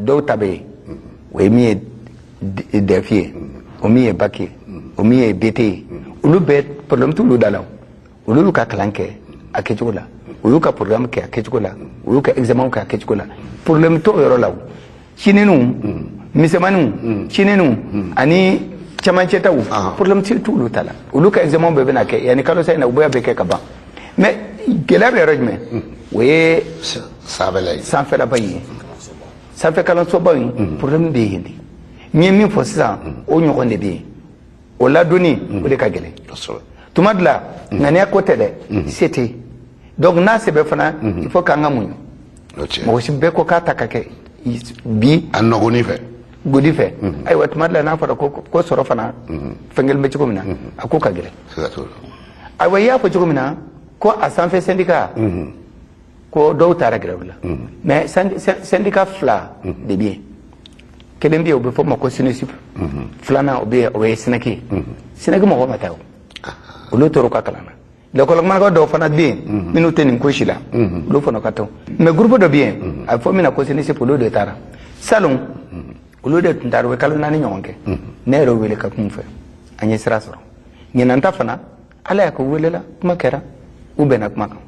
Dɔw ta bɛ yen, o ye min ye DEF ye, o min ye bac ye, o min ye BT ye, olu bɛɛ problème t'olu da la. Olu y'u ka kalan kɛ a kɛcogo la, u y'u ka programme kɛ a kɛcogo la, u y'u ka examen kɛ a kɛcogo la, problème t'o yɔrɔ la. O cininw misɛnmaninw, cininw ani cɛmancɛtaw, problème t'olu ta la. Olu ka examen bɛɛ bɛna kɛ yanni kalo sa in na, u bɛɛ bɛ kɛ ka ban. Mais gɛlɛya bɛ yɔrɔ jumɛn? O ye sanfɛla ye. Sanfɛlaba in ye, sanfɛ kalansoba in, problème bɛ yen de. N ye min fɔ sisan, o ɲɔgɔn de bɛ yen. O ladonni, o de ka gɛlɛn. Tuma dɔ la, ŋaniya ko tɛ dɛ, se tɛ yen. Donc n'a sɛbɛ fana, il faut k'an ka muɲu. Mɔgɔ si bɛɛ ko k'a ta ka kɛ bi. A nɔgɔnin fɛ. Godi fɛ. Ayiwa, tuma dɔ la, n'a fɔra ko sɔrɔ fana fɛn kelen bɛ cogo min na, a ko ka gɛlɛn. Ayiwa, i y'a fɔ cogo min na ko a sanfɛ syndicat ko dɔw taara grève la, mais syndicat fila de bɛ yen. Kelen bɛ yen, o bɛ fɔ o ma ko SYNESUP. Filanan, o bɛ yen, o ye SYNEC ye. SYNEC mɔgɔw ma taa, o olu tora u ka kalan na. L'école marakaw dɔw fana bɛ yen minnu tɛ nin ko si la, olu fana ka tɔn. Mais groupe dɔ bɛ yen, a bɛ fɔ min na ko SYNESUP, olu de taara salon. Olu de tun taara, u ye kalo 4 ɲɔgɔn kɛ. Ne yɛrɛ wele ka kuma u fɛ, an ye sira sɔrɔ. Ɲinan ta fana, Ala y'a kɛ, u welela, kuma kɛra, u bɛnna kuma kan,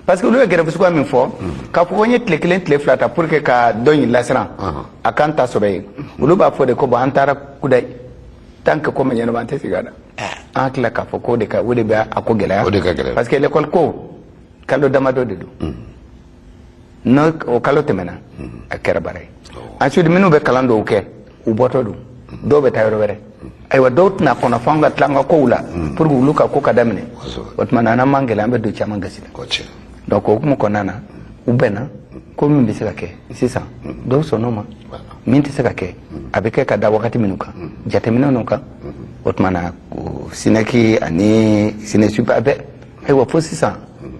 parce que olu ye grève suguya min fɔ, k'a fɔ ko n ye tile 1, tile 2 ta pour que ka dɔ in lasiran, a kan ta sɔrɔ yen. Olu b'a fɔ de ko bon, an taara kudayi, tant que ko ma ɲɛnabɔ, an tɛ segin a la. An hakili k'a fɔ ko de ka o de bɛ a ko gɛlɛya. O de ka gɛlɛn. Parce que l'école ko kalo damadɔ de don. N'o o kalo tɛmɛna, a kɛra baara ye. Ensuite, minnu bɛ kalan dɔw kɛ, u bɔtɔ don, dɔw bɛ taa yɔrɔ wɛrɛ. Ayiwa, dɔw tɛna kɔnɔ fo an ka tila an ka kow la pour que olu ka ko ka daminɛ. O tuma na, n'an m'an gɛlɛya, an bɛ don caman gasi la. Donc o hukumu kɔnɔna na, u bɛnna ko min bɛ se ka kɛ sisan, dɔw sɔnn'o ma. Min tɛ se ka kɛ, a bɛ kɛ ka da wagati minnu kan, jateminɛ ninnu kan. O tuma na, SYNEC ani SYNESUP, a bɛɛ. Ayiwa, fo sisan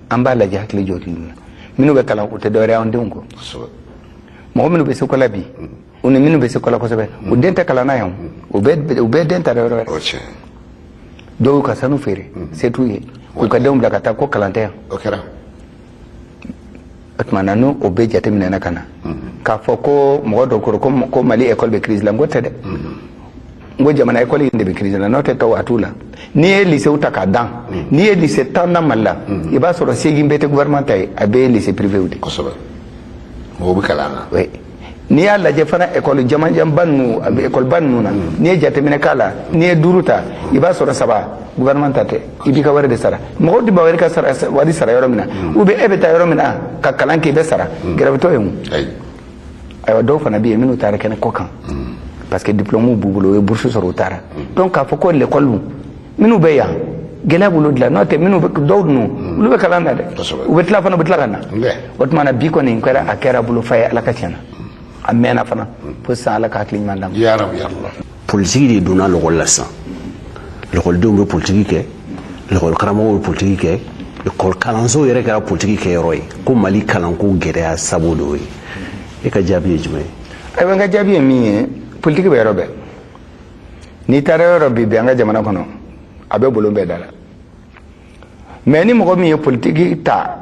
an b'a lajɛ hakili jɔ na. Minnu bɛ kalan, u tɛ dɔwɛrɛ ye an denw kɔ. Mɔgɔ minnu bɛ se ko la bi, u ni minnu bɛ se ko la kosɛbɛ, u den tɛ kalan na yan, u bɛɛ den taara yɔrɔ wɛrɛ. Dɔw y'u ka sanu feere, se t'u ye, k'u ka denw bila ka taa ko kalan tɛ yan. O kɛra. O tuma na, n'o o bɛɛ jateminɛna ka na k'a fɔ ko mɔgɔ dɔw ko Mali école bɛ crise la, n ko tɛ dɛ, n ko jamana école in de bɛ crise la. N'o tɛ, tɔw a t'u la. N'i ye lycée ta k'a dan, n'i ye lycée 10 na Mali la, i b'a sɔrɔ 8 bɛɛ tɛ gouvernement ta ye, a bɛɛ ye lycée privé de. Kosɛbɛ, mɔgɔw bɛ kalan na. Oui, n'i y'a lajɛ fana, école jamanjanba ninnu, a bɛ école ba ninnu na, n'i ye jateminɛ k'a la, n'i ye 5 ta, i b'a sɔrɔ 3 gouvernement ta tɛ, i b'i ka wari de sara. Mɔgɔw tɛ ban wari ka sara, wari sara yɔrɔ min na, ou bien e bɛ taa yɔrɔ min na ka kalan kɛ, i bɛ sara, grève t'o ye o. Ayiwa, dɔw fana bɛ yen minnu taara kɛnɛ kɔ kan, parce que diplôme b'u bolo, u ye bourse sɔrɔ, u taara. Donc k'a fɔ ko l'école minnu bɛ yan, gɛlɛya b'olu dilan. N'o tɛ, minnu bɛ dɔw ninnu, olu bɛ kalan na dɛ, u bɛ tila fana, u bɛ tila ka na. O tuma na, bi kɔni kɛra, a kɛra bolo fa ye. Ala ka tiɲɛ na, a mɛnna fana fo sisan. Ala ka hakili ɲuman d'an ma. Politiki de donna lɔkɔli la sisan. Lɔkɔlidenw bɛ politiki kɛ, lɔkɔli karamɔgɔw bɛ politiki kɛ, ekɔli kalanso yɛrɛ kɛra politiki kɛyɔrɔ ye. Ko Mali kalanko gɛlɛya sabu de y'o ye. E ka jaabi ye jumɛn ye? Ayiwa, n ka jaabi ye min ye, politiki bɛ yɔrɔ bɛɛ. N'i taara yɔrɔ bi an ka jamana kɔnɔ, a bɛ bolon bɛɛ da la. Mais ni mɔgɔ min ye politiki ta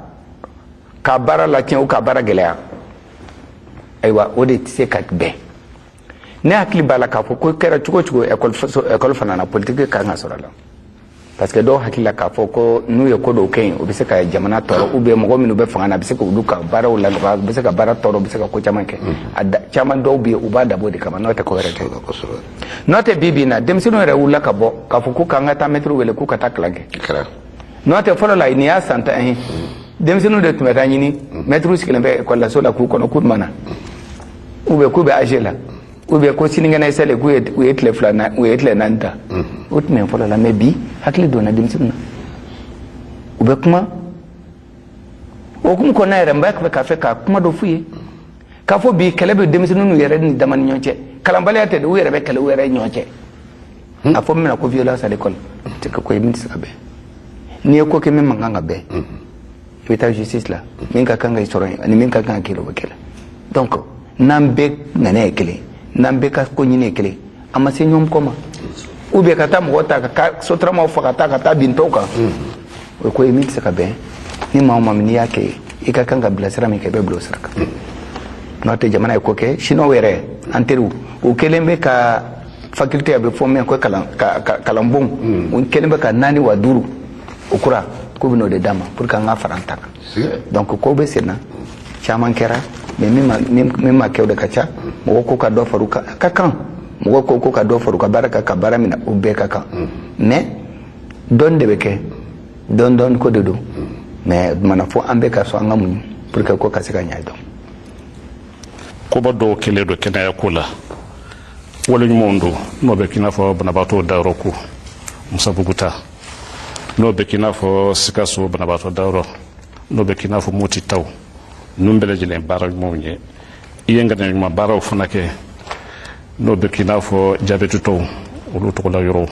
ka baara latiɲɛ o ka baara gɛlɛya, ayiwa, o de tɛ se ka bɛn. Ne hakili b'a la k'a fɔ ko kɛra cogo o cogo, école fana na, politiki kan ka sɔrɔ a la, parce que dɔw hakili la k'a fɔ ko n'u ye ko dɔw kɛ yen, o bɛ se ka jamana tɔɔrɔ, ou bien mɔgɔ minnu bɛ fanga na, a bɛ se ka olu ka baaraw lanɔgɔya, u bɛ se ka baara tɔɔrɔ, u bɛ se ka ko caman kɛ. A caman dɔw bɛ yen, u b'a dabɔ o de kama. N'o tɛ, ko wɛrɛ tɛ. N'o tɛ, bi bi in na, denmisɛnninw yɛrɛ wulila ka bɔ k'a fɔ ko k'an ka taa mɛtiriw wele k'u ka taa kalan kɛ. N'o tɛ, fɔlɔ la, nin y'a san 10 ye, denmisɛnninw de tun bɛ taa ɲini mɛtiriw sigilen bɛ ekɔli la so la k'u kɔnɔ, k'u ma na, ou bien k'u bɛ AG la, ou bien ko sinikɛnɛ ye seli, k'u ye u ye tile 2 na, u ye tile 4 ta. O tun bɛ fɔlɔ la. Mais bi, hakili donna denmisɛnninw na, u bɛ kuma. O hukumu kɔnɔna yɛrɛ, n b'a fɛ ka kuma dɔ f'u ye k'a fɔ bi, kɛlɛ bɛ denmisɛnninw yɛrɛ ni dama ni ɲɔgɔn cɛ. Kalanbaliya tɛ dɛ, u yɛrɛ bɛ kɛlɛ u yɛrɛ ni ɲɔgɔn cɛ. A fɔ min na ko violence à l'école, tɛ ko ye min tɛ se ka bɛn. N'i ye ko kɛ min man kan ka bɛn, i bɛ taa justice la. Min ka kan ka sɔrɔ yen ani min ka kan ka kɛ, o bɛ kɛ la. Donc n'an bɛɛ ŋaniya ye kelen, n'an bɛɛ ka ko ɲini ye kelen, an ma se ɲɔgɔn kɔ ma, ou bien ka taa mɔgɔ ta ka sotaramaw fa ka taa bin tɔw kan, o ye ko ye min tɛ se ka bɛn. Ni maa o maa min n'i y'a kɛ, i ka kan ka bilasira min kɛ, i bɛ bila o sira kan. N'o tɛ, jamana ye ko kɛ. Chinois yɛrɛ, an teriw, u kɛlen bɛ ka faculté, a bɛ fɔ min ko kalan kalanbon, u kɛlen bɛ ka naani wa duuru o kura k'u bɛ n'o de d'an ma pour que an ka fara an ta kan. Donc ko bɛ sen na, caman kɛra, mais min ma kɛ, o de ka ca. Mɔgɔw ko ka dɔ fara u kan, ka kan. Mɔgɔw ko ka dɔ fara u ka baara kan, ka baara min na, o bɛɛ ka kan. Mais dɔɔni de bɛ kɛ, dɔɔni dɔɔni ko de don. Mais mana fɔ an bɛɛ ka sɔn, an ka muɲu pour que ko ka se ka ɲɛ dɔn. Koba dɔw kɛlen don kɛnɛya ko la, wale ɲumanw don. N'o bɛ k'i n'a fɔ banabaatɔw dayɔrɔ ko Musabugu ta, n'o bɛ k'i n'a fɔ Sikaso banabaatɔ dayɔrɔ, n'o bɛ k'i n'a fɔ Moti taw, ninnu bɛɛ lajɛlen baara ɲumanw ye. I ye ŋaniya ɲuman baaraw fana kɛ, n'o bɛ k'i n'a fɔ jabɛti tɔw, olu tɔgɔla yɔrɔw,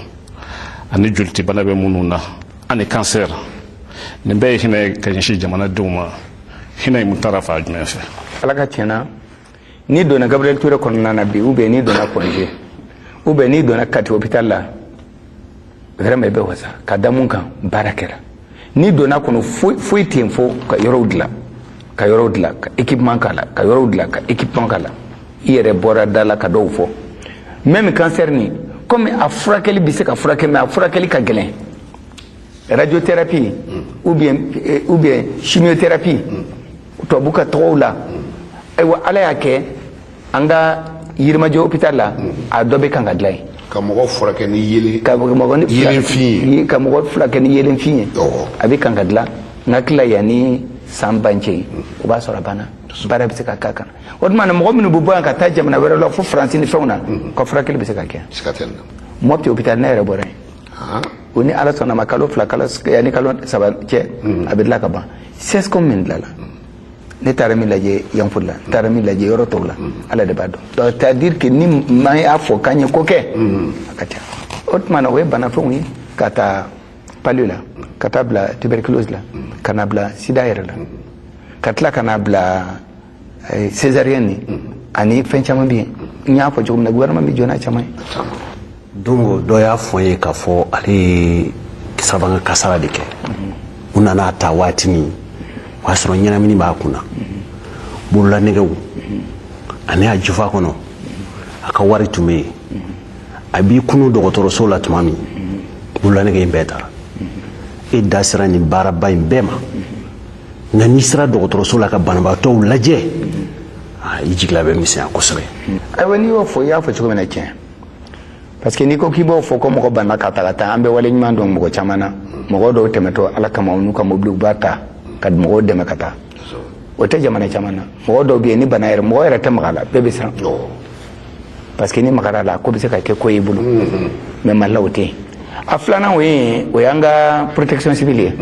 ani jolitibana bɛ minnu na, ani kansɛri. Nin bɛɛ ye hinɛ ye ka ɲɛsin jamanadenw ma. Hinɛ in taara fan jumɛn fɛ? Ala ka tiɲɛna, n'i donna Gabriel Touré kɔnɔna na bi, ou bien n'i donna Point G, ou bien n'i donna Kati hôpital la, vraiment i bɛ wasa. Ka da mun kan? Baara kɛra. N'i donna kɔnɔ, foyi foyi tɛ yen fo ka yɔrɔw dilan, ka yɔrɔw dilan, ka équipement k'a la, ka yɔrɔw dilan, ka équipement k'a la. I yɛrɛ bɔra da la ka dɔw fɔ. Même cancer nin, comme a furakɛli bɛ se ka furakɛ, mais a furakɛli ka gɛlɛn, radiothérapie ou bien chimiothérapie, tubabu ka tɔgɔw la. Ayiwa, Ala y'a kɛ, an ka Yirimajɔ hôpital la, a dɔ bɛ kan ka dilan yen. Ka mɔgɔ furakɛ ni yelen Ka mɔgɔ ni yeelenfin ye. Ka mɔgɔ furakɛ ni yeelenfin ye. A bɛ kan ka dilan. N hakili la, yanni san ban cɛ, o b'a sɔrɔ a banna, baara bɛ se ka k'a kan. O tuma na, mɔgɔ minnu bɛ bɔ yan ka taa jamana wɛrɛ la, fo Faransi ni fɛnw na, ka furakɛli bɛ se ka kɛ. Siga tɛ nin na. Mɔpti hôpital, ne yɛrɛ bɔra yen. O ni Ala sɔnna ma, kalo 2, kalo yanni kalo 3 cɛ, a bɛ dilan ka ban. CSCOM min dilanna, ne taara min lajɛ Yanfolila, n taara min lajɛ yɔrɔ tɔw la, Ala de b'a dɔn. Donc c'est à dire que ni maa y'a fɔ k'an ye ko kɛ, a ka ca. O tuma na, o ye banafɛnw ye, ka taa palu la, ka taa bila tuberculose la, ka na bila sida yɛrɛ la, ka tila ka na bila césarienne ni ani fɛn caman bɛ yen. N y'a fɔ cogo min na, gouvernement bɛ jɔ n'a caman ye. Don dɔ y'a fɔ n ye k'a fɔ ale ye sirabakan kasara de kɛ. U nana ta waati min, o y'a sɔrɔ ɲɛnamini b'a kunna, bololanɛgɛw ani a jufa kɔnɔ, a ka wari tun bɛ yen. A b'i kunu dɔgɔtɔrɔso la tuma min, bololanɛgɛ in bɛɛ taara. E da sera nin baaraba in bɛɛ ma, nka n'i sera dɔgɔtɔrɔso la ka banabaatɔw lajɛ, i jigila bɛ misɛnya kosɛbɛ. Ayiwa, n'i y'o fɔ, i y'a fɔ cogo min na, tiɲɛ, parce que n'i ko k'i b'o fɔ ko mɔgɔ banna ka ta ka taa, an bɛ wale ɲuman dɔn mɔgɔ caman na. Mɔgɔ dɔw tɛmɛtɔ, Ala kama, u n'u ka mobiliw b'a ta ka mɔgɔw dɛmɛ ka taa. O tɛ jamana caman na. Mɔgɔ dɔw bɛ yen, ni bana yɛrɛ, mɔgɔ yɛrɛ tɛ maga a la, bɛɛ bɛ siran, parce que ni magara a la, ko bɛ se ka kɛ ko y'i bolo. Mais Mali la, o tɛ yen. A filanan, o ye o y'an ka protection civile ye.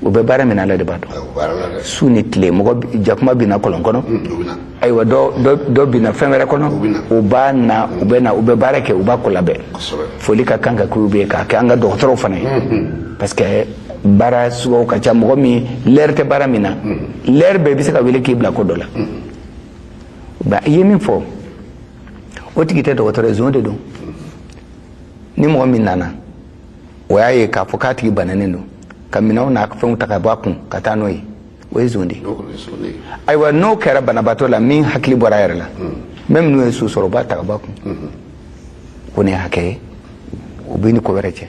U bɛ baara min na, Ala de b'a dɔn. Su ni tile, mɔgɔ jakuma binna kɔlɔn kɔnɔ, ayiwa, dɔ binna fɛn wɛrɛ kɔnɔ, u b'a na, u bɛ na, u bɛ baara kɛ, u b'a ko labɛn. Foli ka kan ka k'u bɛ k'a kɛ an ka dɔgɔtɔrɔw fana ye, parce que baara suguyaw ka ca. Mɔgɔ min lɛri tɛ baara min na, lɛri bɛɛ bɛ se ka wele k'i bila ko dɔ la. Ba, i ye min fɔ, o tigi tɛ dɔgɔtɔrɔ ye, zon de don. Ni mɔgɔ min nana, o y'a ye k'a fɔ k'a tigi bananen don, ka minɛnw n'a fɛnw ta ka bɔ a kun ka taa n'o ye, o ye zon de ye. Ayiwa, n'o kɛra banabaatɔ la, min hakili bɔra a yɛrɛ la, même n'o ye su sɔrɔ, o b'a ta ka bɔ a kun. O ni hakɛ ye, o bɛ ni ko wɛrɛ cɛ.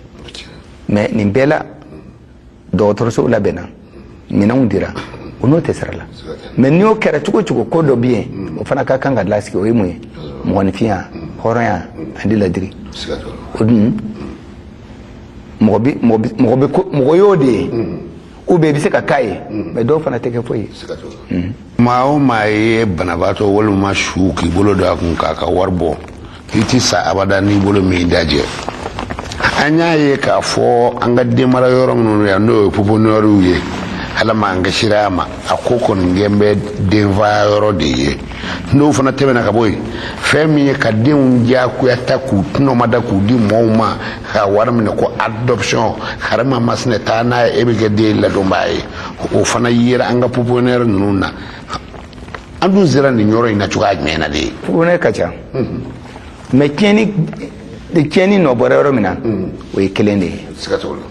Mais nin bɛɛ la, dɔgɔtɔrɔsow labɛnna, minɛnw dira, o n'o tɛ sira la. Mais n'i y'o kɛra cogo o cogo, ko dɔ bɛ yen, o fana ka kan ka lasigi. O ye mun ye? Mɔgɔninfinya, hɔrɔnya ani ladiri. O dun, mɔgɔ bi mɔgɔ bi mɔgɔ bɛ ko mɔgɔ y'o de ye, ou bien i bɛ se ka k'a ye, mais dɔw fana tɛ kɛ foyi ye. Maa o maa ye banabaatɔ walima su k'i bolo don a kun k'a ka wari bɔ, i ti sa abada n'i bolo min dajɛ. An y'a ye k'a fɔ an ka denmara yɔrɔ minnu yan, n'o ye pouponnièrew ye, Ala m'an kisira a ma, a ko kɔni kɛn bɛ denfaya yɔrɔ de ye. N'o fana tɛmɛna ka bɔ yen, fɛn min ye ka denw diyagoya ta k'u tɔnɔmada k'u di mɔɔw ma ka wari minɛ ko adoption, harima masinɛ taa n'a ye, e bɛ kɛ den ladonbaa ye, o fana yera an ka pouponnière ninnu na. An dun sera nin yɔrɔ in na cogoya jumɛn na de? Pouponnière ka ca, mais tiɲɛni nɔ bɔra yɔrɔ min na, o ye kelen de ye. Siga t'o la.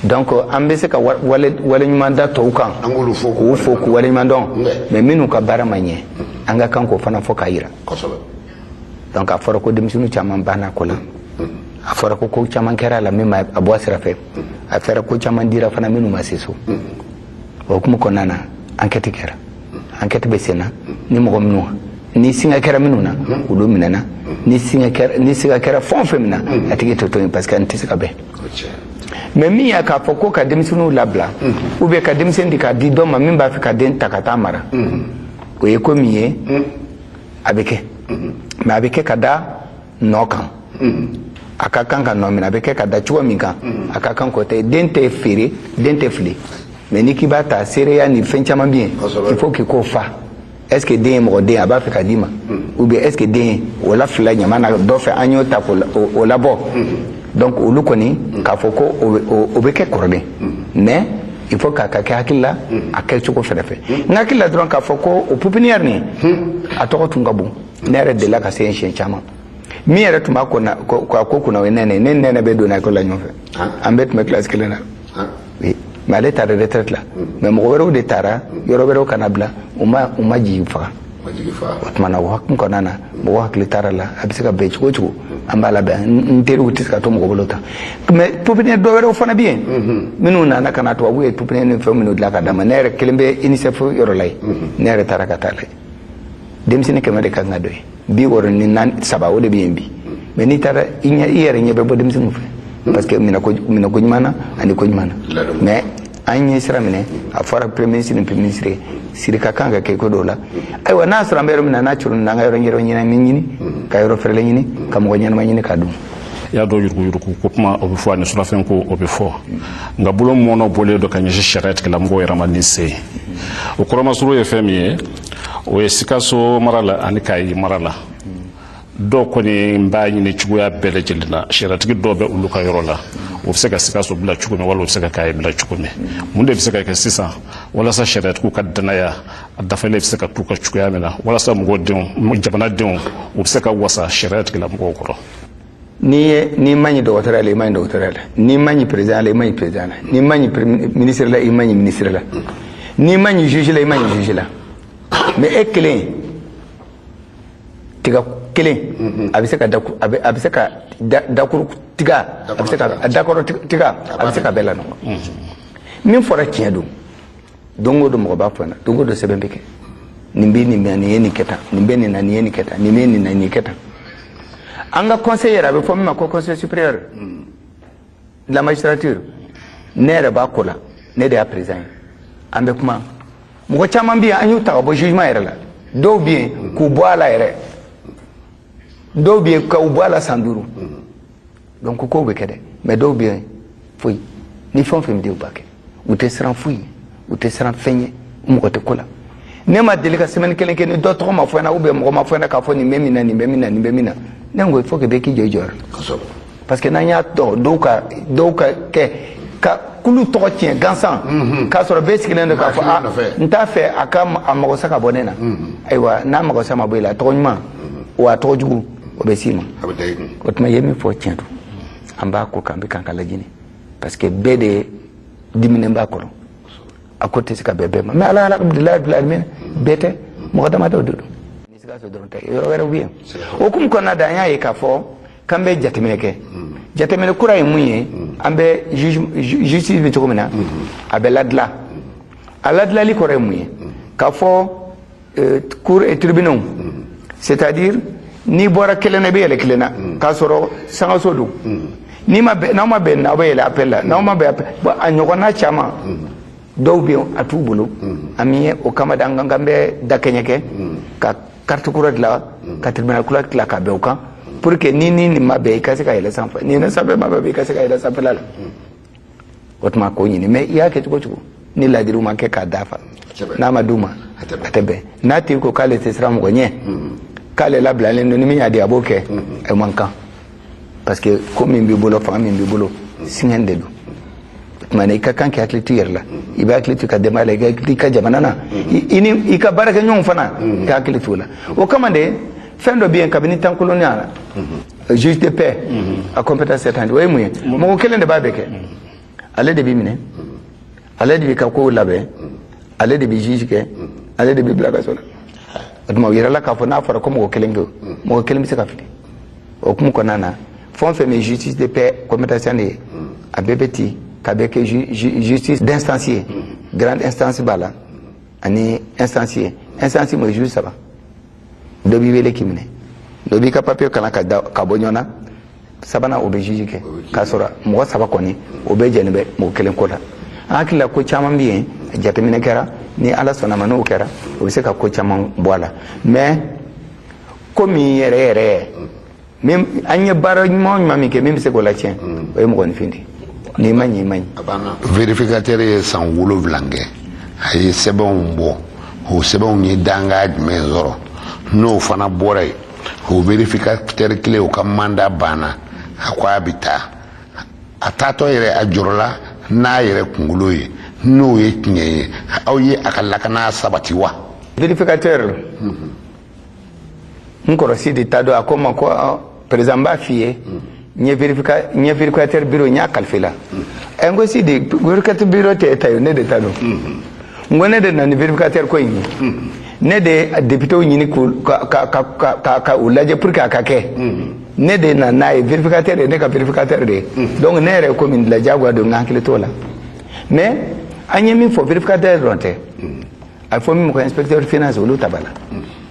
Donc an bɛ se ka wale ɲuman da tɔw kan. An k'olu fo. K'u fo, k'u wale ɲuman dɔn. Mais minnu ka baara ma ɲɛ, an An ka kan k'o fana fɔ k'a jira. Donc a fɔra ko denmisɛnnin caman banna ko la, a fɔra ko ko caman kɛra a la min ma a bɔ a sira fɛ, a fɔra ko caman dira fana minnu ma se so. O hukumu kɔnɔna na, enquête kɛra, enquête bɛ sen na. Ni mɔgɔ minnu ni singa kɛra minnu na, olu minɛna. Ni singa kɛra fɛn o fɛn min na, a tigi tɛ to yen, parce que an tɛ se ka bɛn. Mais min y'a k'a fɔ ko ka denmisɛnninw labila ou bien ka denmisɛnnin di k'a di dɔ ma min b'a fɛ ka den ta ka taa mara, o ye ko min ye, a bɛ kɛ, mais a bɛ kɛ ka da nɔ kan. A ka kan ka nɔ minɛ, a bɛ kɛ ka da cogo min kan, a ka kan k'o tɛ. Den tɛ feere, den tɛ fili, mais ni k'i b'a ta, seereya ni fɛn caman bɛ yen, il faut qu'il k'o fa. Est ce que den ye mɔgɔ den, a b'a fɛ ka d'i ma, ou bien est ce que den ye o la fila ɲama na dɔ fɛ, an y'o ta k'o labɔ. Donc olu kɔni k'a fɔ ko o bɛ kɛ kɔrɔlen, mais il faut k'a ka kɛ hakili la, a kɛcogo fɛnɛ fɛ. N hakili la dɔrɔn k'a fɔ ko o pouponnière nin, a tɔgɔ tun ka bon. Ne yɛrɛ delila ka se yen siɲɛ caman. Min yɛrɛ tun b'a ko a ko kunna, o ye Nɛnɛ. Ne ni Nɛnɛ bɛ donna école la ɲɔgɔn fɛ, an bɛɛ tun bɛ classe kelen na. Oui, mais ale taara retraite la, mais mɔgɔ wɛrɛw de taara yɔrɔ wɛrɛw ka na bila, u ma jigi faga. O tuma na, o hukumu kɔnɔna na, mɔgɔ hakili taara la, a bɛ se ka bɛn cogo o cogo, an b'a labɛn. N teriw tɛ se ka to mɔgɔ bolo tan. Mais pouponnière dɔ wɛrɛw fana bɛ yen minnu nana ka na, tubabu ye pouponnière ni fɛn minnu dilan ka d'a ma. Ne yɛrɛ kelen bɛ UNICEF yɔrɔ la yen. Ne yɛrɛ taara ka taa lajɛ, denmisɛnnin 100 de kan ka don yen, 63, o de bɛ yen bi. Mais n'i taara, i ɲɛ i yɛrɛ ɲɛ bɛ bɔ denmisɛnninw fɛ, parce que minɛko ɲuman na ani ko ɲuman na. Mais an ye sira minɛ, a fɔra premier ministre ni premier ministre siri ka kan ka kɛ ko dɔw la. Ayiwa, n'a sɔrɔ an bɛ yɔrɔ min na, n'a coro n'an ka yɔrɔ yɔrɔ ɲɛnama ɲini, ka yɔrɔ fɛrɛlen ɲini, ka mɔgɔ ɲɛnama ɲini ka dun. I y'a dɔn, yuruguyurugu ko kuma, o bɛ fɔ, ani surafɛn ko, o bɛ fɔ, nka bolo mɔnɔ bɔlen don ka ɲɛsin sariya tigilamɔgɔw yɛrɛ ma. Nin se o kɔrɔmasuru ye fɛn min ye, o ye Sikaso mara la ani Kayi mara la. Dɔw kɔni b'a ɲini cogoya bɛɛ lajɛlen na, sariyatigi dɔw bɛ olu ka yɔrɔ la, o bɛ se ka Sikaso bila cogo min, wala o bɛ se ka Kayi bila cogo min. Mun de bɛ se ka kɛ sisan walasa sariyatigiw ka danaya a dafalen bɛ se ka t'u ka cogoya min na, walasa mɔgɔw denw, jamanadenw, u bɛ se ka wasa sariya tigilamɔgɔw kɔrɔ? N'i ye n'i ma ɲi dɔgɔtɔrɔya la, i ma ɲi dɔgɔtɔrɔya la. N'i ma ɲi président la, i ma ɲi président la. N'i ma ɲi ministre la, i ma ɲi ministre la. N'i ma ɲi juge la, i ma ɲi juge la. Mais e kelen tiga kelen, a bɛ se ka daku, a bɛ se ka dakuru tiga, a bɛ se ka dakɔrɔ tiga, a bɛ se ka bɛɛ lanɔgɔ. Min fɔra tiɲɛ don. Don o don mɔgɔ b'a fɔ n na, don o don sɛbɛn bɛ kɛ: nin bɛ nin na, nin ye nin kɛ tan, nin bɛ nin na, nin ye nin kɛ tan, nin bɛ nin na, nin kɛ tan. An ka conseil yɛrɛ, a bɛ fɔ min ma ko Conseil supérieur de la magistrature, ne yɛrɛ b'a ko la, ne de y'a président ye. An bɛ kuma, mɔgɔ caman bɛ yen, an y'u ta ka bɔ jugement yɛrɛ la. Dɔw bɛ yen k'u bɔ a la yɛrɛ, dɔw bɛ yen k'u bɔ a la san 5. Donc kow bɛ kɛ dɛ, mais dɔw bɛ yen foyi. Ni fɛn o fɛn bɛ u b'a kɛ, u tɛ siran foyi ɲɛ, u tɛ siran fɛn ɲɛ, u mɔgɔ tɛ ko la. Ne ma deli ka semaine kelen kɛ ni dɔ tɔgɔ ma fɔ n ɲɛna, ou bien mɔgɔ ma fɔ n ɲɛna k'a fɔ nin bɛ min na, nin bɛ min na, nin bɛ min na. Ne ko il faut que bɛɛ k'i jɔ i jɔyɔrɔ la, parce que n'an y'a dɔn dɔw ka kɛ ka kulu tɔgɔ tiɲɛ gansan, k'a sɔrɔ bɛɛ sigilen don k'a fɔ a n t'a fɛ a ka a mago sa ka bɔ ne na. Ayiwa, n'a mago sa ma bɔ i la, a tɔgɔ ɲuman wa a tɔgɔ jugu, o bɛ s'i ma. O tuma, i ye min fɔ tiɲɛ don. An b'a ko kan bɛ kan ka lajini, parce que bɛɛ de diminen b'a kɔrɔ. A ko tɛ se ka bɛn bɛɛ ma, mais ala, alhamdulilayi rabbil alamin, bɛɛ tɛ, mɔgɔ damadɔ de don. Ni Sikaso dɔrɔn tɛ, yɔrɔ wɛrɛw bɛ yen. O hukumu kɔnɔna da, an y'a ye k'a fɔ k'an bɛ jateminɛ kɛ. Jateminɛ kura ye mun ye? An bɛ justice bɛ cogo min na, a bɛ ladilan. A ladilali kɔrɔ ye mun ye? K'a fɔ cour et tribunaux, c'est-à-dire n'i bɔra kelen na, i bɛ yɛlɛ kelen na, k'a sɔrɔ sangaso don. N'i ma bɛn, n'aw ma bɛn, n'aw bɛ yɛlɛ appel la, n'aw ma bɛn appel, bon, a ɲɔgɔnna caman dɔw bɛ yen, a t'u bolo. An ye o kama de, an kan bɛ dakɛɲɛ kɛ ka carte kura dilan, ka tribunal kura dilan ka bɛn o kan, pour que ni nin ma bɛn, i ka se ka yɛlɛ sanfɛ, ni sanfɛ ma bɛn, i ka se ka yɛlɛ sanfɛla la. O tuma k'o ɲini. Mais i y'a kɛ cogo o cogo, ni ladiriw ma kɛ k'a dafa, n'a ma d'u ma, a tɛ bɛn. N'a tigi ko k'ale tɛ siran mɔgɔ ɲɛ, k'ale labilalen don, ni min y'a di a b'o kɛ, a man kan, parce que ko min b'i bolo, fanga min b'i bolo, siŋɛn de don. O tuma na, i ka kan k'i hakili to i yɛrɛ la, i bɛ hakili to i ka denbaya la, i ka hakili to i ka jamana na, i ni i ka baarakɛɲɔgɔnw fana, i ka hakili to o la. O kama de, fɛn dɔ bɛ yen kabini temps colonial la, juge de paix à compétence étendue. O ye mun ye? Mɔgɔ kelen de b'a bɛɛ kɛ. Ale de b'i minɛ, ale de b'i ka kow labɛn, ale de bɛ juge kɛ, ale de b'i bila kaso la. O tuma o yirala k'a fɔ n'a fɔra ko mɔgɔ kelen kɛ, mɔgɔ kelen bɛ se ka fili. O hukumu kɔnɔna na, fɛn o fɛn bɛ justice de paix commutation de ye, a bɛɛ bɛ ten ka bɛɛ kɛ justice d'instance ye. Grande instance b'a la ani instance ye. Instance mo ye juge saba, dɔ b'i wele k'i minɛ, dɔ b'i ka papier kalan ka da ka bɔ ɲɔgɔn na, sabanan o bɛ juge kɛ, k'a sɔrɔ mɔgɔ saba kɔni o bɛɛ jɛlen bɛ mɔgɔ kelen ko la. An hakili la ko caman bɛ yen, jateminɛ kɛra, ni Ala sɔnna ma n'o kɛra, o bɛ se ka ko caman bɔ a la. Mais ko min yɛrɛ yɛrɛ ye min, an ye baara ɲuman o ɲuman min kɛ, min bɛ se k'o latiɲɛ, o ye mɔgɔninfin de ye. N'i ma ɲɛ, i ma ɲɛ. Vérificateur ye san 7 kɛ, a ye sɛbɛnw bɔ. O sɛbɛnw ye danga jumɛn sɔrɔ? N'o fana bɔra yen, o vérificateur kelen, o ka mandat banna, a ko a bɛ taa. A taatɔ yɛrɛ, a jɔrɔla n'a yɛrɛ kunkolo ye. N'o ye tiɲɛ ye, aw ye a ka lakana sabati wa? Vérificateur, n kɔrɔ Sidi ta don, a ko n ma ko président b'a f'i ye, n ye vérificateur bureau, n y'a kalifa i la. Ɛ, n ko Sidi, vérificateur bureau tɛ e ta ye, ne de ta don. N ko ne de nana ni vérificateur ko in ye, ne de ye députéw ɲini k'u ka u lajɛ pour que a ka kɛ. Ne de nana n'a ye, vérificateur ye ne ka vérificateur de ye. Donc ne yɛrɛ ye ko min dilan, diyagoya don, n ka hakili t'o la. Mais an ye min fɔ, vérificateur dɔrɔn tɛ, a bɛ fɔ min ma ko inspecteur finance, olu ta b'a la,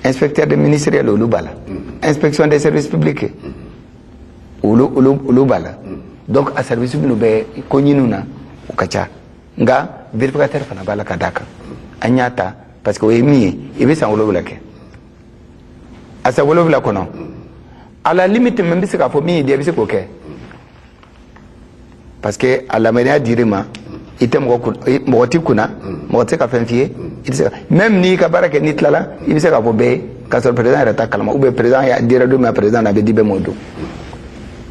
inspecteur de ministériel, olu b'a la, inspection des services publics, olu b'a la. Donc a service minnu bɛ ko ɲiniw na, o ka ca, nka vérificateur fana b'a la ka d'a kan. An y'a ta parce que o ye min ye, i bɛ san 7 kɛ. A san 7 kɔnɔ, à la limite, min bɛ se k'a fɔ min y'i diya, i bɛ se k'o kɛ, parce que a lamɛnniya dir'i ma, i tɛ mɔgɔ kun, mɔgɔ t'i kunna, mɔgɔ tɛ se ka fɛn f'i ye. I tɛ se ka, même n'i ka baara kɛ, n'i tilala, i bɛ se k'a fɔ bɛɛ ye k'a sɔrɔ président yɛrɛ t'a kalama, ou bien président y'a dira don min na, président na a bɛ di bɛɛ ma o don.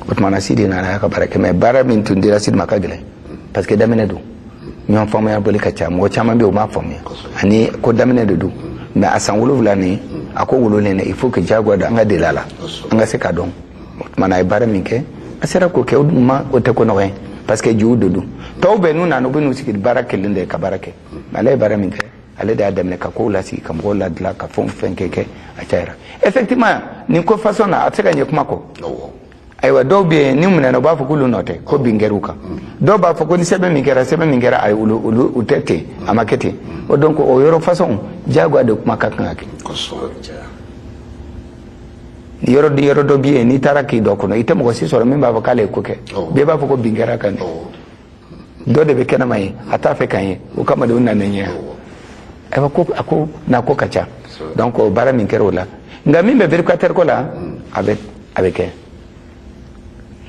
O tuma na, Sidi nana, a y'a ka baara kɛ. Mais baara min tun dira Sidi ma ka gɛlɛn, parce que daminɛ don, ɲɔgɔn faamuya boli ka ca, mɔgɔ caman bɛ yen o m'a faamuya, ani ko daminɛ de don. Mais a san 7 nin, a ko wololen, il faut que diyagoya don, an ka deli a la, an ka se k'a dɔn. O tuma na, a ye baara min kɛ, a sera k'o kɛ. O dun ma, o tɛ ko nɔgɔ ye, parce que jiw de don. Tɔw bɛɛ n'u nana, u bɛ n'u sigi baara kelen de ka baara kɛ. Mais ale ye baara min kɛ, ale de y'a daminɛ ka kow lasigi, ka mɔgɔw ladilan, ka fɛnw fɛn kɛ, a cayara. Effectivement, nin ko façon na, a tɛ se ka ɲɛ kuma kɔ. Ayiwa, dɔw bɛ yen, ni minɛna, u b'a fɔ k'olu nɔ tɛ, ko bin kɛra u kan. Dɔw b'a fɔ ko ni sɛbɛn min kɛra, sɛbɛn min kɛra, ayi, olu u tɛ ten, a ma kɛ ten. O donc o yɔrɔ façon, diyagoya de kuma ka kan ka kɛ. Yɔrɔ di, yɔrɔ dɔ bɛ yen, n'i taara k'i dɔ kɔnɔ, i tɛ mɔgɔ si sɔrɔ min b'a fɔ k'ale ye ko kɛ. Bɛɛ b'a fɔ ko bin kɛra kan de, dɔ de bɛ kɛnɛma ye, a t'a fɛ k'an ye, o kama de u nana ɲɛ. Ayiwa, ko a ko n'a ko ka ca. Donc o baara min kɛra o la, nka min bɛ vérificateur ko la, a bɛ kɛ.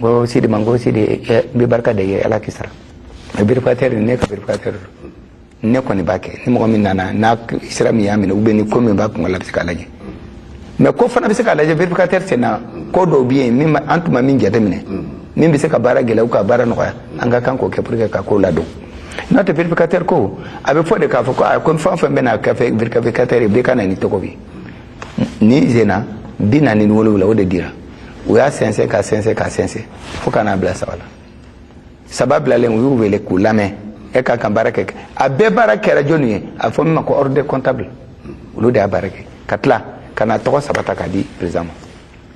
N ko Sidi ma, n ko Sidi, n bɛ barika da i ye, Ala k'i sara. Mais vérificateur, ne ka vérificateur don, ne kɔni b'a kɛ. Ni mɔgɔ min nana n'a sira min y'a minɛ, ou bien ni ko min b'a kun la, a bɛ se k'a lajɛ. Mais ko fana bɛ se k'a lajɛ vérificateur sen na, ko dɔw bɛ yen min an tun ma min jateminɛ, min bɛ se ka baara gɛlɛya ou ka baara nɔgɔya, an ka kan k'o kɛ pour que ka ko ladon. N'o tɛ, vérificateur ko, a bɛ fɔ de k'a fɔ ko ko fɛn o fɛn bɛ na kɛ vérificateur ye, bɛɛ ka na ni tɔgɔ bi ni zenna 47, o de dira. U y'a sɛnsɛn ka sɛnsɛn ka sɛnsɛn fo ka n'a bila saba la. Saba bilalen, u y'u wele k'u lamɛn. E ka kan baara kɛ, a bɛɛ baara kɛra jɔnni ye? A fɔ min ma ko ordre comptable, olu de y'a baara kɛ ka tila ka na tɔgɔ saba ta k'a di président ma.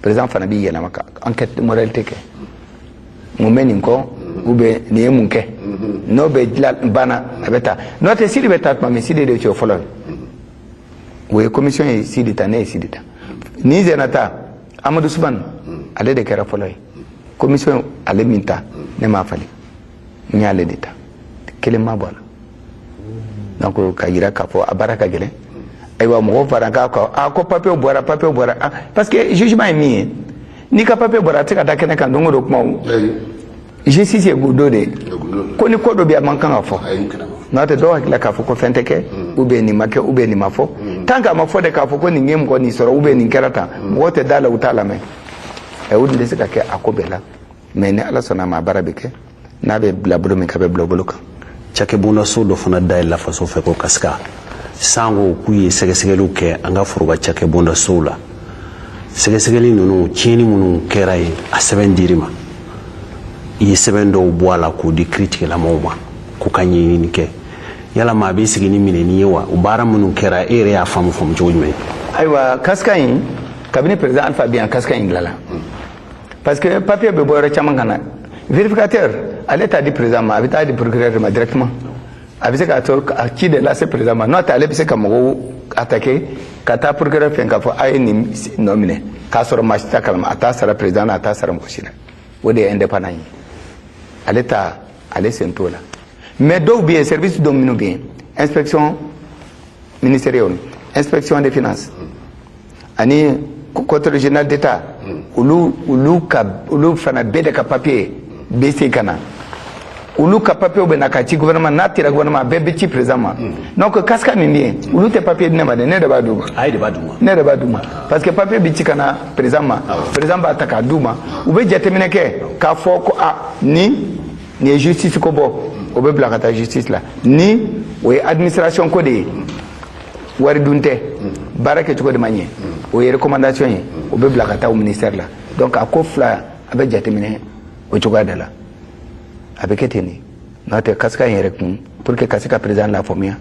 Président fana b'i yɛlɛma ka enquête moralité kɛ, mun bɛ nin kɔ, ou bien nin ye mun kɛ. N'o bɛ dilan banna, a bɛ taa. N'o tɛ, Sidi bɛ taa tuma min, Sidi de ye cɛ fɔlɔ ye. O ye commission ye Sidi ta, ne ye Sidi ta. Ni zena ta, Amadu Sumani, ale de kɛra fɔlɔ ye. Commission ale min ta, ne m'a falen, n y'ale de ta, kelen ma bɔ a la. Donc ka yira k'a fɔ a baara ka gɛlɛn. Ayiwa, mɔgɔw fara k'a kɔ, a ko papier bɔra, papier bɔra. Ah, parce que jugement ye min ye, n'i ka papier bɔra, a tɛ se ka da kɛnɛ kan don o don. Kumaw justice ye gundo de ye, ko ni ko dɔ bɛ yen, a man kan ka fɔ. N'o tɛ, dɔw hakili la k'a fɔ ko fɛn tɛ kɛ, ou bien nin ma kɛ, ou bien nin ma fɔ. Tant que a ma fɔ de k'a fɔ ko nin ye mɔgɔ nin sɔrɔ, ou bien nin kɛra tan, mɔgɔw tɛ da la, u t'a lamɛn. Ɛ, o dun tɛ se ka kɛ a ko bɛɛ la. Mais ni Ala sɔnna a ma, a baara bɛ kɛ. N'a bɛ bila bolo min kan, a bɛ bila bolo kan. Cakɛbondaso dɔ fana dayɛlɛla faso fɛ ko kasika sango k'u ye sɛgɛsɛgɛliw kɛ an ka foroba cakɛbondasow la. Sɛgɛsɛgɛli ninnu, tiɲɛni minnu kɛra yen, a sɛbɛn dir'i ma, i ye sɛbɛn dɔw bɔ a la k'o di kiritigɛlamaw ma k'u ka ɲɛɲini kɛ. Yala maa bɛ sigi ni minɛni ye wa? O baara minnu kɛra, e yɛrɛ y'a faamu faamu cogo jumɛn? Ayiwa, CASCA in, kabini président Alpha bɛ yan, CASCA in dilanna, parce que papier bɛ bɔ yɔrɔ caman ka na. Vérificateur, ale t'a di président ma, a bɛ taa di procureur ma directement. A bɛ se k'a to a ci de lase président ma. N'o tɛ, ale bɛ se ka mɔgɔw attaquer ka taa procureur fɛ k'a fɔ a ye nin nɔ minɛ, k'a sɔrɔ maa si t'a kalama. A t'a sara président na, a t'a sara mɔgɔ si la. O de ye indépendant ye. Ale ta, ale sen t'o la. Mais dɔw bɛ yen, service dɔ minnu bɛ yen, inspection ministérielle, inspection des finances ani contrôle général d'État, olu fana bɛɛ de ka papier bɛ se ka na. Olu ka papier bɛ na ka ci gouvernement. N'a cira gouvernement, a bɛɛ bɛ ci président ma. Donc CASCA min bɛ yen, olu tɛ papier di ne ma dɛ, ne de b'a d'u ma. A ye de b'a d'u ma. Ne de b'a d'u ma, parce que papier bɛ ci ka na président ma, président b'a ta k'a d'u ma. U bɛ jateminɛ kɛ k'a fɔ ko a nin ye justice ko bɔ, o bɛ bila ka taa justice la. Ni o ye administration ko de ye, wari dun tɛ, baara kɛcogo de ma ɲɛ, o ye recommandation ye, o bɛ bila ka taa o ministère la. Donc a ko fila, a bɛ jateminɛ o cogoya de la, a bɛ kɛ ten de. N'o tɛ, CASCA in yɛrɛ kun, pour que ka se ka président lafaamuya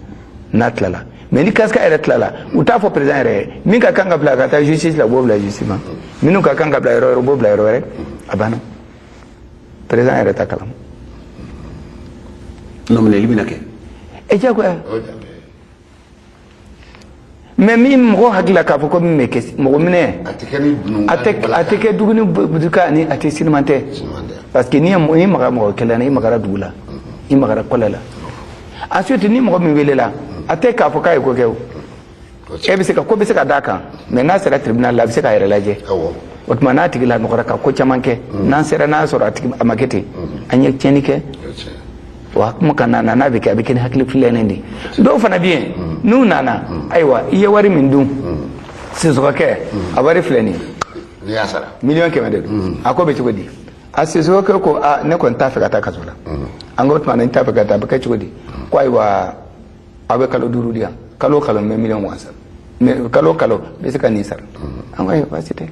n'a tilala. Mais ni CASCA yɛrɛ tilala, u t'a fɔ président yɛrɛ ye. Min ka kan ka bila ka taa justice la, u b'o bila justice ma. Minnu ka kan ka bila yɔrɔ wɛrɛ, u b'o bila yɔrɔ wɛrɛ. A banna, président yɛrɛ t'a kalama. Nɔminɛli bɛna kɛ? E, diyagoya. Mais min mɔgɔ hakili la k'a fɔ ko min bɛ kɛ mɔgɔ minɛ, A tɛ kɛ ni dunun. A tɛ kɛ duguni buduka ani a tɛ siniman tɛ, parce que n'i ye n'i magara mɔgɔ kɛlɛ la, i magara dugu la, i magara kɔlɛ la. Ensuite, ni mɔgɔ min welela, a tɛ k'a fɔ k'a ye ko kɛ. O e bɛ se ka ko bɛ se ka d'a kan, mais n'a sera tribunal la, a bɛ se k'a yɛrɛ lajɛ. O tuma n'a tigi lanɔgɔra ka ko caman kɛ, n'an sera n'a sɔrɔ a tigi a ma kɛ ten, an ye tiɲɛni kɛ. O kuma ka na n'a bɛ kɛ, a bɛ kɛ ni hakili filanan de ye. Dɔw fana bɛ yen, n'u nana, ayiwa, i ye wari min dun, sisɔgɔkɛ, a wari filɛ nin ye. N'i y'a sara. 100 000 000 de don. A ko bɛ cogo di? A sisɔgɔkɛ ko a ne kɔni t'a fɛ ka taa kaso la. An ko o tuma na n t'a fɛ ka taa, a bɛ kɛ cogo di? Ko ayiwa, aw bɛ kalo 5 di yan, kalo o kalo n bɛ 20 000 000 sara, mais kalo o kalo n bɛ se ka nin sara. An ko ayiwa, baasi tɛ,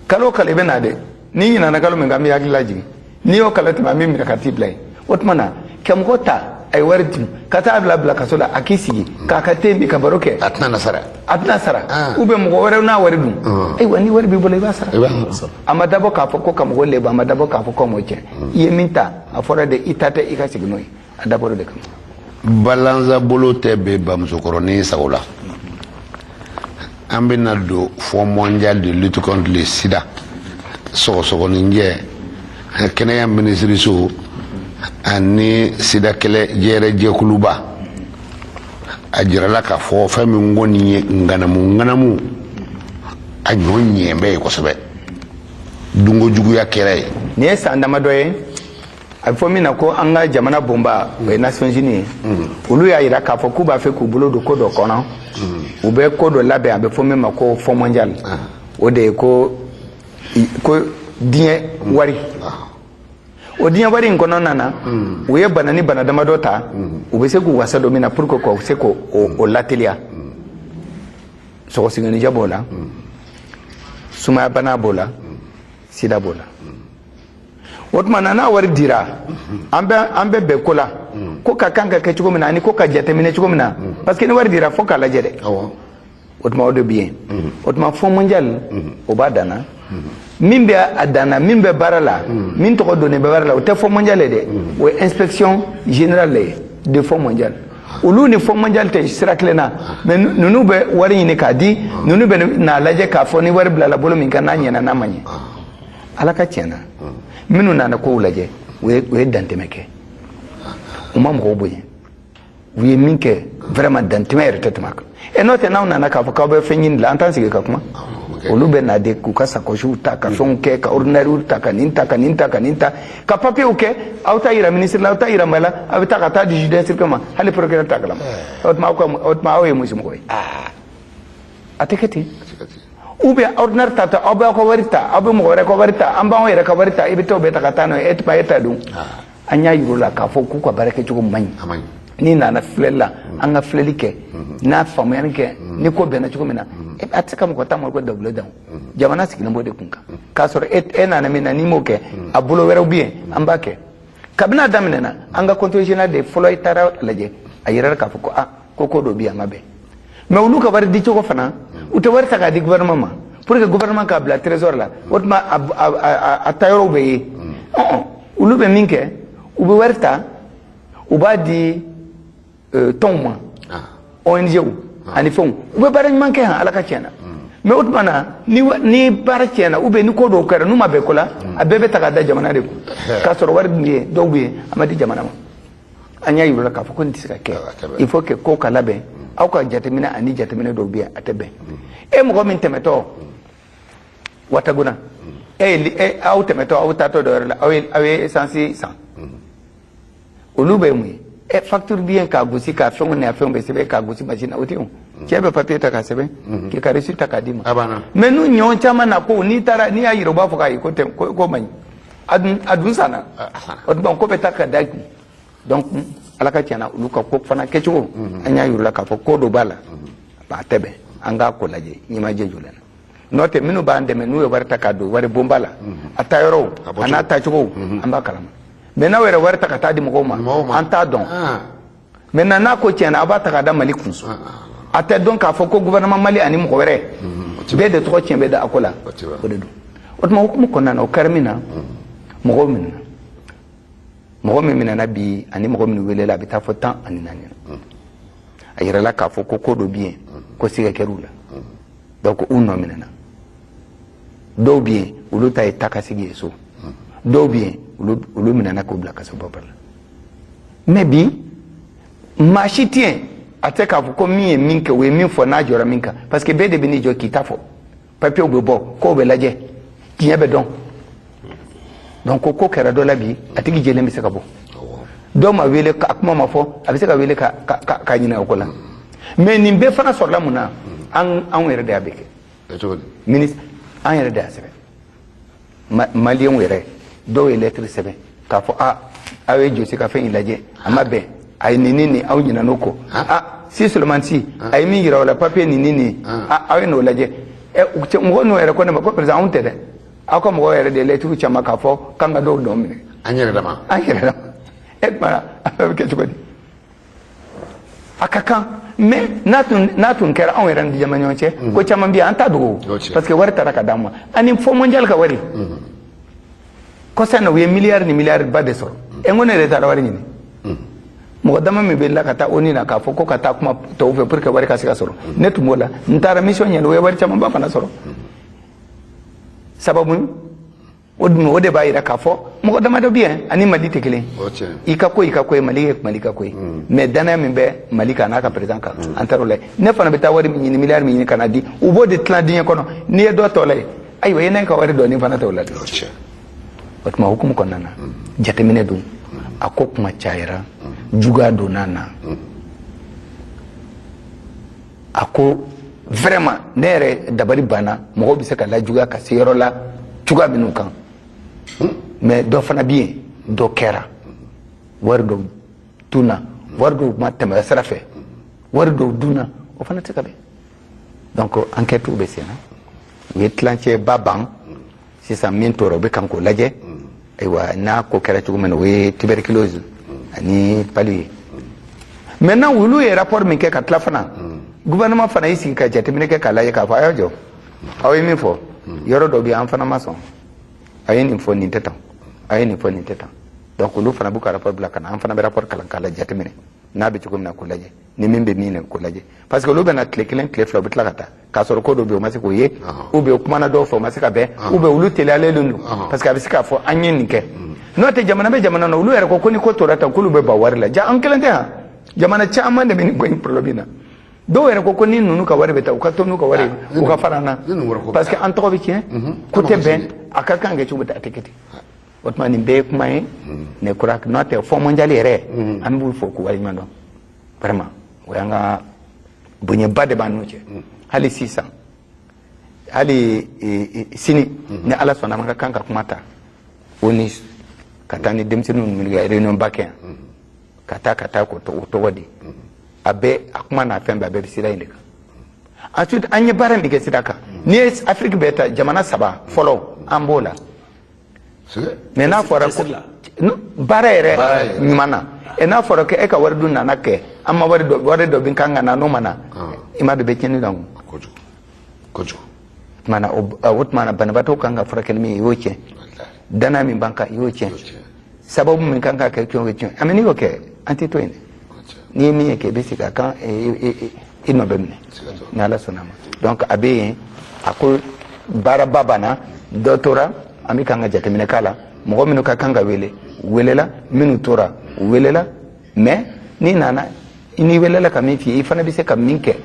kalo o kalo i bɛ na dɛ. N'i ɲinɛna kalo min kan, an bɛ hakili lajigin. N'i y'o kalo tɛmɛ, an bɛ minɛ ka t'i bila yen. O tuma na ka mɔgɔ ta, a ye wari dun, ka taa bila kaso la, a k'i sigi k'a ka te min, ka baro kɛ. A tɛna na sara. A tɛna sara. Ou bien mɔgɔ wɛrɛ n'a wari dun, ayiwa, ni wari b'i bolo, i b'a sara. I b'a sara. A ma dabɔ k'a fɔ ko ka mɔgɔ lebu, a ma dabɔ k'a fɔ ko mɔgɔ cɛ. I ye min ta, a fɔra de i ta tɛ, i ka segin n'o ye. A dabɔra o de kama. Balanza bolo tɛ bɛn bamusokɔrɔnin sago la. An bɛna don Fonds mondial de lutte contre le sida, sɔgɔsɔgɔninjɛ, kɛnɛya minisiriso ani sida kɛlɛ jɛrɛ jɛkuluba, a jirala k'a fɔ fɛn min kɔni ye ŋanamu ŋanamu, a ɲɔ ɲɛ bɛ ye kosɛbɛ, dunko juguya kɛra ye. Nin ye san damadɔ ye, a bɛ fɔ min na ko an ka jamana bonba, o ye Nations Unies ye. Olu y'a yira k'a fɔ k'u b'a fɛ k'u bolo don ko dɔ kɔnɔ, u bɛ ko dɔ labɛn, a bɛ fɔ min ma ko Fonds mondial. O de ye ko diɲɛ wari. O diɲɛ wari in kɔnɔna na, u ye bana ni bana damadɔ ta, u bɛ se k'u wasa don min na pour que k'u se k'o o lateliya. Sɔgɔsɔgɔnijɛ b'o la, sumaya bana b'o la, sida b'o la. O tuma na n'a wari dira, an bɛ bɛn ko la, ko ka kan ka kɛ cogo min na ani ko ka jateminɛ cogo min na, parce que ni wari dira, fo k'a lajɛ dɛ. O tuma o de bɛ yen. O tuma Fonds mondial, o b'a danna. Min bɛ a danna, min bɛ baara la, min tɔgɔ donnen bɛ baara la, o tɛ Fonds mondial ye dɛ, o ye inspection générale ye de Fonds mondial. Olu ni Fonds mondial tɛ sira kelen na, mais ninnu bɛ wari ɲini k'a di, ninnu bɛ n'a lajɛ k'a fɔ ni wari bilala bolo min kan, n'a ɲɛna, n'a ma ɲɛ. Ala ka tiɲɛ na, minnu nana kow lajɛ, u ye dantɛmɛ kɛ, u ma mɔgɔw bonya. U ye min kɛ, vraiment, dantɛmɛ yɛrɛ tɛ tɛmɛ a kan. Ɛ, n'o tɛ, n'aw nana k'a fɔ k'aw bɛ fɛn ɲini la, an t'an sigi ka kuma. Olu bɛ na de k'u ka sakɔsiw ta, ka fɛnw kɛ, ka ordinaire ta, ka nin ta, ka nin ta, ka nin ta, ka papiyew kɛ. Aw ta yira ministre la, aw ta yira mɛ la, aw bɛ taa ka taa di juge d'instruction ma, hali procureur t'a kalama. O tuma aw ka, o tuma aw ye muso mɔgɔ ye. A tɛ kɛ ten. Ou bien ordinaire ta, aw bɛ aw ka wari ta, aw bɛ mɔgɔ wɛrɛ ka wari ta, an b'anw yɛrɛ ka wari ta, i bɛ taa o bɛɛ ta ka taa n'o ye. E tuma e ta dun. An y'a yir'u la k'a fɔ k'u ka baara kɛcogo man ɲi. A man ɲi. N'i nana filɛli la, an ka filɛli kɛ n'a faamuyali kɛ ni ko bɛnna cogo min na. A tɛ se ka mɔgɔ ta ma ko dabulu dan. Jamana sigilen b'o de kun kan, k'a sɔrɔ e nana min na, n'i m'o kɛ, a bolo wɛrɛw bɛ yen, an b'a kɛ. Kabini a daminɛna, an ka contrôle général de fɔlɔ i taara lajɛ, a yɛrɛ k'a fɔ ko aa, ko dɔ bɛ yen, a ma bɛn. Mais olu ka wari di cogo fana, U tɛ wari ta k'a di gouvernement ma pour que gouvernement k'a bila trésor la, o tuma a taayɔrɔw bɛ ye. Olu bɛ min kɛ, u bɛ wari ta, u b'a di tɔnw ma, ONG ani fɛnw. U bɛ baara ɲuman kɛ han, Ala ka tiɲɛ na. Mais o tuma na, ni baara tiɲɛna ou bien ni ko dɔw kɛra n'u ma bɛn ko la, a bɛɛ bɛ ta k'a da jamana de kun, k'a sɔrɔ wari dun bɛ yen, dɔw bɛ yen, a ma di jamana ma. An y'a yir'u la k'a fɔ ko nin tɛ se ka kɛ. Il faut que ko ka labɛn. Aw ka jateminɛ ani jateminɛ dɔw bɛ yen, a tɛ bɛn. E mɔgɔ min tɛmɛtɔ Wataguna, e ye aw tɛmɛtɔ, aw taatɔ dɔ yɔrɔ la, aw ye essence san, olu bɛ mun ye? Ɛ, facture bɛ yen k'a gosi, k'a fɛnw ni a fɛnw bɛ sɛbɛn k'a gosi machine na, o tɛ o. Cɛ bɛ papier ta k'a sɛbɛn, k'i ka reçu ta k'a d'i ma. Mais n'u ɲɔgɔn caman na ko n'i taara, n'i y'a yira, u b'a fɔ k'ayi, ko tɛ, ko man ɲi. A dun sanna. O tuma ko bɛ taa ka da kun. Donc Ala ka tiɲɛ na, olu ka ko fana kɛcogo, an y'a yir'u la k'a fɔ ko dɔ b'a la, a tɛ bɛn. An k'a ko lajɛ ɲɛmajɛ jɔ la. N'o tɛ, minnu b'an dɛmɛ, n'u ye wari ta k'a don wari bonba la, a taa yɔrɔw a n'a taacogo, an b'a kalama. Mais n'aw yɛrɛ wari ta ka taa di mɔgɔw ma, an t'a dɔn. Maintenant, n'a ko tiɲɛna, aw b'a ta k'a da Mali kun, a tɛ dɔn k'a fɔ ko gouvernement Mali ani mɔgɔ wɛrɛ bɛɛ de tɔgɔ tiɲɛ bɛ da a ko la. O de don. O tuma hukumu kɔnɔna na, o kɛra min na, mɔgɔw minɛna. Mɔgɔ min minɛna bi ani mɔgɔ minnu welela, a bɛ taa fɔ 14 na. A yirala k'a fɔ ko ko dɔ bɛ yen, ko siga kɛr'u la, donc u nɔ minɛna. Dɔw bɛ yen, olu ta ye taa ka segin ye so. Dɔw bɛ yen, olu minɛna k'u bila kaso bɔ la. Mais bi, maa si tɛ yen, a tɛ k'a fɔ ko min ye min kɛ, o ye min fɔ, n'a jɔra min kan, parce que bɛɛ de bɛ n'i jɔ k'i ta fɔ. Papiyew bɛ bɔ, kow bɛ lajɛ, tiɲɛ bɛ dɔn. Donc ko kɛra dɔ la bi, a tigi jɛlen bɛ se ka bɔ. Dɔw ma wele, a kuma ma fɔ, a bɛ se ka wele ka ɲinɛ o ko la. Mais nin bɛɛ fana sɔrɔla mun na? An anw yɛrɛ de y'a bɛɛ kɛ. Ministre, an yɛrɛ de y'a sɛbɛn. Maliyɛnw yɛrɛ dɔw ye lettre sɛbɛn k'a fɔ: a aw ye Jose ka fɛn in lajɛ, a ma bɛn, a ye nin ni nin, aw ɲinɛ n'o kɔ. A si seulement si a ye min yira o la, papier nin ni nin, a aw ye n'o lajɛ. Ɛ, mɔgɔ n'o yɛrɛ ko ne ma ko: président, anw tɛ dɛ, aw ka mɔgɔw yɛrɛ de ye lettre caman k'a fɔ k'an ka dɔw dɔn minɛ. An yɛrɛ dama. An yɛrɛ dama. E tuma, a bɛ kɛ cogo di? A ka kan. Mais n'a tun kɛra anw yɛrɛ ni jama ɲɔgɔn cɛ, ko caman bɛ yen, an t'a dogo, parce que wari taara ka d'an ma ani Fonds mondial ka wari. Kɔsa in na, u ye miliyari ni miliyari ba de sɔrɔ. Ɛ, n ko ne yɛrɛ taara wari ɲini. Mɔgɔ dama min bɛ la ka taa ONU na k'a fɔ ko ka taa kuma tɔw fɛ pour que wari ka se ka sɔrɔ, ne tun b'o la. N taara mission ɲɛna, u ye wari camanba fana sɔrɔ. Sababu o dun, o de b'a yira k'a fɔ mɔgɔ damadɔ bɛ yen ani Mali tɛ kelen. I ka ko, i ka ko ye, Mali ye Mali ka ko ye. Mais danaya min bɛ Mali kan n'a ka président kan, an taara o la. Ne fana bɛ taa wari min ɲini, miliyari min ɲini ka na di, u b'o de tilan diɲɛ kɔnɔ. N'i ye dɔ tɔ la ye, ayiwa, i n'a ka wari dɔɔni fana t'o la dɛ. O tuma hukumu kɔnɔna na, jateminɛ don, a ko kuma cayara, juguya donna na. A ko vraiment, ne yɛrɛ dabali banna, mɔgɔw bɛ se ka lajuguya ka se yɔrɔ la cogoya minnu kan. Mais dɔ fana bɛ yen, dɔ kɛra, wari dɔw tunna, wari dɔw ma tɛmɛ sira fɛ, wari dɔw dunna, o fana tɛ se ka bɛn. Donc enquête bɛ sen na, u ye tilancɛ ba ban sisan. Min tora, u bɛ kan k'o lajɛ. Ayiwa, n'a ko kɛra cogo min na, o ye tuberculose ani palu ye. Maintenant, olu ye rapport min kɛ ka tila fana, gouvernement fana y'i sigi ka jateminɛ kɛ k'a lajɛ k'a fɔ: a y'aw jɔ, aw ye min fɔ, yɔrɔ dɔ bɛ yen, an fana ma sɔn. A ye nin fɔ, nin tɛ tan. A ye nin fɔ, nin tɛ tan. Donc olu fana b'u ka rapport bila ka na, an fana bɛ rapport kalan k'a la jateminɛ, n'a bɛ cogo min na k'o lajɛ, ni min bɛ min na k'o lajɛ, parce que olu bɛna tile kelen, tile 2, u bɛ tila ka taa k'a sɔrɔ ko dɔ bɛ yen, u ma se k'o ye, ou bien u kumana dɔw fɛ, u ma se ka bɛn, ou bien olu teliyalen don, parce que a bɛ se k'a fɔ an ye nin kɛ. N'o tɛ, jamana bɛ jamana na, olu yɛrɛ ko ko ni ko tora tan, k'olu bɛ ban wari la. Ja, an kelen tɛ yan, jamana caman de bɛ nin ko in problème na. Dɔw yɛrɛ ko ko ni ninnu ka wari bɛ taa, u ka to n'u ka wari ye, u ka fara an na, parce que an tɔgɔ bɛ tiɲɛ, ko tɛ bɛn, a ka kan kɛ cogo di, a tɛ kɛ ten. O tuma, nin bɛɛ ye kuma ye. Ne kura n'o tɛ, Fonds mondial yɛrɛ, an b'u fo k'u waleɲuman dɔn. Vraiment, o y'an ka bonyaba de b'an n'u cɛ. Hali sisan, hali sini, ni Ala sɔnna, an ka kan ka kuma ta o ni ka taa ni denmisɛnninw minnu ka réunion ba kɛ yan, ka taa k'o tɔgɔ di. A bɛɛ, a kuma n'a fɛn bɛɛ, a bɛɛ bɛ sira in de kan. Ensuite, an ye baara min kɛ sira kan, n'i ye Afiriki bɛɛ ta, jamana saba fɔlɔ, an b'o la. Mais n'a fɔra ko baara yɛrɛ ɲuman na, ɛ, n'a fɔra ko e ka wari dun nana kɛ, an ma wari dɔ, wari dɔ bin kan ka na, n'o ma na, i ma dɔn bɛ tiɲɛni don. Kojugu. O tuma na banabaatɔ kan ka furakɛ ni min ye, i y'o tiɲɛ. Danaya min b'an kan, i y'o tiɲɛ. Sababu min kan ka kɛ tiɲɛ, o tiɲɛ. Mais n'i y'o kɛ, an tɛ to yen dɛ. N'i ye min ye kɛ, i bɛ segin a kan, i nɔ bɛ minɛ ni Ala sɔnna a ma. Donc a bɛ yen, a ko baaraba banna, dɔ tora, an bɛ kan ka jateminɛ k'a la. Mɔgɔ minnu ka kan ka wele, welela, minnu tora, u welela. Mais n'i nana, n'i welela ka min f'i ye, i fana bɛ se ka min kɛ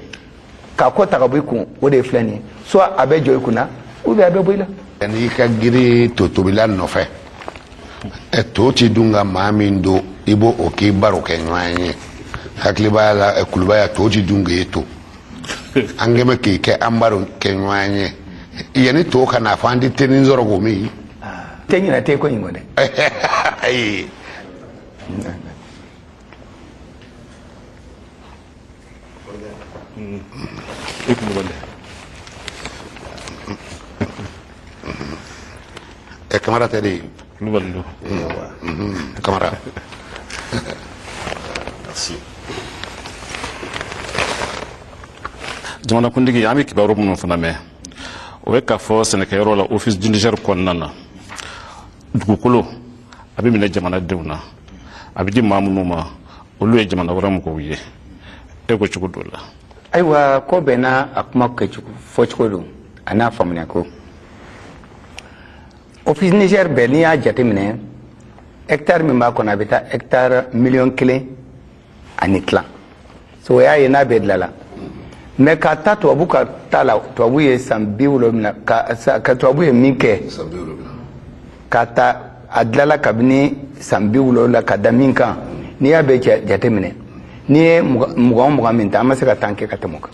k'a ko ta ka bɔ i kun, o de ye filɛ nin ye. Soit a bɛ jɔ i kunna, ou bien a bɛ bɔ i la. N'i ka girin totobila nɔfɛ, to ti dun ka maa min don, i b'o o k'i baro kɛ ɲɔgɔn ye. Hakili b'a la kulubaya, to ti dun k'e to, an kɛmɛ k'i kɛ an baro kɛ ɲɔgɔn ye yanni to ka n'a fɔ an tɛ tenin sɔrɔ k'o min. Tɛ ɲinɛ tɛ ko in kɔ dɛ. Ayi. Kamara tɛ de. Kulubali don. Kamara. Merci. Jamanakuntigi, an bɛ kibaru minnu fana mɛn, o ye k'a fɔ sɛnɛkɛyɔrɔ la, Office du Niger kɔnɔna na, dugukolo a bɛ minɛ jamanadenw na, a bɛ di maa minnu ma, olu ye jamana wɛrɛ mɔgɔw ye. E ko cogo dɔ la. Ayiwa, ko bɛɛ n'a a kuma kɛcogo fɔcogo don, a n'a faamuya ko. Office Niger bɛɛ, n'i y'a jateminɛ, hectare min b'a kɔnɔ, a bɛ taa hectare 1.5 million. So o y'a ye n'a bɛɛ dilala. Mais ka taa tubabu ka ta la, tubabu ye san 70 ka tubabu ye min kɛ, ka ta a dilala kabini san 70 ka da min kan, n'i y'a bɛɛ jateminɛ, n'i ye 20 min ta, an ma se ka tan kɛ ka tɛmɛ o kan.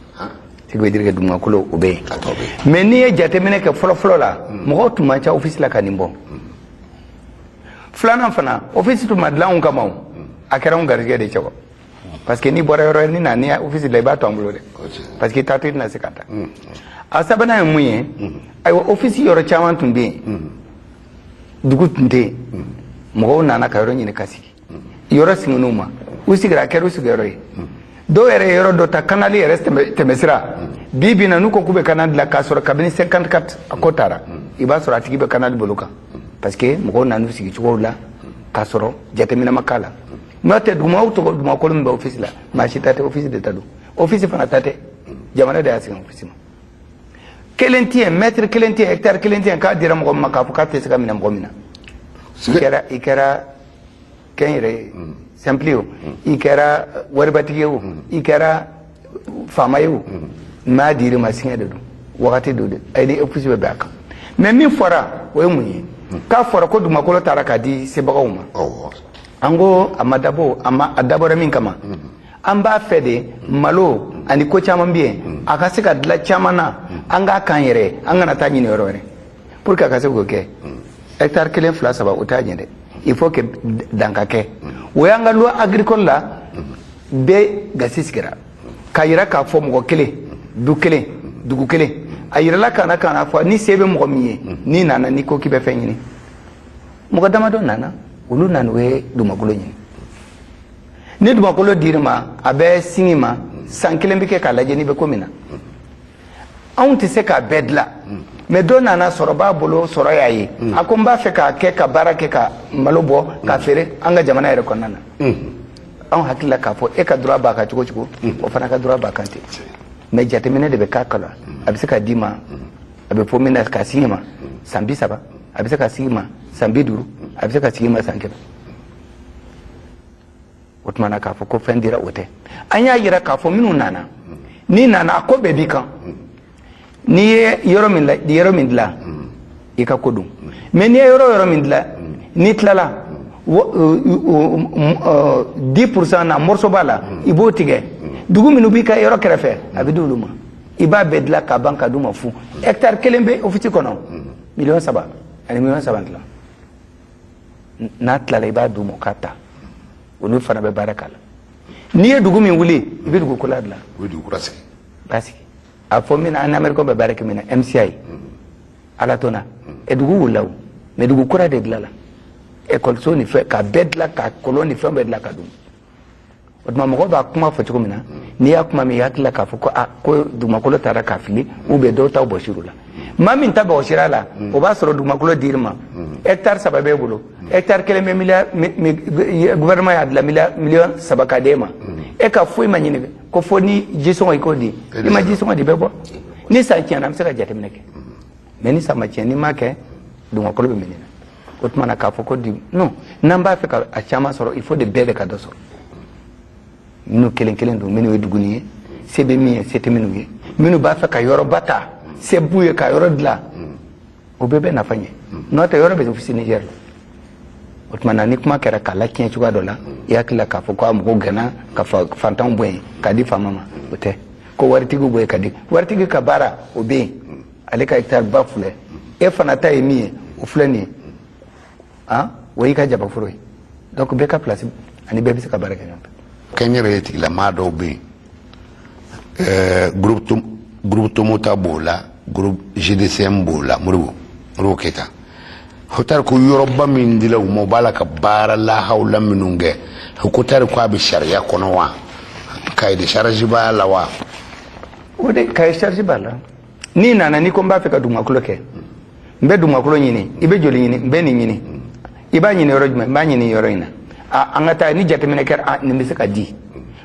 Ce qui veut dire que dugumakolo o bɛ yen. Mais n'i ye jateminɛ kɛ fɔlɔ-fɔlɔ la, mɔgɔw tun man ca office la ka nin bɔ. Filanan fana, office tun ma dilan anw kama o, a kɛra anw garijɛgɛ de cɛ. Parce que n'i bɔra yɔrɔ ni na, n'i office la, i b'a to an bolo dɛ, parce que taatɔ i tɛna se ka taa. A sabanan ye mun ye? Ayiwa, office yɔrɔ caman tun bɛ yen, dugu tun tɛ yen, mɔgɔw nana ka yɔrɔ ɲini ka sigi. Yɔrɔ sigin'u ma, u sigira, a kɛra u sigiyɔrɔ ye. Dɔw yɛrɛ ye yɔrɔ dɔ ta, kanali yɛrɛ tɛmɛsira. Bi bi in na, n'u ko k'u bɛ kanali dilan, k'a sɔrɔ kabini 54 a ko taara, i b'a sɔrɔ a tigi bɛ kanali bolo kan, parce que mɔgɔw nan'u sigi cogow la k'a sɔrɔ jateminɛ ma k'a la. N'o tɛ, dugumaw tɔgɔ, dugumakolo min bɛ office la, maa si ta tɛ, office de ta don. Office fana ta tɛ, jamana de y'a sigi office ma. Kelen tɛ yen, mètre kelen tɛ yen, hectare kelen tɛ yen k'a dira mɔgɔ min ma k'a fɔ k'a tɛ se ka minɛ mɔgɔ min na. I kɛra kɛnyɛrɛ ye simple o, i kɛra waribatigi ye o, i kɛra faama ye o, n'a dir'i ma, siɲɛ de don, wagati don de, ayi ni office bɛ bɛn a kan. Mais min fɔra, o ye mun ye? K'a fɔra ko dugumakolo taara k'a di sebagaw ma. An ko a ma dabɔ, a ma a dabɔra min kama, an b'a fɛ de malo ani ko caman bɛ yen, a ka se ka dilan caman na, an k'a kan yɛrɛ, an kana taa ɲini yɔrɔ wɛrɛ. Pour que a ka se k'o kɛ, hectare 1, 2, 3, o t'a ɲɛ dɛ. Il faut que dan ka kɛ. O y'an ka loi agricole la bɛɛ gasi sigira k'a yira k'a fɔ mɔgɔ kelen, du kelen, dugu kelen. A yirala ka na ka na fɔ ni se bɛ mɔgɔ min ye, n'i nana, n'i ko k'i bɛ fɛn ɲini, mɔgɔ damadɔ nana, olu nana, u ye dugumakolo ɲini. Ni dugumakolo dir'i ma, a bɛ sini ma, san kelen bɛ kɛ k'a lajɛ n'i bɛ ko min na. Anw tɛ se k'a bɛɛ dilan, mais dɔ nana, sɔrɔ b'a bolo, sɔrɔ y'a ye, a ko n b'a fɛ k'a kɛ ka baara kɛ, ka malo bɔ k'a feere an ka jamana yɛrɛ kɔnɔna na. Anw hakili la k'a fɔ e ka droit b'a kan cogo cogo, o fana ka droit b'a kan ten. Mais jateminɛ de bɛ k'a kala. A bɛ se ka d'i ma, a bɛ fɔ min na k'a sigi ma san 30, a bɛ se ka sigi ma san 50, a bɛ se ka sigi ma san 100. O tuma na, k'a fɔ ko fɛn dira, o tɛ. An y'a yira k'a fɔ minnu nana, n'i nana, a ko bɛɛ b'i kan. N'i ye yɔrɔ min yɔrɔ min dilan, i ka ko don. Mais n'i ye yɔrɔ min dilan, n'i tilala 10% na, morceau b'a la, i b'o tigɛ. Dugu minnu b'i ka yɔrɔ kɛrɛfɛ, a bɛ di olu ma. I b'a bɛɛ dilan k'a ban ka d'u ma fu. Hectare kelen bɛ office kɔnɔ, 3 millions ani 3.5 millions. N'a tilala, i b'a d'u ma, u k'a ta, olu fana bɛ baara k'a la. N'i ye dugu min wuli, i bɛ dugu kura dilan. U bɛ dugu kura sigi. B'a sigi, a fɔ min na, an américain bɛ baara kɛ min na, MCI Alatona ɛ, dugu wulila o, mais dugu kura de dilanna, ekɔliso ni fɛn ka bɛɛ dilan, ka kɔlɔn ni fɛn bɛɛ dilan ka d'u ma. O tuma mɔgɔ b'a kuma fɔ cogo min na, n'i y'a kuma mɛn, i hakili la k'a fɔ ko aa, ko dugumakolo taara k'a fili ou bien dɔw ta bɔsir'u la. Maa min ta bɔsira la, o b'a sɔrɔ dugumakolo dir'i ma, hectare 3 b'e bolo, hectare kelen bɛ miliyari, gouvernement y'a dilan miliyɔn 3 ka d'e ma. E ka foyi ma ɲini ko fo ni jisɔngɔ i k'o di. I ma jisɔngɔ di, bɛ bɔ. Ni san tiɲɛna, an bɛ se ka jateminɛ kɛ, mais ni san ma tiɲɛ, n'i m'a kɛ, dugumakolo bɛ minɛ. O tuma na k'a fɔ ko di, non, n'an b'a fɛ ka a caman sɔrɔ, il faut de bɛɛ de ka dɔ sɔrɔ. Minnu kelen kelen don, minnu ye duguni ye, se bɛ min ye, se tɛ minnu ye, minnu b'a fɛ ka yɔrɔba ta, se b'u ye ka yɔrɔ dilan, o bɛɛ bɛ nafa ɲɛ. N'o tɛ, yɔrɔ bɛ Office Niger la. O tuma na ni kuma kɛra k'a latiɲɛ cogoya dɔ la, i hakili la k'a fɔ ko a mɔgɔw gɛnna ka fantanw bɔ yen k'a di faama ma, o tɛ. Ko waritigiw bɔ yen ka di waritigi ka baara, o bɛ yen, ale ka hectare ba filɛ, e fana ta ye min ye, o filɛ nin ye, han, o y'i ka jabaforo ye. Donc bɛɛ ka place ani bɛɛ bɛ se ka baara kɛ ɲɔgɔn fɛ. Kɛnyɛrɛye tigilamaa dɔw bɛ yen, groupe Tomota b'o la, groupe GDCM b'o la, Modibo Keyita o tari ko yɔrɔba min dila u ma, u b'a la ka baara lahawula minnu kɛ, o ko tari ko a bɛ sariya kɔnɔ wa, cahier de charge b'a la wa? O de cahier charge b'a la. N'i nana, n'i ko n b'a fɛ ka dugumakolo kɛ, n bɛ dugumakolo ɲini, i bɛ joli ɲini? N bɛ nin ɲini. I b'a ɲini yɔrɔ jumɛn? N b'a ɲini yɔrɔ in na. A, an ka taa ni jateminɛ kɛra, a nin bɛ se ka di,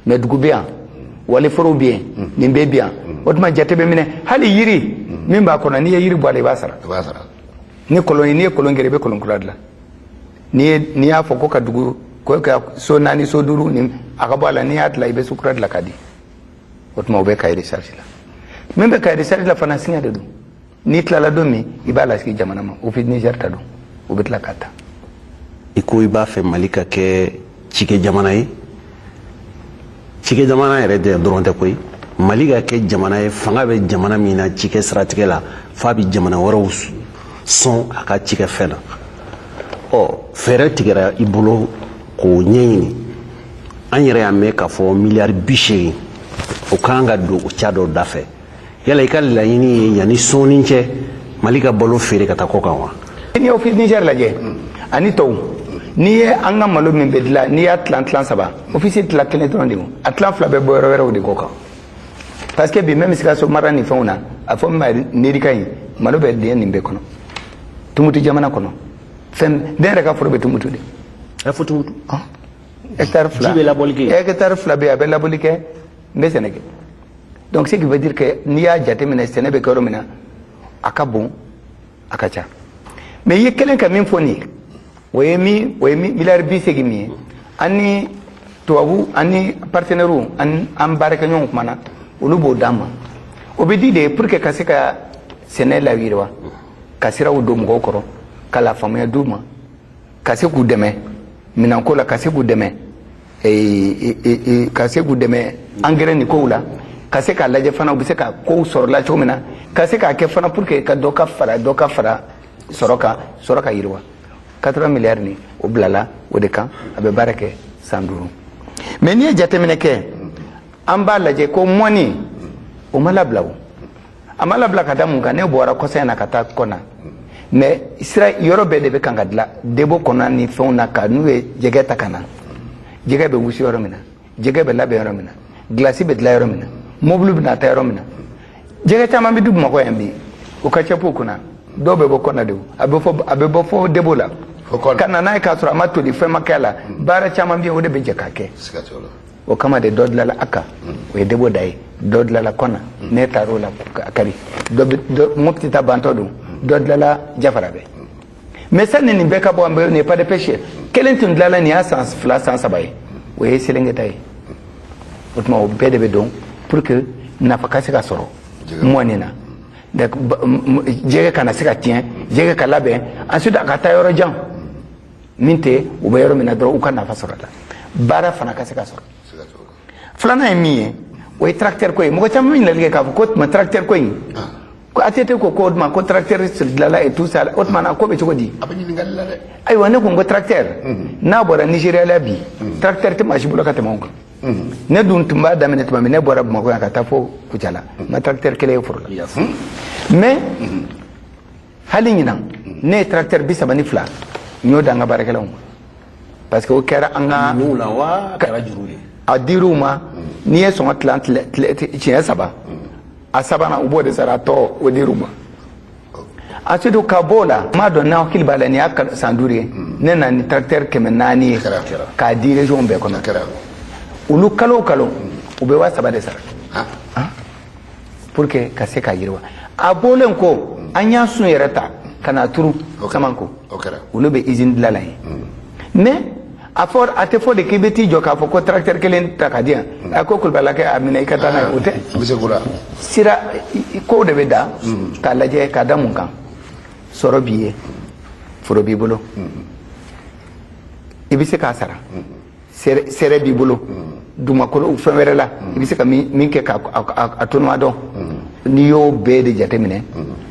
mais dugu bɛ yan, waliforo bɛ yen, nin bɛ bi yan. O tuma jate bɛ minɛ, hali yiri min b'a kɔnɔ, n'i ye yiri bɔ a la, i b'a sara. I b'a sara. Ni kolon, n'i ye kolon kɛ, i bɛ kolon kura dilan. N'i y'a fɔ ko ka dugu ko ka so naani, so duuru ni a ka bɔ a la, n'i y'a dilan, i bɛ so kura dilan k'a di. O tuma o bɛ cahier de charge la. Min bɛ cahier de charge la fana, siɲɛ de don. N'i tilala don min, i b'a lasigi jamana ma, Office Niger ta don, o bɛ tila k'a ta. I ko i b'a fɛ Mali ka kɛ cikɛ jamana ye. Cikɛ jamana yɛrɛ tɛ dɔrɔn tɛ koyi, Mali ka kɛ jamana ye fanga bɛ jamana min na cikɛ siratigɛ la, f'a bɛ jamana wɛrɛw sɔn a ka cikɛ fɛn na. Ɔ, fɛɛrɛ tigɛra i bolo k'o ɲɛɲini. An yɛrɛ y'a mɛn k'a fɔ miliyari 80 o kan ka don o ca dɔ da fɛ. Yala i ka laɲini ye yanni sɔnni cɛ, Mali ka balo feere ka taa kɔ kan wa? N'i ye Office Niger lajɛ ani tɔw, n'i ye an ka malo min bɛ dilan, n'i y'a tilan tilan saba, Office tilan kelen dɔrɔn de, a tilan fila bɛ bɔ yɔrɔ wɛrɛw de kɔ kan. Parce que bi, même Sikaso mara ni fɛnw na, a fɔ min ma Nerika in, malo bɛ den nin bɛɛ kɔnɔ, Tumutu jamana kɔnɔ. Fɛn den yɛrɛ ka foro bɛ Tumutu de. A fɔ Tumutu. Hectare 2. Ji bɛ labɔli kɛ. Hectare 2 bɛ yen, a bɛ labɔli kɛ, n bɛ sɛnɛ kɛ. Donc ce qui veut dire que n'i y'a jateminɛ, sɛnɛ bɛ kɛ yɔrɔ min na, a ka bon, a ka ca. Mais i ye kelen ka min fɔ nin ye, o ye min, o ye miliyari 80 min ye, an ni tubabu, an ni partenaires, an an baarakɛɲɔgɔnw kumana, olu b'o d'an ma. O bɛ di de pour que ka se ka sɛnɛ layiriwa, ka siraw don mɔgɔw kɔrɔ, ka lafaamuya d'u ma, ka se k'u dɛmɛ minɛnko la, ka se k'u dɛmɛ, ka se k'u dɛmɛ engrais ni kow la, ka se k'a lajɛ fana u bɛ se ka kow sɔrɔ la cogo min na, ka se k'a kɛ fana pour que ka dɔ ka fara sɔrɔ kan, sɔrɔ ka yiriwa. 80 milliards ni o bilala o de kan, a bɛ baara kɛ san 5. Mais n'i ye jateminɛ kɛ, an b'a lajɛ ko mɔni o ma labila, o a ma labila ka da mun kan? Ne bɔra kɔsa in na ka taa kɔna, mais sira yɔrɔ bɛɛ de bɛ kan ka dilan debo kɔnɔ ni fɛnw na, ka n'u ye jɛgɛ ta ka na, jɛgɛ bɛ wusu yɔrɔ min na, jɛgɛ bɛ labɛn yɔrɔ min na, gilasi bɛ dilan yɔrɔ min na, mobili bɛ na taa yɔrɔ min na. Jɛgɛ caman bɛ di Bamakɔ yan bi, o ka ca kunna, dɔw bɛ bɔ kɔnɔ de, a bɛ fɔ, a bɛ bɔ fo debo la ka na n'a ye, k'a sɔrɔ a ma toli, fɛn ma kɛ a la. Baara caman bɛ yen, o de bɛ jɛ k'a kɛ. O kama de dɔ dilanla a kan, o ye debo da ye, dɔ dilanla kɔnɔ, ne taar'o la kari, dɔ bɛ Mopti ta bantɔ don, dɔ dilanla Jafara bɛ. Mais sani nin bɛɛ ka bɔ, an bɛ nin ye pas de pêche kelen tun dilanla nin y'a san 2, san 3 ye, o ye Selenge ta ye. O tuma o bɛɛ de bɛ dɔn pour que nafa ka se ka sɔrɔ mɔni na, jɛgɛ kana se ka tiɲɛ, jɛgɛ ka labɛn, ensuite a ka taa yɔrɔ jan min tɛ u bɛ yɔrɔ min na dɔrɔn, u ka nafa sɔrɔ a la, baara fana ka se ka sɔrɔ. Filanan ye min ye, o ye tracteur ko ye. Mɔgɔ caman bɛ ɲininkali kɛ k'a fɔ ko tuma tracteur ko in, ko ATT ko o tuma ko tracteur dilanla et tout ça, o tuma na ko bɛ cogo di? A bɛ ɲininkali la dɛ. Ayiwa, ne ko n ko tracteur n'a bɔra Nigéria la bi, tracteur tɛ maa si bolo ka tɛmɛ anw kan. Ne dun tun b'a daminɛ tuma min, ne bɔra Bamakɔ yan ka taa fo Kucala, n ma tracteur kelen ye foro la. Mais hali ɲinan, ne ye tracteur 32, n y'o d'an ka baarakɛlaw ma, parce que o kɛra an ka Minɛnw la wa, a kɛra juru ye? A dir'u ma, n'i ye sɔngɔ tilan siɲɛ saba, a sabanan u b'o de sara, a tɔ o dir'u ma. Ensuite, ka bɔ o la, n m'a dɔn n'aw hakili b'a la, nin y'a san 5 ye, ne nana ni tracteur 400 ye k'a di région bɛɛ kɔnɔ. Olu kalo o kalo u bɛ 3000 de sara pour que ka se k'a yiriwa. A bɔlen kɔ, an y'a sun yɛrɛ ta ka na turu Samanko, olu bɛ usine dilan la yen. Mais a fɔ a tɛ fɔ de k'i bɛ t'i jɔ k'a fɔ ko tracteur kelen ta ka di yan, a ko kulubalakɛ a minɛ i ka taa n'a ye, o tɛ. Sira kow de bɛ da k'a lajɛ k'a da mun kan. Sɔrɔ b'i ye, foro b'i bolo, i bɛ se k'a sara, sɛrɛ b'i bolo, dugumakolo fɛn wɛrɛ la i bɛ se ka min kɛ k'a tɔnɔma dɔn. N'i y'o bɛɛ de jateminɛ,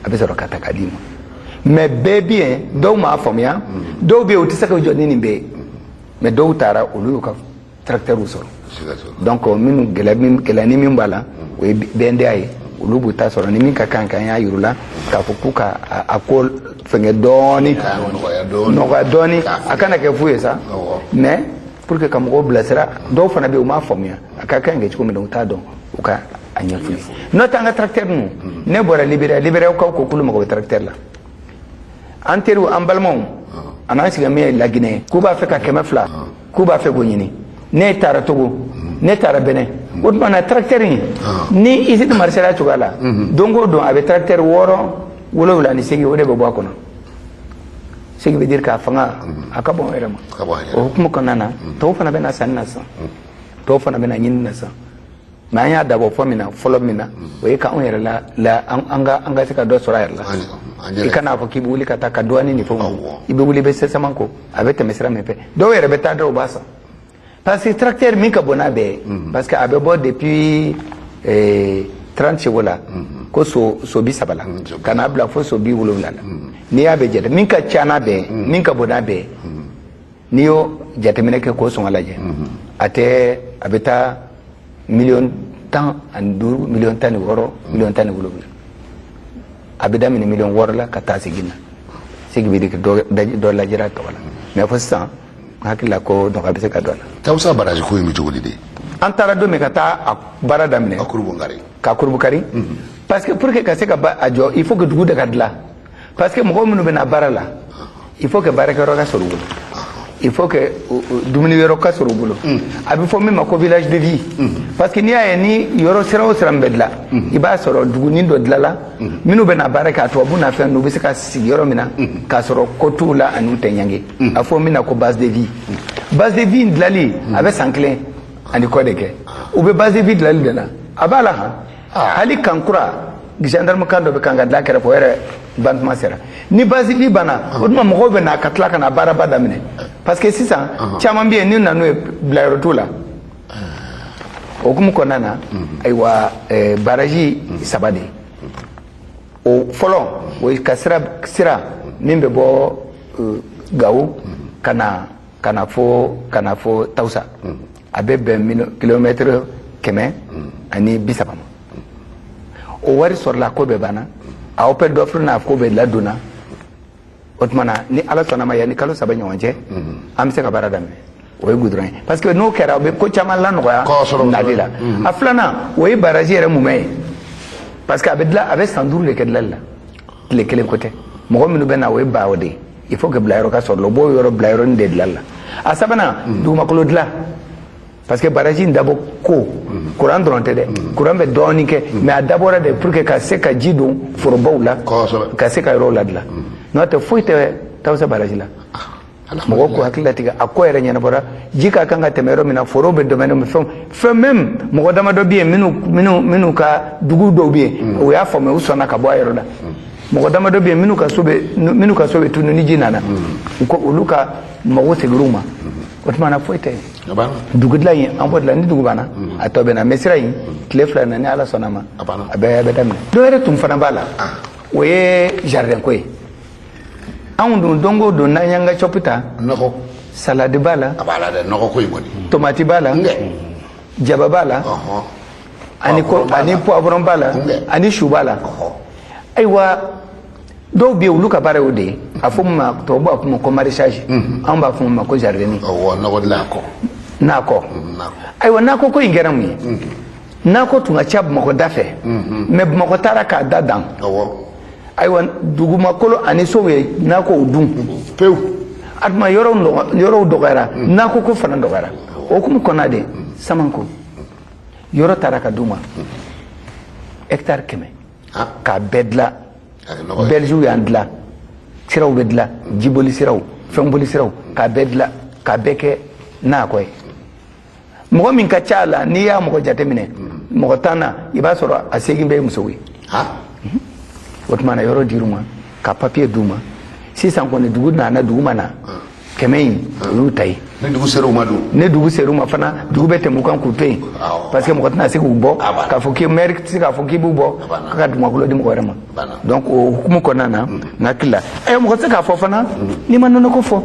a bɛ sɔrɔ ka ta k'a d'i ma. Mais bɛɛ bɛ yen, dɔw m'a faamuya, dɔw bɛ yen u tɛ se ka jɔ ni nin bɛɛ ye, mais dɔw taara, olu y'u ka tracteurs sɔrɔ. Donc minnu gɛlɛya ni min b'a la, o ye BNDA ye, olu b'u ta sɔrɔ. Ni min ka kan, k'an y'a yir'u la k'a fɔ k'u ka a ko fɛngɛ dɔɔni, nɔgɔya dɔɔni, a kana kɛ fu ye sa, mais pour que ka mɔgɔw bilasira. Dɔw fana bɛ yen, u m'a faamuya a ka kan kɛ cogo min na, u t'a dɔn, u ka a ɲɛf'u ye. N'o tɛ, an ka tracteur ninnu, ne bɔra Libéria, Libériakaw ko k'olu mago bɛ tracteur la. An teriw, an balimaw, a n'an sigi min ye Laginɛ, k'u b'a fɛ ka 200, k'u b'a fɛ k'o ɲini. Ne taara Togo, ne taara Benin. O tuma na, tracteur in ni usine marchera cogoya la, don o don a bɛ tracteur 6, 7 ni 8, o de bɛ bɔ a kɔnɔ. Ce qui veut dire k'a fanga a ka bon yɛrɛ ma. O hukumu kɔnɔna na, tɔw fana bɛ na sanni na sisan, tɔw fana bɛ na ɲini na sisan. Mais an y'a dabɔ fɔ min na fɔlɔ min na, o ye k'anw yɛrɛ la an ka se ka dɔ sɔrɔ a yɛrɛ la. I kan'a fɔ k'i bɛ wuli ka taa ka dɔɔni ni fɛnw, i bɛ wuli i bɛ se Samanko, a bɛ tɛmɛ sira min fɛ, dɔw yɛrɛ bɛ taa, dɔw b'a san, parce que tracteur min ka bon n'a bɛɛ ye, parce que a bɛ bɔ depuis 30 chevaux la, ko so 30 la, ka n'a bila fo so 70 la. N'i y'a bɛɛ jate, min ka ca n'a bɛɛ ye, min ka bon n'a bɛɛ ye, n'i y'o jateminɛ kɛ k'o sɔngɔ lajɛ, a tɛ, a bɛ taa 15 miliyɔn, 16 miliyɔn, 17 miliyɔn. A bɛ daminɛ 6 miliyɔn la ka taa segin na. Ce qui veut dire que dɔ lajɛra tɔgɔ la. Mais fo sisan, n hakili la ko nɔgɔya bɛ se ka don a la. Tawusa baraji ko in bɛ cogo di de? An taara don min ka taa a baara daminɛ, ka kurubukari, ka kurubukari, parce que pour que ka se ka a jɔ, il faut que dugu de ka dilan, parce que mɔgɔ minnu bɛ na baara la, il faut que baarakɛyɔrɔ ka sɔrɔ u bolo, il faut que dumuni yɔrɔ ka sɔrɔ u bolo. A bɛ fɔ min ma ko village de vie, parce que n'i y'a ye, ni yɔrɔ sira o sira min bɛ dilan, i b'a sɔrɔ dugunin dɔ dilanla, minnu bɛ na baara kɛ, a tubabu n'a fɛn ninnu, u bɛ se ka sigi yɔrɔ min na k'a sɔrɔ ko t'u la ani u tɛ ɲangi. A fɔ min na ko base de vie. Base de vie in dilanli, a bɛ san kelen ani kɔ de kɛ, u bɛ base de vie dilanli de la. A b'a la han, hali kan kura, gendarme kan dɔ bɛ kan ka dilan kɛrɛfɛ, o yɛrɛ bantuma sera. Ni base de vie banna, o tuma mɔgɔw bɛ na ka tila ka na baaraba daminɛ, parce que sisan caman bɛ yen, ni nan'u ye, bilayɔrɔ t'u la. O hukumu kɔnɔna na, ayiwa, baraji saba de ye. O fɔlɔ, o ye ka sira min bɛ bɔ Gawo ka na fo Tawusa, a bɛ bɛn kilomɛtiri 130 ma. O wari sɔrɔla, ko bɛɛ banna, a appel d'offre n'a ko bɛɛ ladonna. O tuma na, ni Ala sɔnna ma, yanni kalo 3 ɲɔgɔn cɛ, an bɛ se ka baara daminɛ. O ye goudron ye, parce que n'o kɛra, o bɛ ko caman lanɔgɔya nali la. A filanan, o ye baraji yɛrɛ mumɛ ye, parce que a bɛ dilan, a bɛ san 5 de kɛ dilanli la, tile kelen ko tɛ. Mɔgɔ minnu bɛ na, o ye ba o de ye, il faut que bilayɔrɔ ka sɔrɔ la, o b'o yɔrɔ bilayɔrɔnin de dilanli la. A sabanan, dugumakolo dilan, parce que baraji in dabɔ ko courant dɔrɔn tɛ dɛ, courant bɛ dɔɔnin kɛ, mais a dabɔra de pour que ka se ka ji don forobaw la, ka se ka yɔrɔw ladilan. N'o tɛ, foyi tɛ Tawusa baraji la. Mɔgɔw k'u hakili latigɛ, a ko yɛrɛ ɲɛnabɔra, ji ka kan ka tɛmɛ yɔrɔ min na, foro bɛ domaine min, fɛn fɛn même mɔgɔ damadɔ bɛ yen, minnu ka dugu dɔw bɛ yen, o y'a faamuya, u sɔnna ka bɔ a yɔrɔ la. Mɔgɔ damadɔ bɛ yen, minnu ka so bɛ tunu ni ji nana, u ko olu ka mago seginna u ma. O tuma na, foyi tɛ yen. Dugu dilan in, an b'o dilan, ni dugu banna, a tɔ bɛ na. Mais sira in, tile 2 na, ni Ala sɔnna ma, a bɛɛ bɛ daminɛ. Dɔ wɛrɛ tun fana b'a la, o ye jardin ko ye. Anw dun, don o don n'an y'an ka chɔpu ta, nɔgɔ, salade b'a la, a b'a la dɛ, nɔgɔ ko in kɔni, tomati b'a la, jaba b'a la, ani ko ani poivron b'a la, ani chou b'a la. Ayiwa, dɔw bɛ yen, olu ka baara y'o de ye. A fɔ min ma, tubabu b'a fɔ ma ko maraîchage, anw b'a fɔ min ma ko jardinier. Awɔ, nɔgɔ dilan kɔ. Nakɔ. Ayiwa, nakɔ ko in kɛra mun ye? Nakɔ tun ka ca Bamakɔ da fɛ, mais Bamakɔ taara k'a da dan. Ayiwa, dugumakolo ani sow ye nakɔw dun pewu. A tuma yɔrɔw dɔgɔyara, nakɔ ko fana dɔgɔyara. O hukumu kɔnɔna de, Samanko yɔrɔ taara ka d'u ma, hectare 100, k'a bɛɛ dilan. Belgiw y'an dilan, siraw bɛ dilan, jiboli siraw, fɛnboli siraw, k'a bɛɛ dilan, k'a bɛɛ kɛ nakɔ ye. Mɔgɔ min ka ca a la, n'i y'a mɔgɔ jateminɛ, mɔgɔ 10 na, i b'a sɔrɔ a 8 bɛɛ ye musow ye. O tuma na, yɔrɔ dir'u ma ka papiye d'u ma. Sisan kɔni, dugu nana, dugu ma na, 100 in, o y'u ta ye. Ni dugu sera u ma dun? Ni dugu ser'u ma fana, dugu bɛ tɛmɛ u kan k'u to yen, parce que mɔgɔ tɛna se k'u bɔ k'a fɔ k'i maire tɛ se k'a fɔ k'i b'u bɔ k'a ka dugumakolo di mɔgɔ wɛrɛ ma. Donc o hukumu kɔnɔna na, n hakili la, ɛ, mɔgɔ tɛ se k'a fɔ fana n'i ma nɔnɔko fɔ.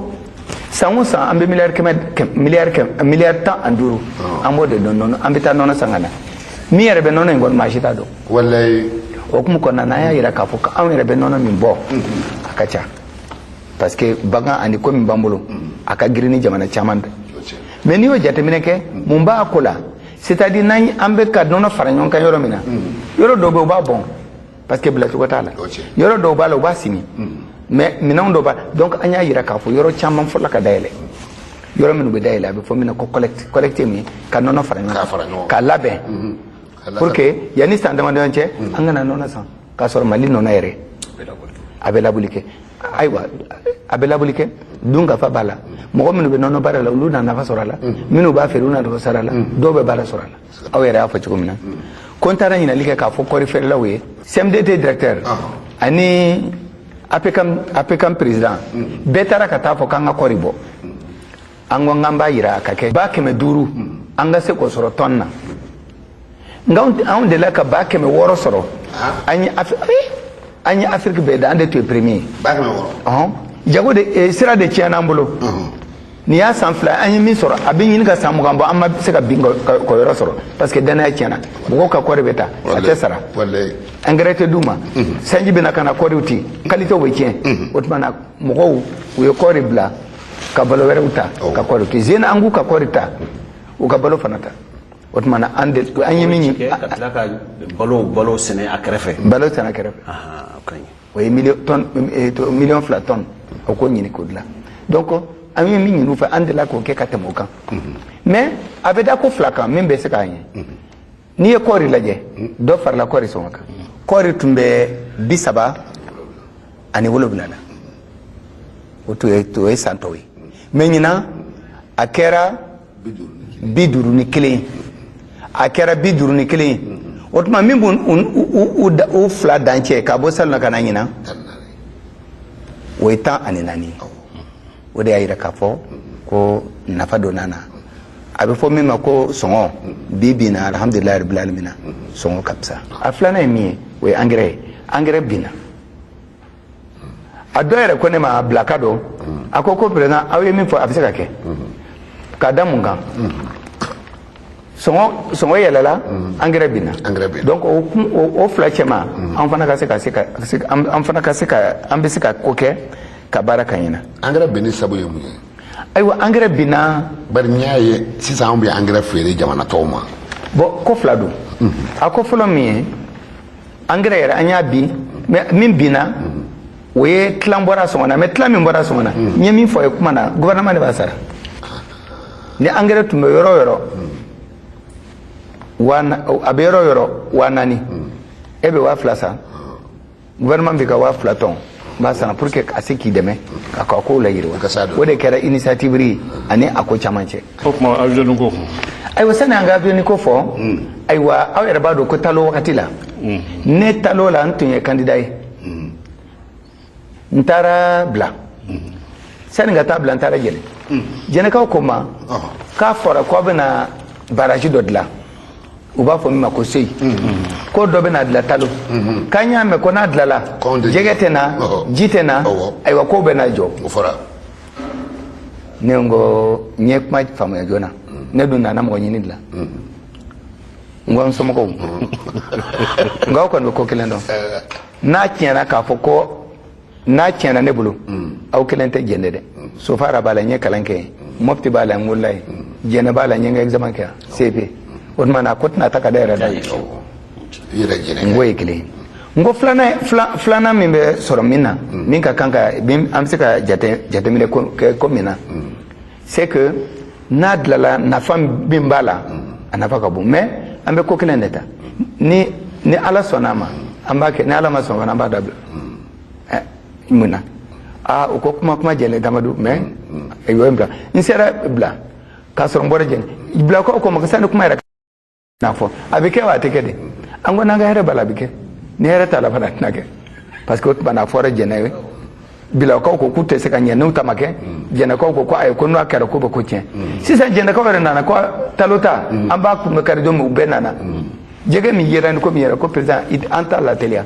San o san, an bɛ miliyari kɛmɛ, miliyari kɛmɛ, miliyari 15, an b'o de dɔn nɔnɔ. An bɛ taa nɔnɔ san ka na. Min yɛrɛ bɛ nɔnɔ in kɔnɔ, maa si t'a dɔn. O hukumu kɔnɔna na, an y'a yira k'a fɔ k'anw yɛrɛ bɛ nɔnɔ min bɔ, a ka ca, parce que bagan ani ko min b'an bolo, a ka girin ni jamana caman tɛ. Mais n'i y'o jateminɛ kɛ, mun b'a ko la? C'est à dire, n'an an bɛ ka nɔnɔ fara ɲɔgɔn kan yɔrɔ min na, yɔrɔ dɔw bɛ yen, u b'a bɔn parce que bilacogo t'a la. Yɔrɔ dɔw b'a la, u b'a simi, mais minɛnw dɔw b'a. Donc an y'a yira k'a fɔ yɔrɔ caman fɔlɔ ka dayɛlɛ. Yɔrɔ minnu bɛ dayɛlɛ, a bɛ fɔ min na ko collecte. Collecte ye mun ye? Ka nɔnɔ fara ɲɔgɔn kan, k'a labɛn pour que yanni san damadɔ cɛ, an kana nɔnɔ san k'a sɔrɔ Mali nɔnɔ yɛrɛ a bɛ laboli kɛ. Ayiwa, a bɛ laboli kɛ, dunkafa b'a la. Mɔgɔ minnu bɛ nɔnɔ baara la, olu na nafa sɔrɔ a la. Minnu b'a feere, olu na nafa sɔrɔ a la. Dɔw bɛ baara sɔrɔ a la. Aw yɛrɛ y'a fɔ cogo min na, ko n taara ɲininkali kɛ k'a fɔ kɔɔri feerelaw ye, CMDT directeur ani APCAM, APCAM président bɛɛ taara ka taa fɔ k'an ka kɔɔri bɔ. An ko k'an b'a yira ka kɛ ba 500, an ka se k'o sɔrɔ tɔn na. Nka anw delila ka ba 600 sɔrɔ. An ye Afiriki bɛɛ da, an de tun ye premier ye. Ba 600? Ɔhɔn, jago de sira de tiɲɛna an bolo. Nin y'a san 2, an ye min sɔrɔ, a bɛ ɲini ka san 20 bɔ, an ma se ka bin k'o yɔrɔ sɔrɔ, parce que danaya tiɲɛna. Mɔgɔw ka kɔɔri bɛ ta, a tɛ sara, engrais tɛ d'u ma, sanji bɛ na ka na kɔɔriw ci, qualité bɛ tiɲɛ. O tuma na, mɔgɔw u ye kɔɔri bila ka balo wɛrɛw ta, ka kɔɔri to zen. An k'u ka kɔɔri ta, u ka balo fana ta. O tuma na, an de an ye min ɲini ka tila ka balo sɛnɛ a kɛrɛfɛ. Balo sɛnɛ a kɛrɛfɛ, o ye miliyɔn tɔn, miliyɔn 2 tɔn, o k'o ɲini k'o dilan. Donc an ye min ɲini u fɛ, an delila k'o kɛ ka tɛmɛ o kan. Mais a bɛ da ko fila kan min bɛ se k'a ɲɛ. N'i ye kɔɔri lajɛ, dɔ farala kɔɔri sɔngɔ kan. Kɔɔri tun bɛ 37 la, o tun ye o ye san tɔw ye. Mais ɲinan, a kɛra 51 ye, a kɛra 51 ye. O tuma, min b'u u fila dan cɛ ka bɔ salon na ka na ɲinan, o ye 14 ye. O de y'a yira k'a fɔ ko nafa donna na. A bɛ fɔ min ma ko sɔngɔ bi bi na, alhamdulilayi rabbil alamina, sɔngɔ ka fisa. A filanan ye min ye, o ye engrais ye. Engrais binna. A dɔ yɛrɛ ko ne ma, bila ka don, a ko ko président, aw ye min fɔ, a bɛ se ka kɛ. K'a da mun kan? Sɔngɔ yɛlɛla, engrais binna. Donc o fila cɛma, an fana ka se ka se ka an fana ka se ka an bɛ se ka ko kɛ ka baara ka ɲɛna. Engrais binni sabu ye mun ye? Ayiwa, engrais binna. Bari n y'a ye sisan, anw bɛ engrais feere jamana tɔw ma. Bon, ko fila don. A ko fɔlɔ min ye, engrais yɛrɛ, an y'a bin, mais min binna, o ye tilan bɔra sɔngɔ na. Mais tilan min bɔra sɔngɔ na, n ye min fɔ ye kuma na, gouvernement de b'a sara. Ni engrais tun bɛ yɔrɔ o yɔrɔ waa, a bɛ yɔrɔ o yɔrɔ 4000, e bɛ 2000 san, gouvernement bɛ ka 2000 tɔn b'a san pour que a se k'i dɛmɛ ka kow la yiriwa. O de kɛra initiative ye ani a ko caman cɛ. O tuma, avion ko? Ayiwa, sani an ka avion ko fɔ, ayiwa, aw yɛrɛ b'a dɔn ko talo wagati la, ne talo la, n tun ye candidat ye. N taara bila, sani ka taa bila, n taara Jɛnɛ. Jɛnɛkaw ko ma k'a fɔra k'aw bɛna barrage dɔ dilan, u b'a fɔ min ma ko seyi, ko dɔ bɛna dilan talo, k'an y'a mɛn ko n'a dilanla, jɛgɛ tɛ na, ji tɛ na. Ayiwa, k'o bɛ na jɔ. Ne ko n ye kuma faamuya joona. Ne dun nana mɔgɔ ɲini dilan. N ko n somɔgɔw, nka aw kɔni bɛ ko kelen dɔn: n'a tiɲɛna, k'a fɔ ko n'a tiɲɛna ne bolo, aw kelen tɛ jɛn dɛ. Sofara b'a la, n ye kalan kɛ yen. Mɔpiti b'a la, n wolola yen. Jɛnɛ b'a la, n ye n ka examen kɛ yan, CEP. O tuma na, ko tɛna ta ka da yɛrɛ da. I yɛrɛ jɛnɛ. N ko ye kelen ye. N ko filanan, filanan min bɛ sɔrɔ min na, min ka kan ka min an bɛ se ka jateminɛ kɛ ko min na, c'est que n'a dilala, nafa min b'a la, a nafa ka bon. Mais an bɛ ko kelen de ta: ni Ala sɔnna a ma, an b'a kɛ; ni Ala ma sɔn fana, an b'a dabila. Mun na? Aa, o ko kuma jɛlen damadu, mais o ye n bila, n sera bila k'a sɔrɔ n bɔra Jɛnɛ. Bilakaw ko ma ko sani kuma yɛrɛ n'a fɔ, a bɛ kɛ wa, a tɛ kɛ de? An ko n'an ka hɛrɛ b'a la, a bɛ kɛ; ni hɛrɛ t'a la fana, a tɛna kɛ, parce que o tuma na, a fɔra Jɛnɛ ye. Bilakaw ko k'u tɛ se ka ɲɛ n'u ta ma kɛ. Jɛnɛkaw ko ayi, ko n'a kɛra, ko bɛ ko tiɲɛ. Sisan Jɛnɛkaw yɛrɛ nana ko talo ta, an b'a kun bɛ kari don min, u bɛɛ nana jɛgɛ min yera ni ko min yɛrɛ ko président, an t'a lateliya.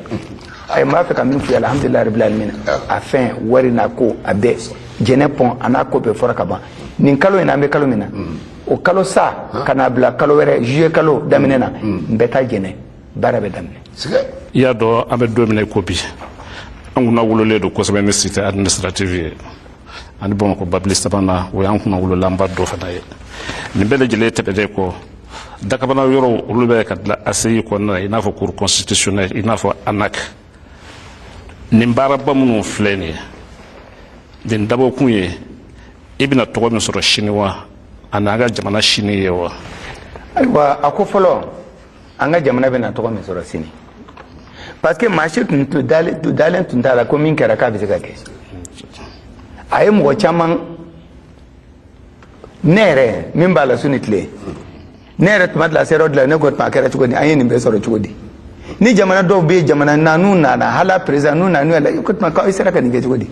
Ayi, n b'a fɛ ka min f'i ye, alhamdulilayi rabil alamina, a fɛn wari n'a ko a bɛɛ, Jɛnɛ pɔn a n'a ko bɛɛ fɔra ka ban. Nin kalo in na, an bɛ kalo min na, o kalo sa ka n'a bila kalo wɛrɛ, juillet kalo daminɛ na, n bɛ taa Jɛnɛ, baara bɛ daminɛ. I y'a dɔn, an bɛ don min na i ko bi, an kunna wololen don kosɛbɛ ni cité administrative ye ani Bamakɔ babili sabanan. O y'an kunna wololanba dɔ fana ye. Nin bɛɛ lajɛlen tɛmɛnen kɔ, dakabana yɔrɔw, olu bɛ ka dilan ACI kɔnɔna na, i n'a fɔ Cour constitutionnelle, i n'a fɔ ANAC. Nin baaraba minnu filɛ nin ye, nin dabɔkun ye i bɛna tɔgɔ min sɔrɔ sini wa, ani an ka jamana sini ye wa? Ayiwa, a ko fɔlɔ, an ka jamana bɛna tɔgɔ min sɔrɔ sini, parce que maa si tun dalen tun t'a la ko min kɛra k'a bɛ se ka kɛ. A ye mɔgɔ caman, ne yɛrɛ min b'a la su ni tile, ne yɛrɛ tuma dɔ la, se yɔrɔ dɔ la, ne ko tuma a kɛra cogo di, an ye nin bɛɛ sɔrɔ cogo di? Ni jamana dɔw bɛ yen, jamana naaniw nana, hali président n'u nana, yɛlɛ ko tuma k'aw sera ka nin kɛ cogo di?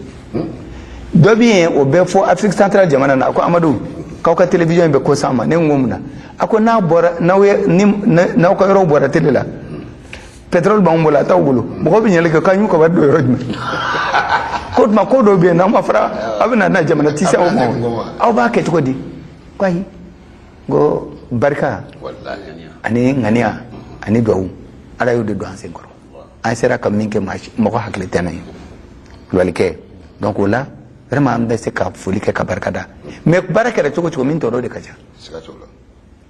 Dɔ bɛ yen, o bɛ fɔ Afrique centrale jamana na, a ko Amadu, k'aw ka télévision in bɛ ko s'an ma. Ne ko mun na? A ko n'a bɔra, n'aw ye ni n'aw ka yɔrɔw bɔra télé la, pétrole b'anw bolo, a t'aw bolo, mɔgɔw bɛ ɲininkali kɛ k'an y'u ka wari don yɔrɔ jumɛn. Ko tuma ko dɔw bɛ yen, n'aw ma fara, aw bɛ na jamana ti se aw ma, aw b'a kɛ cogo di? Ko ayi, n ko barika ani ŋaniya ani duwawu, Ala y'o de don an sen kɔrɔ, an sera ka min kɛ, mɔgɔ hakili tɛ n'a ye kulubalikɛ. Donc o la, vraiment, an bɛ se ka foli kɛ ka barika da. Mais baara kɛra cogo cogo, min tɔɔrɔ de ka ca.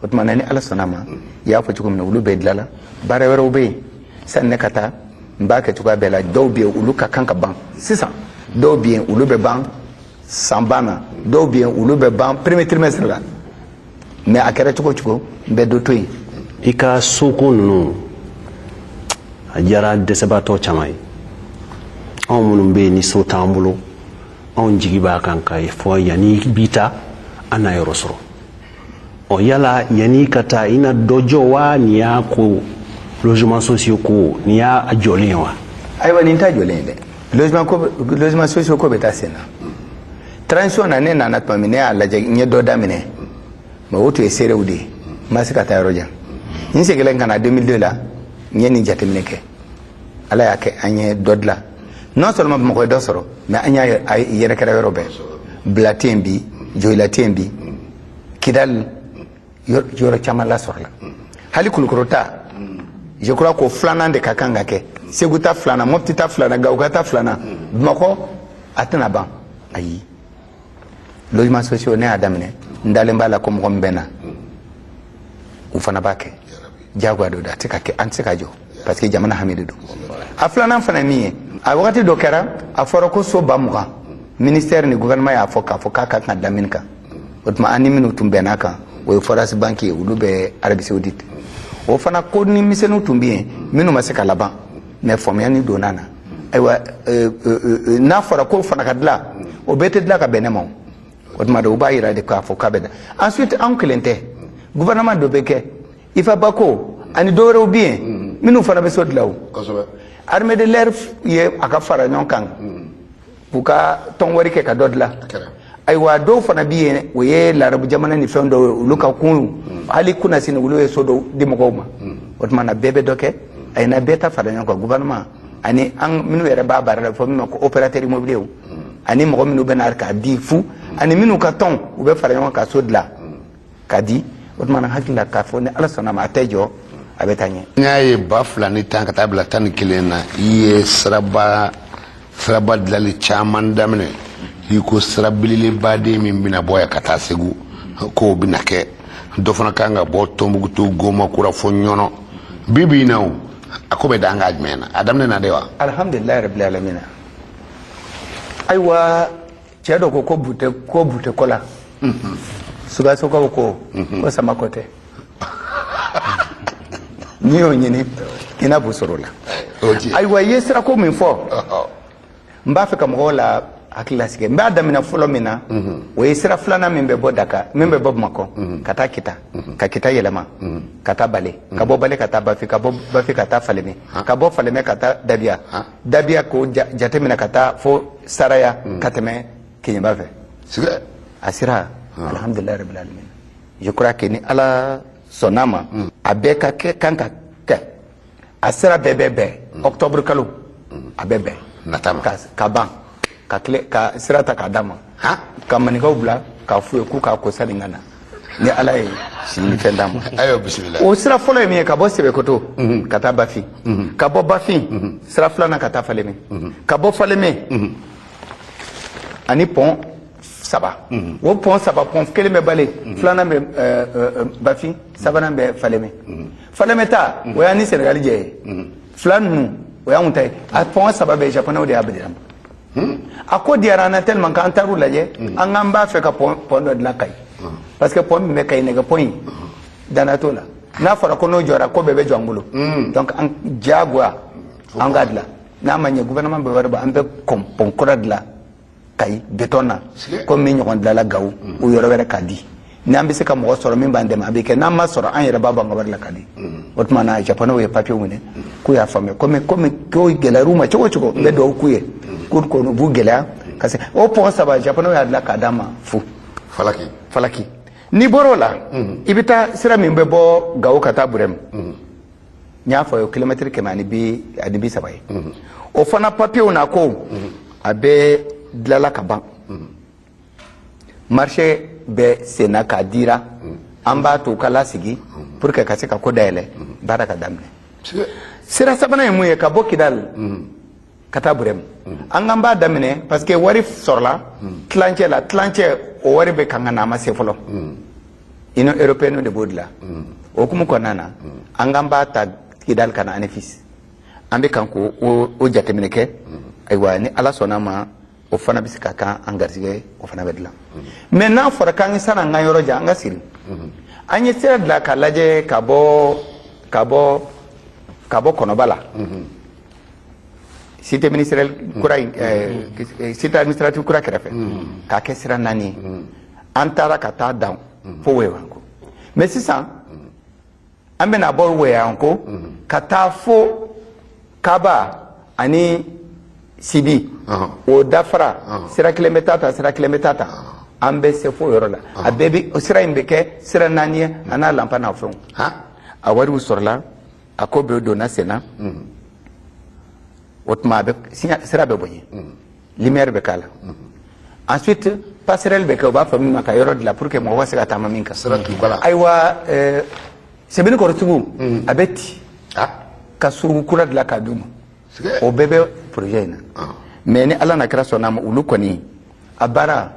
O tuma na, ni Ala sɔnna a ma, i y'a fɔ cogo min na, olu bɛɛ dilanla. Baara wɛrɛw bɛ yen, sani ne ka taa, n b'a kɛ cogoya bɛɛ la. Dɔw bɛ yen, olu ka kan ka ban sisan; dɔw bɛ yen, olu bɛ ban san ban na; dɔw bɛ yen, olu bɛ ban premier trimestre la. Mais a kɛra cogo cogo, n bɛ dɔ to yen. I ka soko ninnu, a diyara dɛsɛbaatɔ caman ye. Anw minnu bɛ yen ni so t'an bolo, anw jigi b'a kan ka fɔ yanni bi taa, an n'a yɔrɔ sɔrɔ. Ɔ, yala yanni ka taa, i na dɔ jɔ wa? Nin y'a ko logement sociaux ko, nin y'a jɔlen ye wa? Ayiwa, nin t'a jɔlen ye dɛ. Logement ko, logement sociaux ko bɛ taa sen na. Transition na, ne nana tuma min, ne y'a lajɛ, n ye dɔ daminɛ, mais o tun ye seerew de ye, n ma se ka taa yɔrɔ jan. N seginna ka na 2002 la, n ye nin jateminɛ kɛ. Ala y'a kɛ, an ye dɔ dilan. Non seulement Bamakɔ ye dɔ sɔrɔ, mais an y'a yɛrɛ kɛra yɔrɔ bɛɛ. Bila tɛ yen bi, Joyila tɛ yen bi, Kidali, yɔrɔ caman lasɔrɔla. Hali Kulukɔrɔ ta, je crois ko filanan de ka kan ka kɛ, Segu ta filanan, Mɔpti ta filanan, Gawo ta filanan, Bamakɔ a tɛna ban. Ayi, logement sociaux, ne y'a daminɛ, n dalen b'a la ko mɔgɔ min bɛ na, u fana b'a kɛ. Diyagoya don, a tɛ ka kɛ, an tɛ se ka jɔ, parce que jamana hami de don. A filanan fana ye min ye, a wagati dɔ kɛra, a fɔra ko so 20,000, ministère ni gouvernement y'a fɔ k'a fɔ k'a ka kan ka da min kan. O tuma, an ni minnu tun bɛn'a kan, o ye Forest Bank ye, olu bɛ Arabie Saoudite. O fana ko ni misɛnninw tun bɛ yen minnu ma se ka laban, mais faamuyali donna na. Ayiwa, n'a fɔra k'o fana ka dilan, o bɛɛ tɛ dilan ka bɛn ne ma. O tuma de, o b'a yira de k'a fɔ k'a bɛ da. Ensuite, anw kelen tɛ, gouvernement dɔ bɛ kɛ, IFABA ko ani dɔwɛrɛw bɛ yen minnu fana bɛ so dilan. O armée de l'air ye a ka fara ɲɔgɔn kan k'u ka tɔn wari kɛ ka dɔ dilan. Ayiwa, dɔw fana bɛ yen, o ye larabu jamana ni fɛn dɔw ye, olu ka kun hali kunnasini, olu ye so dɔw di mɔgɔw ma. O tuma na, bɛɛ bɛ dɔ kɛ. A ye na bɛɛ ta fara ɲɔgɔn kan, gouvernement ani an minnu yɛrɛ b'a baara la, fɔ min ma ko opérateur immobilier, ani mɔgɔ minnu bɛ na k'a di fu, ani minnu ka tɔn, u bɛ fara ɲɔgɔn kan ka so dilan k'a di. O tuma na, hakili la k'a fɔ ni Ala sɔnna ma, a tɛ jɔ, a bɛ taa ɲɛ. N y'a ye 2010 ka taa bila 11 na, i ye siraba dilanli caman daminɛ. I ko sira belebelebaden min bɛna bɔ yan ka taa Segu. K'o bɛna kɛ. Dɔ fana kan ka bɔ Tɔnbukutu, Goma Kura fo Ɲɔnɔ. Bi bi in na, o a ko bɛ dan ka jumɛn na? A daminɛ na de wa? Alhamdulilayi rabbil alamina. Ayiwa, cɛ dɔ ko bute ko bute ko la, Sikasokaw ko sama ko tɛ. N'i y'o ɲini, i na bu sɔrɔ o la. Ayiwa, i ye sirako min fɔ, n b'a fɛ ka mɔgɔw la hakili lasigi. N b'a daminɛ fɔlɔ min na, o ye sira filanan min bɛ bɔ Daka, min bɛ bɔ Bamakɔ ka taa Kita, ka Kita yɛlɛma ka taa Bale, ka bɔ Bale ka taa Bafi, ka bɔ Bafi ka taa Faleme, ka bɔ Faleme ka taa Dabiya, Dabiya k'o jateminɛ ka taa fo Saraya, ka tɛmɛ Keɲeba fɛ. A sira, alhamdulilayi rabbil alamin, je crois que ni Ala sɔnn'a ma, a bɛɛ ka kɛ kan ka kɛ. A sira bɛɛ bɛ bɛn octobre kalo, a bɛ bɛn nata ma. Ka ban ka tile ka sira ta k'a d'a ma, ka maninkaw bila k'a f'u ye k'u k'a ko sani ka na, ni Ala ye si ni fɛn d'a ma. Ayiwa, bisimila. O sira fɔlɔ ye min ye, ka bɔ Sɛbɛkoto ka taa Bafin, ka bɔ Bafin sira filanan ka taa Faleme, ka bɔ Faleme ani pont saba. O pont saba, pont kelen bɛ Bale, filanan bɛ Bafin, sabanan bɛ Faleme. Faleme ta, o y'an ni Senegali jɛ ye. Fila ninnu, o y'anw ta ye. A pont saba bɛɛ, Japonɛw de y'a bila an ma. A ko diyara an na tellement k'an taar'u lajɛ. An k'an b'a fɛ ka pont dɔ dilan Kayi, parce que pont min bɛ Kayi, nɛgɛ pont in, danna t'o la. N'a fɔra ko n'o jɔra, ko bɛɛ bɛ jɔ an bolo. Donc an diyagoya an k'a dilan. N'a ma ɲɛ, gouvernement bɛ wari bɔ, an bɛ pont kura dilan Kayi béton na, komi min ɲɔgɔn dilanla Gawo o yɔrɔ wɛrɛ, k'a di. N'an bɛ se ka mɔgɔ sɔrɔ min b'an dɛmɛ, a bɛ kɛ. N'an ma sɔrɔ, an yɛrɛ b'a bɔ an ka wari la k'a di. O tuma na, Japonɛw ye papiyew minɛ k'u y'a faamuya. Komi ko gɛlɛyar'u ma cogo o cogo, n bɛ dugawu k'u ye k'u kɔni u b'u gɛlɛya ka se o pont saba. Japonɛw y'a dilan k'a d'an ma fu. Falaki. Falaki. N'i bɔr'o la, i bɛ taa sira min bɛ bɔ Gawo ka taa Burɛmu. N y'a fɔ a ye, kilomɛtiri 130 ye. O fana papiyew n'a ko a bɛɛ dilanla ka ban. Marché bɛ senna k'a dira. An b'a to u ka lasigi pour que ka se ka ko dayɛlɛ, baara ka daminɛ. Sira sabanan ye mun ye? Ka bɔ Kidali ka taa Burɛmu. An k'an b'a daminɛ parce que wari sɔrɔla tilancɛ la. Tilancɛ o wari bɛ kan ka na, a ma se fɔlɔ. Union européenne de b'o dilan. O hukumu kɔnɔna na, an k'an b'a ta Kidali ka na Anefis. An bɛ kan k'o o jateminɛ kɛ. Ayiwa, ni Ala sɔnna a ma, o fana bɛ se ka kan an garisɛgɛ, o fana bɛ dilan. Mais n'a fɔra k'an sanni an ka yɔrɔ jan, an ka siri, an ye sira dilan k'a lajɛ ka bɔ Kɔnɔba la, cité ministérielle kura in, cité administrative kura kɛrɛfɛ, k'a kɛ sira naani ye. An taara ka taa dan fo Wewanko. Mais sisan an bɛna bɔ Weyanko ka taa fo Kaba ani Sibi. O dafara, sira kelen bɛ taa ta, sira kelen bɛ taa ta, an bɛ se fo o yɔrɔ la. A bɛɛ bɛ sira in bɛ kɛ sira naani ye, a n'a lanpa n'a fɛnw. A wariw sɔrɔla, a ko bɛɛ donna sen na. O tuma a bɛ sira bɛ bonya, lumière bɛ k'a la. Ensuite passerelle bɛ kɛ, u b'a fɔ min ma ka yɔrɔ dilan pour que mɔgɔ ka se ka taama min kan. Sira tulukala. Ayiwa, Sɛbɛnnikɔrɔ sugu, a bɛ ci ka sugu kura dilan k'a d'u ma. O bɛɛ bɛ projet in na. Mais ni Ala na kɛra sɔnna ma, olu kɔni a baara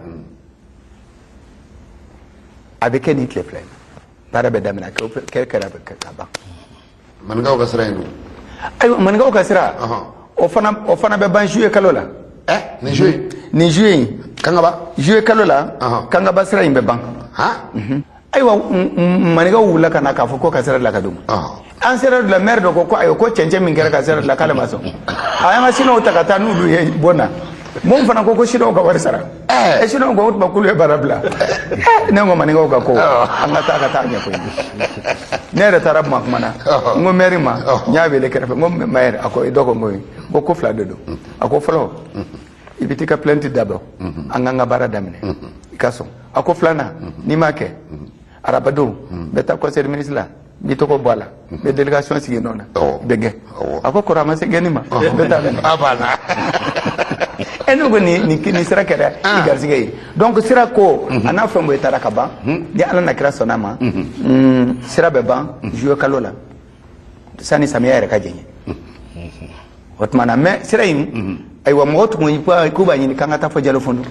a bɛ kɛ nin tile 2 in na. Baara bɛ daminɛ, kɛ kɛra bɛ kɛ ka ban. Maninkaw ka sira in don? Ayiwa, maninkaw ka sira, o fana bɛ ban juillet kalo la. Ɛ, nin juillet? Nin juillet in. Kangaba. Juillet kalo la, Kangaba sira in bɛ ban. Ayiwa, maninkaw wulila ka na k'a fɔ ko ka sira dilan ka d'u ma. An sera dilan, maire dɔ ko ayiwa, ko cɛncɛn min kɛra ka sira dilan, k'ale ma sɔn. A y'an ka siniwaw ta ka taa n'olu ye bon na. Mun fana ko siniwaw ka wari sara. Ɛ, siniwaw ko o tuma k'olu ye baara bila. Ɛ, ne ko maninkaw ka ko, an ka taa ɲɛfɔ ye. Ne yɛrɛ taara Bamakɔ kuma na, n ko maire ma, n y'a wele kɛrɛfɛ, n ko maire, a ko dɔ ko n ko ye, n ko fila de don. A ko fɔlɔ, i bɛ t'i ka plainte dabɔ, an k'an ka baara daminɛ, i ka sɔn. A ko filanan, n'i m'a kɛ, arabadon n bɛ taa conseil des ministres la, n b'i tɔgɔ bɔ a la, n bɛ délégation sigi nɔ na, bɛ gɛn. A ko kɔrɔ, a ma se gɛnni ma, n bɛ taa mɛnɛ. A banna. E, ne ko nin sira kɛra i garisɛgɛ ye. Donc sira ko a n'a fɛn bɛɛ taara ka ban. Ni Ala na kira sɔnna ma, sira bɛ ban juillet kalo la, sani samiya yɛrɛ ka jɛɲɛ. O tuma na, mais sira in, ayiwa, mɔgɔ tun k'u b'a ɲini k'an ka taa fɔ Jalofondo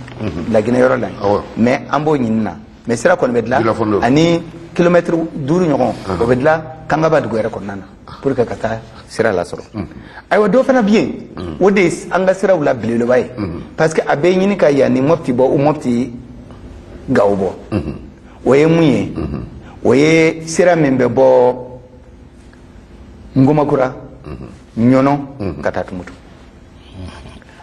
Laginɛ yɔrɔ la, mais an b'o ɲini na. Mais sira kɔni bɛ dilan ani kilomɛtiri 5 ɲɔgɔn, o bɛ dilan Kangaba dugu yɛrɛ kɔnɔna na pour que ka taa sira lasɔrɔ. Ayiwa, dɔ fana bɛ yen, o de ye an ka siraw la belebeleba ye, parce que a bɛ ɲini ka yan ni Mɔpti bɔ, o Mɔpti Gawo bɔ. O ye mun ye? O ye sira min bɛ bɔ Ngomakura, Ɲɔnɔ ka taa Tumutu.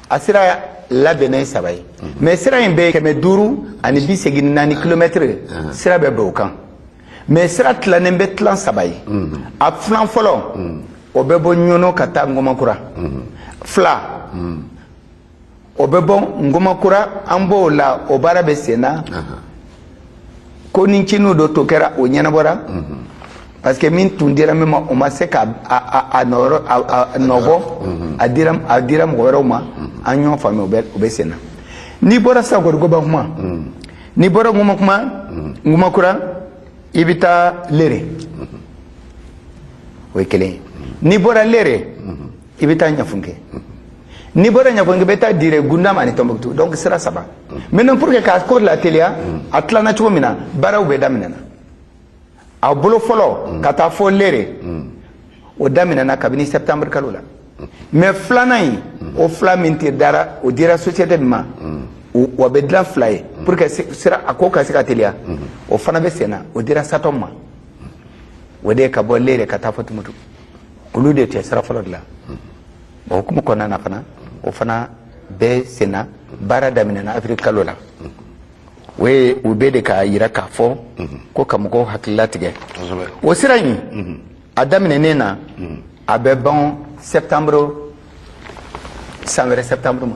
A sira labɛnnen ye saba ye, mais sira in bɛ 584 kilomɛtiri, sira bɛ bɛn o kan. Mais sira tilannen bɛ tilan saba ye. A filan fɔlɔ, o bɛ bɔ Ɲɔnɔ ka taa Ngomakura. Fila, o bɛ bɔ Ngomakura, an b'o la, o baara bɛ sen na. Ko ni cinu dɔ to kɛra, o ɲɛnabɔra, parce que min tun dira min ma, o ma se ka a nɔbɔ, a dira mɔgɔ wɛrɛw ma. An ɲɔgɔn faamuya, o bɛ sen na. N'i bɔra sisan kɔni, ko kuma, n'i bɔra Ngomakura, i bɛ taa Lere, o ye kelen ye. N'i bɔra Lere, i bɛ taa Ɲafunke. N'i bɔra Ɲafunke, i bɛ taa Dire, Gundam ani Tombouctou. Donc sira saba. Maintenant, pour que k'a ko lateliya, a tilanna cogo min na, baaraw bɛ daminɛna. A bolo fɔlɔ ka taa fɔ Lere, o daminɛna kabini septembre kalo la. Mais filanan in, o fila min tɛ dara, o dira société min ma, o bɛ dilan fila ye pour que sira a ko ka se ka teliya. O fana bɛ sen na, o dira Satom ma. O de ye ka bɔ Lere ka taa fɔ Tumutu. Olu de tɛ sira fɔlɔ dilan. O hukumu kɔnɔna na fana, o fana bɛ sen na, baara daminɛna avril kalo la. O ye u bɛ de k'a yira k'a fɔ ko ka mɔgɔw hakili latigɛ. O sira in, a daminɛnen na, a bɛ ban septembre, san wɛrɛ septembre ma,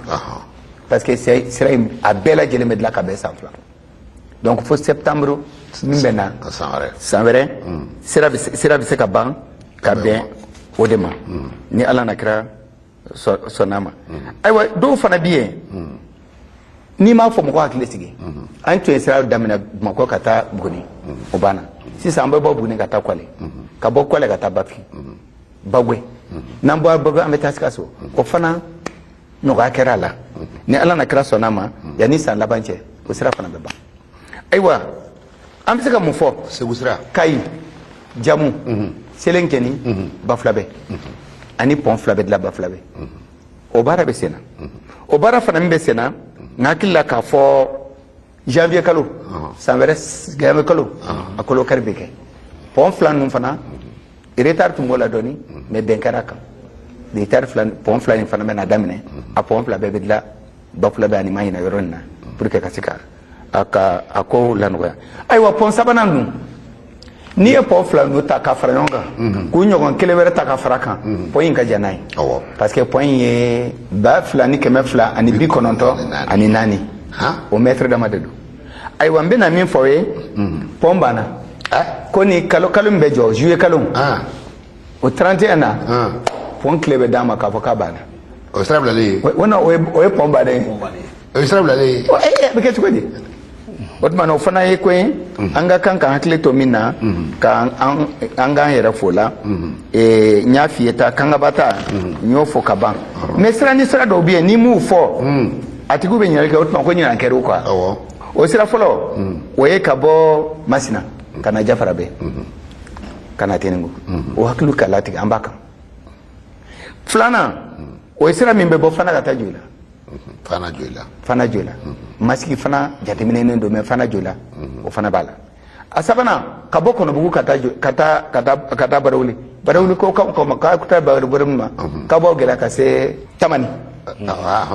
parce que sira in a bɛɛ lajɛlen bɛ dilan ka bɛn san 2. Donc fo septembre min bɛ na san wɛrɛ, sira bɛ se ka ban ka bɛn o de ma, ni Ala na kɛra sɔnna ma. Ayiwa, dɔw fana bɛ yen, n'i m'a fɔ mɔgɔ hakili sigi. An tun ye sira daminɛ Bamakɔ ka taa Buguni, o banna. Sisan an bɛ bɔ Buguni ka taa Kwale, ka bɔ Kwale ka taa Bafi Bagwe. N'an bɔra Bagwe, an bɛ taa Sikaso. O fana nɔgɔya kɛra a la. Ni Ala na kira sɔnna ma, yanni san laban cɛ, o sira fana bɛ ban. Ayiwa, an bɛ se ka mun fɔ? Segu sira. Kayi, Jamu, Selenkɛni, Bafulabɛ ani pɔn fila bɛ dilan Bafulabɛ. O baara bɛ sen na. O baara fana min bɛ sen na, n hakili la k'a fɔ janvier kalo, san wɛrɛ janvier kalo, a kolo kari bɛ kɛ. Pɔn fila ninnu fana, retard tun b'o la dɔɔni, mais bɛn kɛra a kan. Retard fila, pɔn fila in fana bɛna daminɛ. A pɔn fila bɛɛ bɛ dilan Bafulabɛ ani Mahina yɔrɔ in na pour que ka se ka a ko lanɔgɔya. Ayiwa, pɔn sabanan dun, n'i ye pɔn fila ninnu ta ka fara ɲɔgɔn kan, k'u ɲɔgɔn kelen wɛrɛ ta ka fara kan, pɔn in ka jan n'a ye, parce que pɔn in ye 2294, o mètre dama de don. Ayiwa, n bɛna min fɔ aw ye, pɔn banna ko ni kalo kalo min bɛ jɔ, juillet kalo o 31 na, pɔn tile bɛ d'a ma k'a fɔ k'a banna. O ye sira bilalen ye. O non, o ye pɔn bannen ye. O ye sira bilalen ye. A bɛ kɛ cogo di? O tuma na, o fana ye ko ye an ka kan ka hakili to min na, ka an k'an yɛrɛ fo la. N y'a f'i ye ta Kangaba ta, n y'o fɔ ka ban. Mais sira ni sira dɔw bɛ yen, n'i m'u fɔ, a tigiw bɛ ɲininkali kɛ, o tuma ko ɲinan kɛra o quoi. O sira fɔlɔ, o ye ka bɔ Masina ka na Jafarabɛ ka na Tenengu. O hakili ka latigɛ, an b'a kan. Filanan, o ye sira min bɛ bɔ Fana ka taa Joyila. Fana Joyila. Fana Joyila. Masigi fana jateminɛnen don, mais Fana Joyila, o fana b'a la. A sabanan, ka bɔ Kɔnɔbugu ka taa ka taa Barawuli. Barawuli ko k'a taa Barawuli ma, k'aw b'aw gɛlɛya ka se Tamani.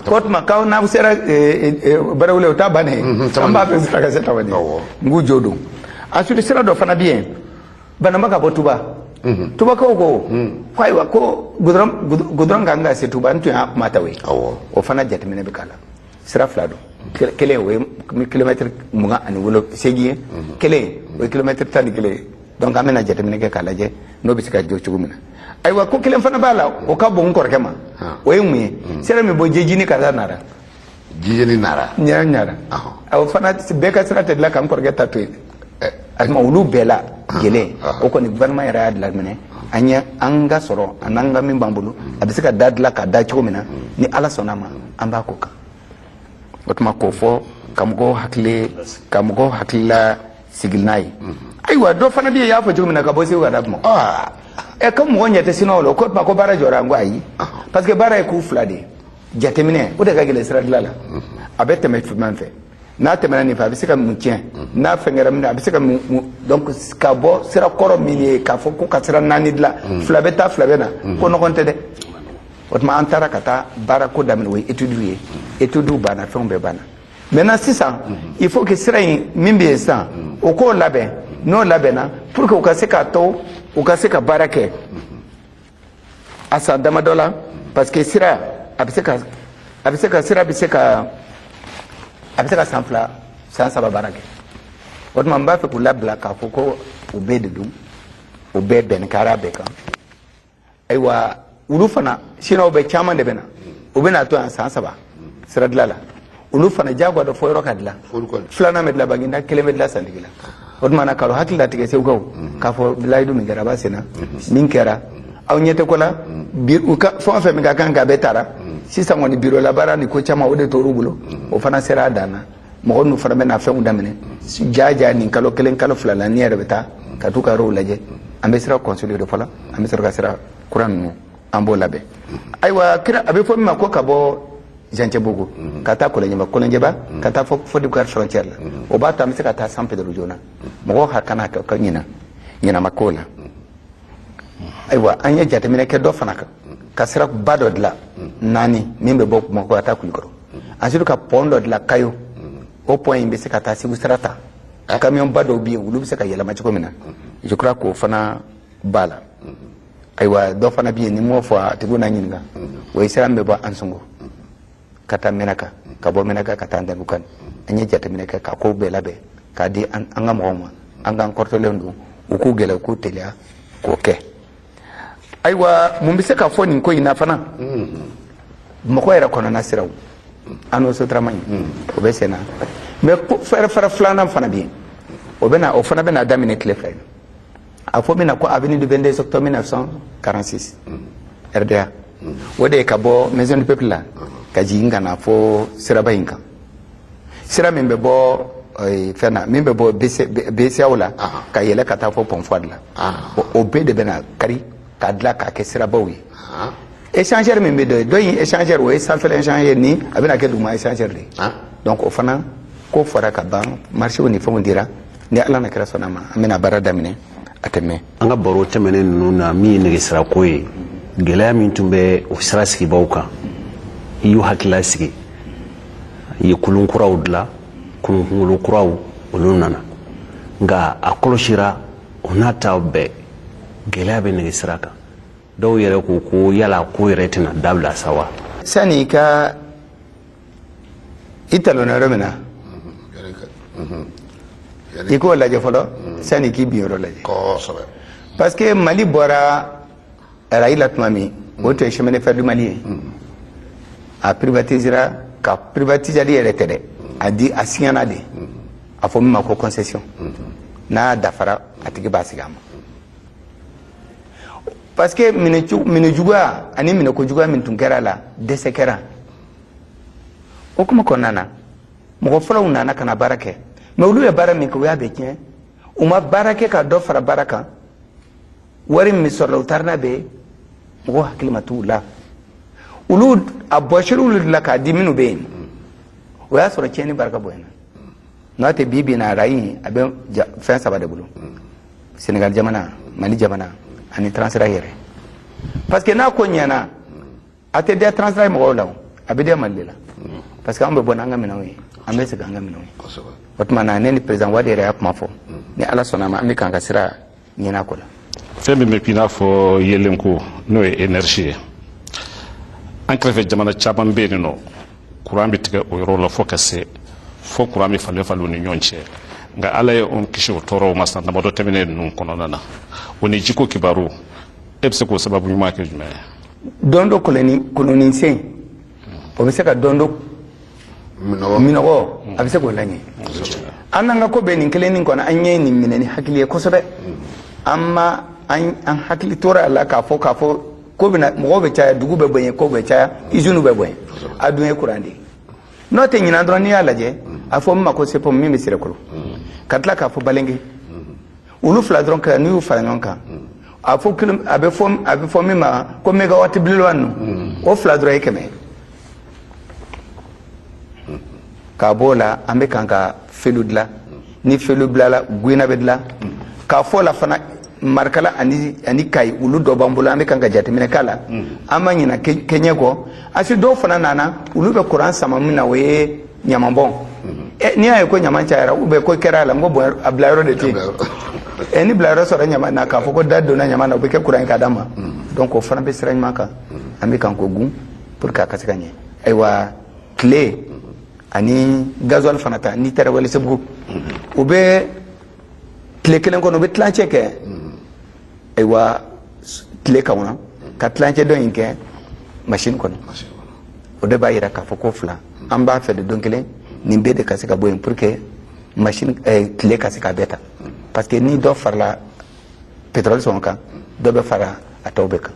Ko tuma k'aw n'aw sera Barawuli, o t'a bannen ye. An b'a fɛ sira ka se Tamani. N k'u jo don. Ensuite, sira dɔ fana bɛ yen, Banamba ka bɔ Tuba. Tubakaw ko ko ayiwa, ko goudron kan ka se Tuba, n tun y'a kuma ta o ye. O fana jateminɛ bɛ k'a la. Sira fila don. Kelen, o ye kilomɛtiri 28 ye. Kelen, o ye kilomɛtiri 11 ye. Donc an bɛna jateminɛ kɛ k'a lajɛ n'o bɛ se ka jɔ cogo min na. Ayiwa, ko kelen fana b'a la, o ka bon n kɔrɔkɛ ma. O ye mun ye? Sira min bɔ Jejini ka taa Nara. Jejini Nara. Nara. O fana bɛɛ ka sira tɛ dilan ka n kɔrɔkɛ ta to yen. A tuma olu bɛɛ la gɛlɛn, o kɔni gouvernement yɛrɛ y'a dilan minɛ. An ye an ka sɔrɔ a n'an ka min b'an bolo, a bɛ se ka da dilan ka da cogo min na, ni Ala sɔnna a ma, an b'a ko kan. O tuma k'o fɔ Ka mɔgɔw hakilila sigi n'a ye. Ayiwa, dɔ fana bɛ yen, i y'a fɔ cogo min na, ka bɔ Segu ka taa Bamakɔ. Ɛ, ko mɔgɔ ɲɛ tɛ Siniwaw la, ko tuma ko baara jɔra. N ko ayi, parce que baara ye k'u fila de ye. Jateminɛ, o de ka gɛlɛn sira dilan la. A bɛ tɛmɛ jumɛn fɛ? N'a tɛmɛna nin fɛ, a bɛ se ka mun tiɲɛ? N'a fɛnkɛra min na, a bɛ se ka mun? Donc ka bɔ sira kɔrɔ min ye, k'a fɔ ko ka sira naani dilan, fila bɛ taa, fila bɛ na, ko nɔgɔn tɛ dɛ. O tuma an taara ka taa baara ko daminɛ, o ye étude ye. Étude banna, fɛnw bɛɛ banna. Maintenant sisan, il faut que sira in min bɛ yen sisan, o k'o labɛn. N'o labɛnna, pour que u ka se k'a to u ka se ka baara kɛ a san damadɔ la, parce que sira a bɛ se ka sira bɛ se ka a bɛ se ka san 2, san 3 baara kɛ. O tuma n b'a fɛ k'u labila k'a fɔ ko u bɛɛ de dun, u bɛɛ bɛn kɛra bɛɛ kan. Ayiwa, olu fana, Siniwaw bɛ caman de bɛ na, u bɛ na to yan san 3 sira dilan la. Olu fana jagoya dɔ fɔ yɔrɔ ka dilan. Filanan bɛ dilan Baginda, kelen bɛ dilan Santigila. O tuma na kalo hakili latigɛ Segukaw k'a fɔ layidu min kɛra a b'a senna. Min kɛra, aw ɲɛ tɛ ko la u ka fɛn o fɛn min ka kan k'a bɛɛ taara. Sisan kɔni, biro la baara ni ko caman, o de tor'u bolo. O fana sera a dan na. Mɔgɔ ninnu fana bɛna fɛnw daminɛ ja ja nin kalo 1, kalo 2 la. Ni yɛrɛ bɛ taa ka t'u ka yɔrɔw lajɛ, an bɛ sira consolider fɔlɔ, an bɛ sɔrɔ ka sira kura ninnu, an b'o labɛn. Ayiwa, kira a bɛ fɔ min ma ko ka bɔ Zancɛbugu ka taa Kɔlɔnjɛba, Kɔlɔnjɛba ka taa fɔ Dibukari frontière la, o b'a to an bɛ se ka taa San Pedro joona. Mɔgɔw ha kana ka ɲina ɲinama k'o la. Ayiwa, an ye jateminɛ kɛ dɔ fana kan, ka sira ba dɔ dilan naani min bɛ bɔ Bamakɔ ka taa Kulikɔrɔ. Ensuite ka pont dɔ dilan Kayo. O pont in bɛ se ka taa Segu sira ta, camion ba dɔw bɛ yen, olu bɛ se ka yɛlɛma cogo min na. Je crois k'o fana b'a la. Ayiwa, dɔ fana bɛ yen, ni m'o fɔ a tigiw n'a ɲininka, o ye sira min bɛ bɔ Ansongo ka taa Menaka, ka bɔ Menaka ka taa Dangukan. An ye jateminɛ kɛ ka kow bɛɛ labɛn k'a di an ka mɔgɔw ma. An k'an kɔrɔtɔlen don, u k'u gɛlɛn, u k'u teliya k'o kɛ. Ayiwa, mun bɛ se ka fɔ nin ko in na fana? Mɔgɔ yɛrɛ kɔnɔna siraw, an n'o Sotrama in, o bɛ sen na. Mais fɛrɛ fɛrɛ filanan fana bɛ yen, o bɛ na, o fana bɛna daminɛ tile 2 in na. A fɔ min na ko avenue du 22 octobre 1946 RDA, o de ye ka bɔ Maison du Peuple la ka jigin ka na fo siraba in kan, sira min bɛ bɔ fɛn na, min bɛ bɔ BCEAO la ka yɛlɛ ka taa fɔ Pont Fuad la. O bɛɛ de bɛna kari k'a dilan k'a kɛ sirabaw ye. Échangeur min bɛ dɔ ye, dɔ in échangeur, o ye sanfɛla échangeur, ni a bɛna kɛ duguma échangeur de ye. Donc o fana ko fɔra ka ban, marché ni fɛnw dira. Ni Ala na kɛra sɔnna ma, an bɛna baara daminɛ, a tɛ mɛn. An ka baro tɛmɛnen ninnu na, min ye nɛgɛsirako ye, gɛlɛya min tun bɛ o sira sigibaw kan, i y'u hakilila sigi, i ye kulun kuraw dilan, kulun kunkolo kuraw olu nana. Nka a kɔlɔsira, o n'a ta bɛɛ, gɛlɛya bɛ nɛgɛsira kan. Dɔw yɛrɛ ko ko yala ko yɛrɛ tɛna dabila sa wa? Sani i ka i talonna yɔrɔ min na, i k'o lajɛ fɔlɔ sani k'i bin yɔrɔ lajɛ. Parce que Mali bɔra rail la tuma min, o tun ye Chemin de fer du Mali ye. A privatisera, ka privatiseli yɛrɛ tɛ dɛ, a di a signana de, a fɔ min ma ko concession. N'a dafara, a tigi b'a sigi a ma. Parce que minɛ juguya ani minɛko juguya min tun kɛra a la, dɛsɛ kɛra. O kuma kɔnɔna na, mɔgɔ fɔlɔw nana ka na baara kɛ, mais olu ye baara min kɛ, u y'a bɛɛ tiɲɛ. U ma baara kɛ ka dɔ fara baara kan. Wari min sɔrɔla, u taara n'a bɛɛ ye. Mɔgɔw hakili ma t'u la. Olu a bɔsiri olu de la k'a di minnu bɛ yen, o y'a sɔrɔ tiɲɛni barika bonyana. N'o tɛ, bi bi in na, rail in a bɛ fɛn saba de bolo: Sénégal jamana, Mali jamana ani Transrail yɛrɛ. Parce que n'a ko ɲɛna, a tɛ diya Transrail mɔgɔw la o, a bɛ diya Mali de la, parce que an bɛ bɔ n'an ka minɛnw ye, an bɛ segin an ka minɛnw ye. O tuma na, ne ni président Wade yɛrɛ y'a kuma fɔ. Ni Ala sɔnna ma, an bɛ k'an ka sira ɲini a ko la. Fɛn min bɛ k'i n'a fɔ yeelenko, n'o ye énergie ye, an kɛrɛfɛ jamana caman bɛ yen nɔ, kuran bɛ tigɛ o yɔrɔ la fo ka se fo kuran bɛ falen falen u ni ɲɔgɔn cɛ. Nka Ala ye anw kisi o tɔɔrɔw ma san damadɔ tɛmɛnen ninnu kɔnɔna na. O ni jiko kibaru, e bɛ se k'o sababu ɲuman kɛ jumɛn ye? Dɔn dɔ koloni sen, o bɛ se ka dɔn dɔ minɔgɔ, a bɛ se k'o laɲɛ. An n'an ka ko bɛɛ nin kelen nin kɔnɔ, an ye nin minɛ ni hakili ye kosɛbɛ. An ma an hakili tora a la k'a fɔ ko bɛna mɔgɔw bɛ caya, dugu bɛ bonya, ko bɛ caya, usine bɛ bonya, a dun ye kuran de ye. N'o tɛ, ɲinan dɔrɔn, n'i y'a lajɛ, A fɔ min ma ko CEPOM min bɛ Sirakolo, ka tila k'a fɔ Balenke, olu fila dɔrɔn kan, n'i y'u fara ɲɔgɔn kan, a fɔ kilo, a bɛ fɔ min ma ko mégawatt belebeleba ninnu, o fila dɔrɔn ye 100 ye. K'a b'o la, an bɛ kan ka felu dilan. Ni felu bilala, Guyina bɛ dilan. K'a fɔ la fana, Marikala ani Kayi, olu dɔ b'an bolo, an bɛ kan ka jateminɛ k'a la. An ma ɲina kɛɲɛ kɔ. Asi dɔw fana nana, olu bɛ kuran sama min na, o ye ɲamanbɔn. N'i y'a ye ko ɲaman cayara ou bien ko kɛra a la, n ko bɔn, a bila yɔrɔ de tɛ yen. Ni bila yɔrɔ sɔrɔ ɲaman na, k'a fɔ ko da donna ɲaman na, o bɛ kɛ kuran ye k'a d'a ma. Donc o fana bɛ sira ɲuman kan, an bɛ kan k'o gun pour que a ka se ka ɲɛ. Ayiwa, tile ani gasoil fana ta, n'i taara Welesebugu, u bɛ tile kelen kɔnɔ, u bɛ tilancɛ kɛ, ayiwa, tile kan kɔnɔ, ka tilancɛ dɔ in kɛ machine kɔnɔ. O de b'a yira k'a fɔ ko fila an b'a fɛ de, don kelen nin bɛɛ de ka se ka bɔ yen pour que machine tile ka se ka bɛɛ ta, parce que ni dɔ farala pétrole sɔngɔ kan, dɔ bɛ fara a tɔw bɛɛ kan.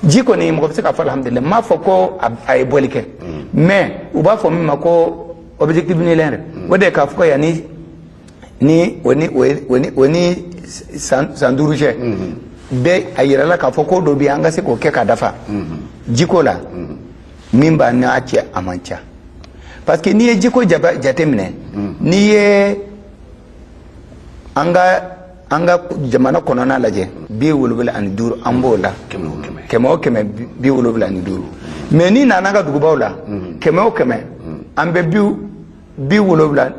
Ji kɔni, mɔgɔ bɛ se k'a fɔ alhamdulilayi, n m'a fɔ ko a ye bɔli kɛ, mais u b'a fɔ min ma ko objectif linéaire, o de ye k'a fɔ ko yanni ni o ni o ye o ni san 5 cɛ bɛɛ, a yirala k'a fɔ ko dɔ bɛ yen, an ka se k'o kɛ ka dafa jiko la. Min b'a n'a cɛ, a man ca, parce que n'i ye jiko jaba jate minɛ, n'i ye an ka jamana kɔnɔna lajɛ, 75 an b'o la. Kɛmɛ o kɛmɛ. Kɛmɛ o kɛmɛ, 75. Mais n'i nana an ka dugubaw la, kɛmɛ o kɛmɛ, an bɛ 79.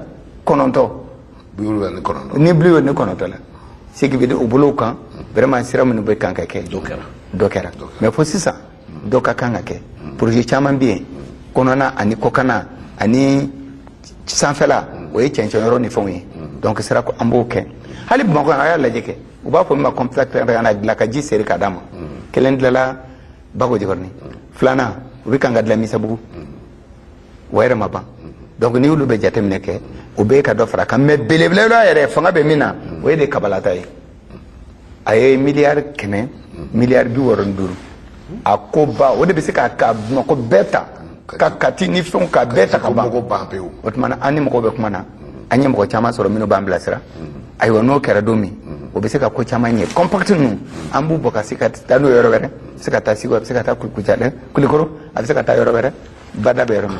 79. Ni 79 la, ce qui veut dire o bolo kan, vraiment, sira minnu bɛ kan ka kɛ. Dɔ kɛra. Dɔ kɛra, mais fo sisan dɔ ka kan ka kɛ. Projet caman bɛ yen, kɔnɔna ani kɔkanna ani sanfɛla, o ye cɛncɛn yɔrɔ ni fɛnw ye. Donc sira ko, an b'o kɛ. Hali Bamakɔ yan, a y'a lajɛ kɛ, u b'a fɔ min ma complexe ka na dilan ka ji seri ka d'a ma. Kelen dilanla Bako Jikɔrɔni, filanan u bɛ kan ka dilan Misabugu, o yɛrɛ ma ban. Donc n'i y'olu bɛ jateminɛ kɛ, o bɛ ka dɔ fara a kan. Mais belebeleba yɛrɛ, fanga bɛ min na, o ye de Kabalata ye. A ye miliyari 100, miliyari 65. A ko ba, o de bɛ se ka Bamakɔ bɛɛ ta, ka Kati ni fɛnw ka bɛɛ ta ka ban. Mɔgɔ ban pewu. O tuma na, an ni mɔgɔw bɛ kuma na, an ye mɔgɔ caman sɔrɔ minnu b'an bilasira. Ayiwa, n'o kɛra don min, o bɛ se ka ko caman ɲɛ. Compact ninnu, an b'u bɔ ka se ka taa n'o yɔrɔ wɛrɛ, a bɛ se ka taa Segu, a bɛ se ka taa Kucala, Kulikɔrɔ, a bɛ se ka taa yɔrɔ wɛrɛ, bada bɛ yɔrɔ min.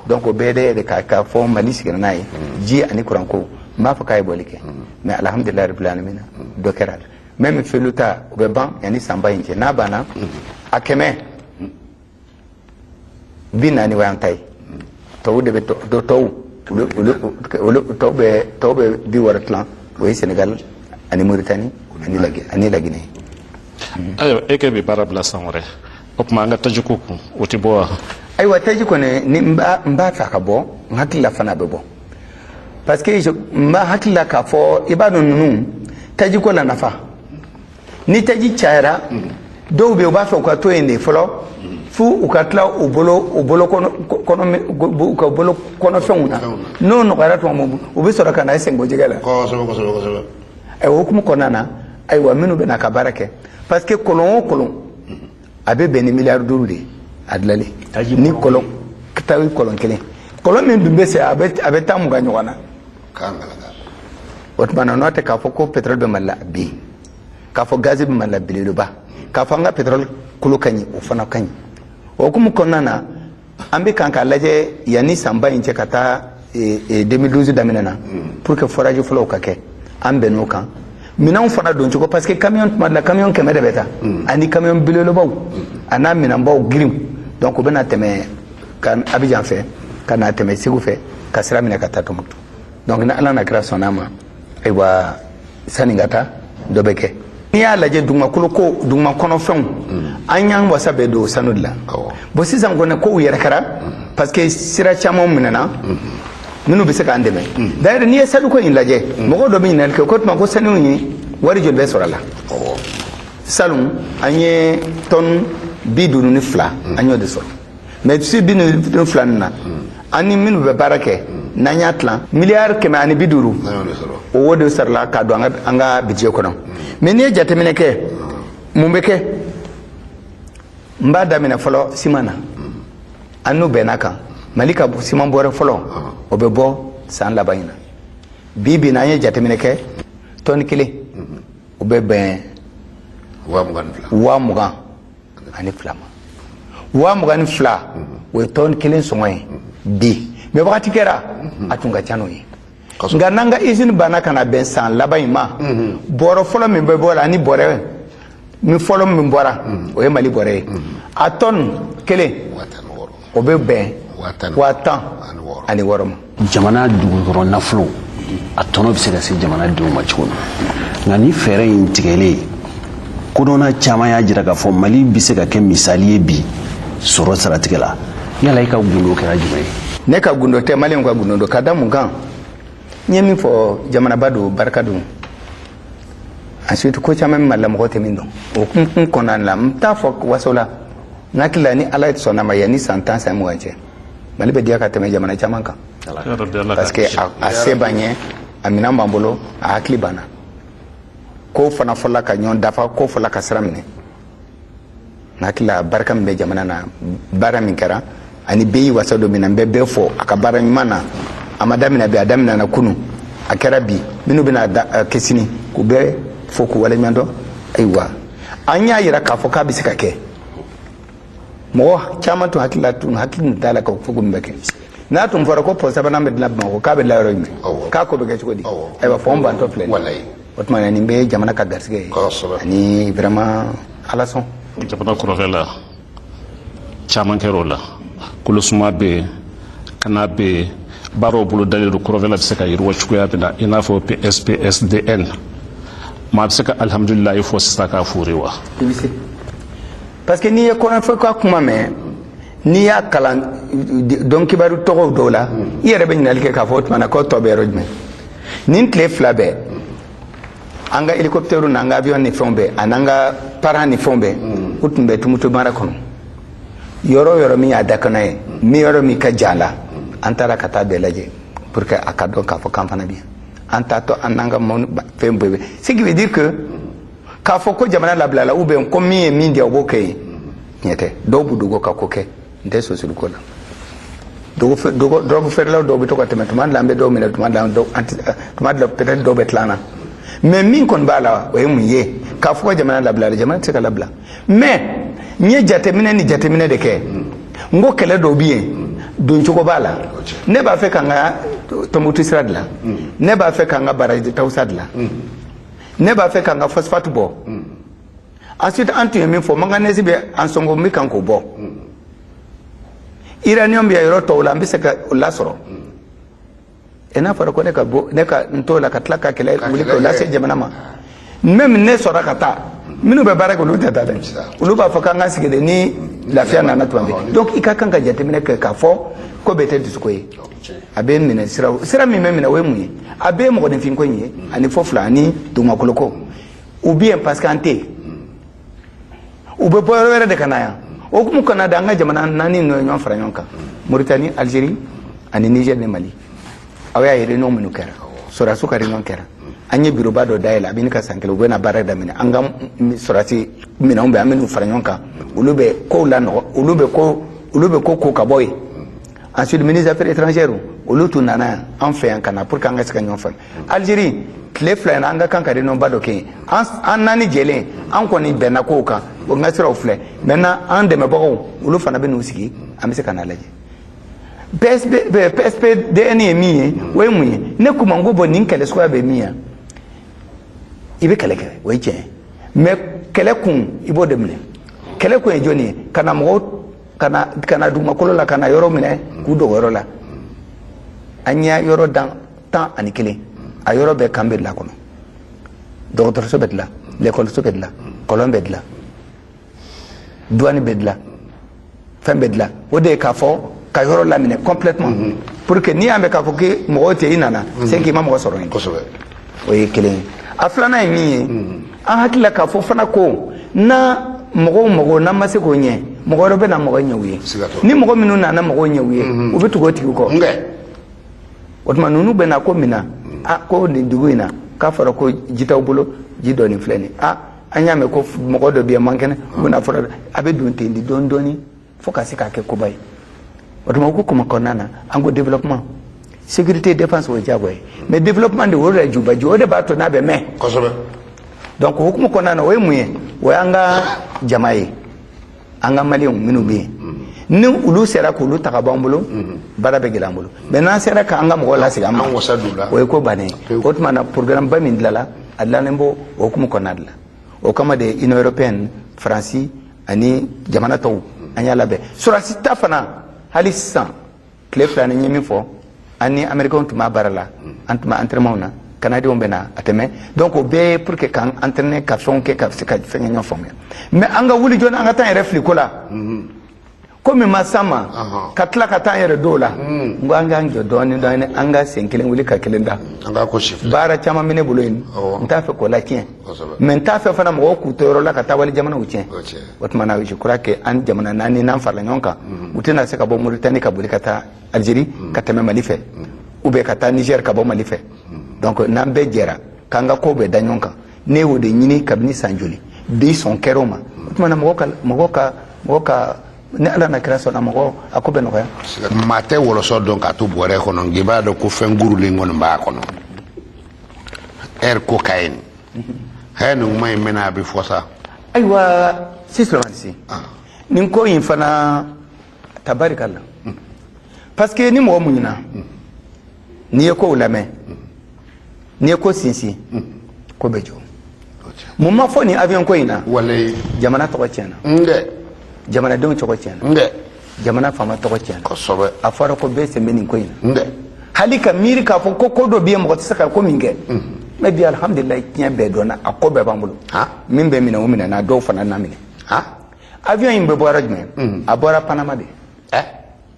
Donc o bɛɛ de ka fɔ Mali sigira n'a ye ji ani kuranko. N b'a fɔ k'a ye bɔli kɛ, mais alhamdulilayi rabbil alamin, dɔ kɛra a la. Même felu ta, o bɛ ban yanni sanba in cɛ. N'a banna, a 140 o y'an ta ye, tɔw de bɛ tɔ tɔw olu tɔw bɛ 60 tilan, o ye Sénégal ani Mauritanie ani Laginɛ. Ayiwa, e kɛ bɛ baara bila san wɛrɛ, o tuma an ka tajiko kun, o tɛ bɔ wa? Ayiwa, taji kɔni ni n b'a fɛ a ka bɔ, n hakili la fana a bɛ bɔ, parce que n b'a hakili la k'a fɔ, i b'a dɔn ninnu tajiko la nafa, ni taji cayara, dɔw bɛ yen, u b'a fɛ u ka to yen de fɔlɔ fo u ka tila u bolo kɔnɔ, u ka bolo kɔnɔfɛnw na. N'o nɔgɔyara tuma min, u bɛ sɔrɔ ka na senko jɛgɛ la. kosɛbɛ kosɛbɛ kosɛbɛ Ayiwa, o hukumu kɔnɔna na, ayiwa, minnu bɛ na ka baara kɛ, parce que kɔlɔn o kɔlɔn, a bɛ bɛn ni miliyari 5 de ye a dilanlen. Taji. Ni kɔlɔn taji kɔlɔn kelen, kɔlɔn min dun bɛ se, a bɛ taa 20 ɲɔgɔn na. K'an galaka. O tuma na, n'o tɛ k'a fɔ ko pétrole bɛ Mali la bi, k'a fɔ gazi bɛ Mali la belebeleba, k'a fɔ an ka pétrole kolo ka ɲi, o fana ka ɲi. O hukumu kɔnɔna na, an bɛ kan k'a lajɛ yanni sanba in cɛ ka taa 2012 daminɛ na, pour que forage fɔlɔw ka kɛ. An bɛnn'o kan, minɛnw fana don cogo, parce que camion, tuma dɔ la camion 100 de bɛ taa, ani camion belebelebaw a n'a minɛnbaw girinw. Donc u bɛna tɛmɛ ka Abidjan fɛ ka na tɛmɛ Segu fɛ ka sira minɛ ka taa Tɔnbukutu. Donc ni Ala n'a kira sɔnna a ma, ayiwa, sani ka taa, dɔ bɛ kɛ. N'i y'a lajɛ, dugumakolo ko, duguma kɔnɔfɛnw, an y'an wasa bɛɛ don sanu de la. Bon, sisan kɔni kow yɛrɛ kɛra, parce que sira caman minɛna minnu bɛ se k'an dɛmɛ. D'ailleurs, n'i ye sanuko in lajɛ, mɔgɔw dɔ bɛ ɲininkali kɛ ko tuma ko sanu in wari joli bɛ sɔrɔ a la. Salon, an ye tonne 52, an y'o de sɔrɔ. Mais si 52 nin na, an ni minnu bɛ baara kɛ, n'an y'a tilan, miliyari 150. N'an y'o de sɔrɔ. O de sɔrɔla ka don an ka budget kɔnɔ. Mais n'i ye jateminɛ kɛ, mun bɛ kɛ? N b'a daminɛ fɔlɔ siman na. An n'u bɛnna kan, Mali ka siman bɔrɛ fɔlɔ, o bɛ bɔ San laban in na, bi bi na, an ye jateminɛ kɛ, tɔni kelen o bɛ bɛn 22,000. 22,000 ma. 22,000, o ye tɔni kelen sɔngɔ ye bi. Mais wagati kɛra a tun ka ca n'o ye. Nka n'an ka usine banna ka na bɛn san laban in ma, bɔrɔ fɔlɔ min bɛ bɔ la ani bɔrɛ min fɔlɔ min bɔra, o ye Mali bɔrɛ ye. A tɔni kelen, 16,000. o bɛ bɛn 10,000 10,000 ani wɔɔrɔ. ani wɔɔrɔ ma. Jamana dugukɔrɔ nafolo, a tɔnɔ bɛ se ka se jamanadenw ma cogo min. Nka ni fɛɛrɛ in tigɛlen, kodɔnna caman y'a jira k'a fɔ Mali bɛ se ka kɛ misali ye bi sɔrɔ siratigɛ la. Yala i ka gundo kɛra jumɛn ye? Ne ka gundo tɛ, Maliyɛnw ka gundo don. Ka da mun kan? N ye min fɔ, jamanaba don, barika don. Ensuite, ko caman bɛ Mali la, mɔgɔ tɛ min dɔn. O kun kun kɔnɔna la, n t'a fɔ waso la, n hakili la, ni Ala sɔnna ma, yanni san 10, san 20 cɛ, Mali bɛ diya ka tɛmɛ jamana caman kan, parce que a se b'an ye, a minɛn b'an bolo, a hakili b'an na. Ko fana fɔla ka ɲɔgɔn dafa, ko fɔla ka sira minɛ. N hakili la, barika min bɛ jamana na, baara min kɛra ani bɛɛ y'i wasa don min na, n bɛ bɛɛ fɔ a ka baara ɲuman na. A ma daminɛ bi, a daminɛna kunu, a kɛra bi, minnu bɛna kɛ sini, k'u bɛɛ fo k'u waleɲuman dɔn. Ayiwa, an y'a yira k'a fɔ k'a bɛ se ka kɛ. Mɔgɔ caman tun hakili la, tun hakili tun t'a la k'a fɔ ko nin bɛ kɛ. N'a tun fɔra ko pont sabanan bɛ dilan Bamakɔ, k'a bɛ dilan yɔrɔ jumɛn, k'a ko bɛ kɛ cogo di? Ayiwa, pont bantɔ filɛ nin ye. O tuma na, nin bɛɛ ye jamana ka garisɛgɛ ye ani vraiment Ala sɔn. Jamana kɔrɔkɛ la, caman kɛra o la. Kolosuma bɛ yen, kana bɛ yen, baaraw bolo dalen don. Kɔrɔfɛla bɛ se ka yiriwa cogoya min na, i n'a fɔ PSPSDN, maa bɛ se ka alihamudulilayi fɔ sisan k'a fori wa? I bɛ se, parce que n'i ye kɔrɔfɔ ka kuma mɛn, n'i y'a kalan dɔn kibaru tɔgɔw dɔw la, i yɛrɛ bɛ ɲininkali kɛ k'a fɔ o tuma na k'o tɔ bɛ yɔrɔ jumɛn. Nin tile 2 bɛɛ, an ka hélicoptère n'an ka avion ni fɛnw bɛɛ, ani an ka parents ni fɛnw bɛɛ, u tun bɛ Tumutu mara kɔnɔ. Yɔrɔ o yɔrɔ min y'a dakana ye, min yɔrɔ min ka jan la, an taara ka taa bɛɛ lajɛ pour que a ka dɔn k'a fɔ k'an fana bɛ yan. An taatɔ, an n'an ka fɛn bɛɛ bɛ. Ce qui veut dire que k'a fɔ ko jamana labilala ou bien ko min ye min diya o b'o kɛ yen, tiɲɛ tɛ. Dɔw b'u dogo ka ko kɛ. N tɛ sosoli ko la. Drogue feerelaw dɔw bɛ to ka tɛmɛ tuma dɔ la, an bɛ dɔw minɛ tuma dɔ la, dɔw an tɛ, tuma dɔ la peut-être dɔw bɛ tila an na. Mais min kɔni b'a la, o ye mun ye? K'a fɔ ko jamana labilala, jamana tɛ se ka labila. Mais n ye jateminɛ ni jateminɛ de kɛ. N ko kɛlɛ dɔw bɛ yen, doncogo b'a la. Ne b'a fɛ ka n ka Tɔnbukutu sira dilan, ne b'a fɛ ka n ka barrage Tawusa dilan, ne b'a fɛ ka n ka phosphate bɔ. Ensuite, an tun ye min fɔ, manganèse bɛ an sɔngɔ, n bɛ kan k'o bɔ. Uranium bɛ yɔrɔ tɔw la, an bɛ se ka o lasɔrɔ. E n'a fɔra ko ne ka bɔ, ne ka n t'o la ka tila ka kɛlɛ wuli k'o lase jamana ma. Même ne sɔrɔ ka taa, minnu bɛ baara kɛ, olu tɛ taa dɛ. Olu b'a fɔ k'an ka sigi de ni lafiya nana tuma bɛɛ. Donc i ka kan ka jateminɛ kɛ k'a fɔ ko bɛɛ tɛ dusuko ye. A bɛ minɛ sira sira min bɛ minɛ, o ye mun ye? A bɛɛ ye mɔgɔninfin ko in ye, ani fɔ fila ani dugumakolo ko, ou bien parce que an tɛ yen, u bɛ bɔ yɔrɔ wɛrɛ de ka na yan. O hukumu kɔnɔna da, an ka jamana naani ninnu ye ɲɔgɔn fara ɲɔgɔn kan: Mauritanie, Algérie ani Niger ni Mali. Aw y'a ye réunion minnu kɛra, sɔrɔdasiw ka réunion kɛra. An ye bureau ba dɔ dayɛlɛ, a bɛ ɲini ka san kelen, u bɛna baara daminɛ. An ka sɔrɔdasi minɛnw bɛ, an bɛ n'u fara ɲɔgɔn kan, olu bɛ kow lanɔgɔ, olu bɛ ko ka bɔ yen. Ensuite, ministre des Affaires étrangères, olu tun nana yan an fɛ yan ka na pour que an ka se ka ɲɔgɔn faamu. Algérie, tile 2 in na, an ka kan ka réunion ba dɔ kɛ yen. An naani jɛlen, an kɔni bɛnna kow kan. O n ka siraw filɛ. Maintenant, an dɛmɛbagaw, olu fana bɛ n'u sigi, an bɛ se ka na lajɛ. PSP, PSPDN ye min ye, o ye mun ye? Ne ko ma n ko bɔn, nin kɛlɛ suguya bɛ min ye, i bɛ kɛlɛ kɛ, o ye tiɲɛ ye, mais kɛlɛ kun, i b'o de minɛ. Kɛlɛ kun ye jɔnni ye? Ka na mɔgɔw ka na dugumakolo la, ka na yɔrɔ minɛ k'u dogo yɔrɔ la. An ye yɔrɔ dan 11, a yɔrɔ bɛɛ kan bɛ dilan kɔnɔ, dɔgɔtɔrɔso bɛ dilan, lɛkɔliso bɛ dilan, kɔlɔn bɛ dilan, douane bɛ dilan, fɛn bɛ dilan. O de ye k'a fɔ ka yɔrɔ laminɛ complètement, pour que n'i y'a mɛn k'a fɔ ko mɔgɔw tɛ i nana, c'est k'i ma mɔgɔ sɔrɔ yen. O ye kelen ye. A filanan ye min ye, an hakili la k'a fɔ fana ko na mɔgɔw mɔgɔw n'an ma se k'o ɲɛ, mɔgɔ wɛrɛ bɛ na mɔgɔ ɲɛ u ye. Ni mɔgɔ minnu nana mɔgɔw ɲɛ u ye, u bɛ tugu o tigi kɔ. O tuma ninnu bɛ na ko min na, a ko nin dugu in na, k'a fɔra ko ji t'aw bolo, ji dɔɔni filɛ nin. A an y'a mɛn ko mɔgɔ dɔ bɛ yen, man kɛnɛ, u bɛna fɔra a bɛ don ten de dɔɔni dɔɔni fo ka se k'a kɛ koba ye. O tuma ko kuma kɔnɔna na, an ko développement Sécurité, défense, o ye diyagoya ye, mais développement de, o de ye jubaju, o de b'a to n'a bɛ mɛn. Donc o hukumu kɔnɔna na, o ye mun ye? O y'an ka jama ye, an ka Maliyɛnw minnu bɛ yen, ni olu sera k'olu ta ka bɔ an bolo, baara bɛ gɛlɛya an bolo. Mais n'an sera k'an ka mɔgɔw lasegin an ma, An wasa don la. o ye ko bannen ye. O tuma na, programme ba min dilanla, a dilannen b'o o hukumu kɔnɔna de la. O kama de, Union européenne, Faransi ani jamana tɔw, an y'a labɛn. Sɔrɔdasi ta fana, hali sisan tile 2 ni n ye min fɔ, an ni Américains tun b'a baara la, an tun bɛ entraînement na, Canadiens bɛ na a tɛmɛ. Donc o bɛɛ ye pour que k'an entraîner, ka fɛnw kɛ, ka se ka fɛn kɛ ɲɔgɔn faamuya. Mais an ka wuli joona, an ka taa an yɛrɛ fili ko la, ko min ma s'an ma, ka tila ka taa an yɛrɛ dɔw la. N ko an k'an jɔ dɔɔni dɔɔni, an ka sen kelen wuli ka kelen da. An k'a ko sifilɛ. Baara caman bɛ ne bolo yen, n t'a fɛ k'o la tiɲɛ, mais n t'a fɛ fana mɔgɔw k'u to yɔrɔ la ka taa wali jamanaw tiɲɛ. O tiɲɛ. O tuma na, je crois que an jamana naani, n'an farala ɲɔgɔn kan, u tɛna se ka bɔ Mauritanie ka boli ka taa Algérie ka tɛmɛ Mali fɛ, ou bien ka taa Niger ka bɔ Mali fɛ. Donc n'an bɛɛ jɛra k'an ka kow bɛɛ da ɲɔgɔn kan, ne y'o de ɲini kabini san joli bi, sɔn kɛra o ma. O tuma na, mɔgɔ ka ni Ala na kira sɔnna, mɔgɔ a ko bɛ nɔgɔya. Maa tɛ wɔlɔsɔ dɔn k'a to bɔrɛ kɔnɔ, nka i b'a dɔn ko fɛn gurulen kɔni b'a kɔnɔ. Ɛri ko ka ye nin hɛ, nin kuma in mɛnna, a bɛ fɔ sa. Ayiwa, si Sulemani si, nin ko in fana, tabarikala, parce que ni mɔgɔ muɲuna, n'i ye kow lamɛn, n'i ye ko sinsin, ko bɛ jɔ. Mun ma fɔ nin avion ko in na? Walayi. Jamana tɔgɔ tiɲɛna. N dɛ. Jamanadenw tɔgɔ tiɲɛna. N dɛ. Jamana faama tɔgɔ tiɲɛna. A fɔra ko bɛɛ sen bɛ nin ko in na. N dɛ. Hali ka miiri k'a fɔ ko ko dɔ bɛ yen, mɔgɔ tɛ se ka ko min kɛ. Mais bi, alhamdulilayi, tiɲɛ bɛɛ dɔnna, a ko bɛɛ b'an bolo. Min bɛ minɛ, o minɛ, dɔw fana na minɛ. Avion in bɛ bɔ yɔrɔ jumɛn? A bɔra Panama de.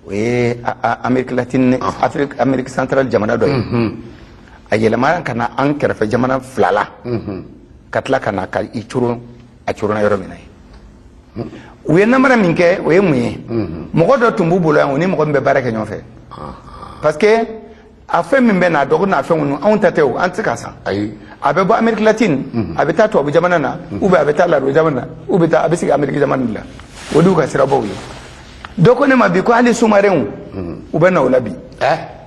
O ye Amérique latine, Afrique, Amérique centrale jamana dɔ ye. A yɛlɛmana ka na an kɛrɛfɛ jamana fila la, ka tila ka na ka i coron, a coronna yɔrɔ min na ye. U ye namara min kɛ, o ye mun ye? Mɔgɔ dɔ tun b'u bolo yan, o ni mɔgɔ min bɛ baara kɛ ɲɔgɔn fɛ, parce que a fɛn min bɛ na, a dɔgɔ n'a fɛn ninnu, anw ta tɛ o, an tɛ se k'a san. Ayi. A bɛ bɔ Amérique latine, a bɛ taa tubabu jamana na, ou bien a bɛ taa laro jamana na, ou bien a bɛ sigi Amérique jamana de la. O de y'u ka sirabaw ye. Dɔ ko ne ma bi ko hali sous-marinw, u bɛ na o la bi.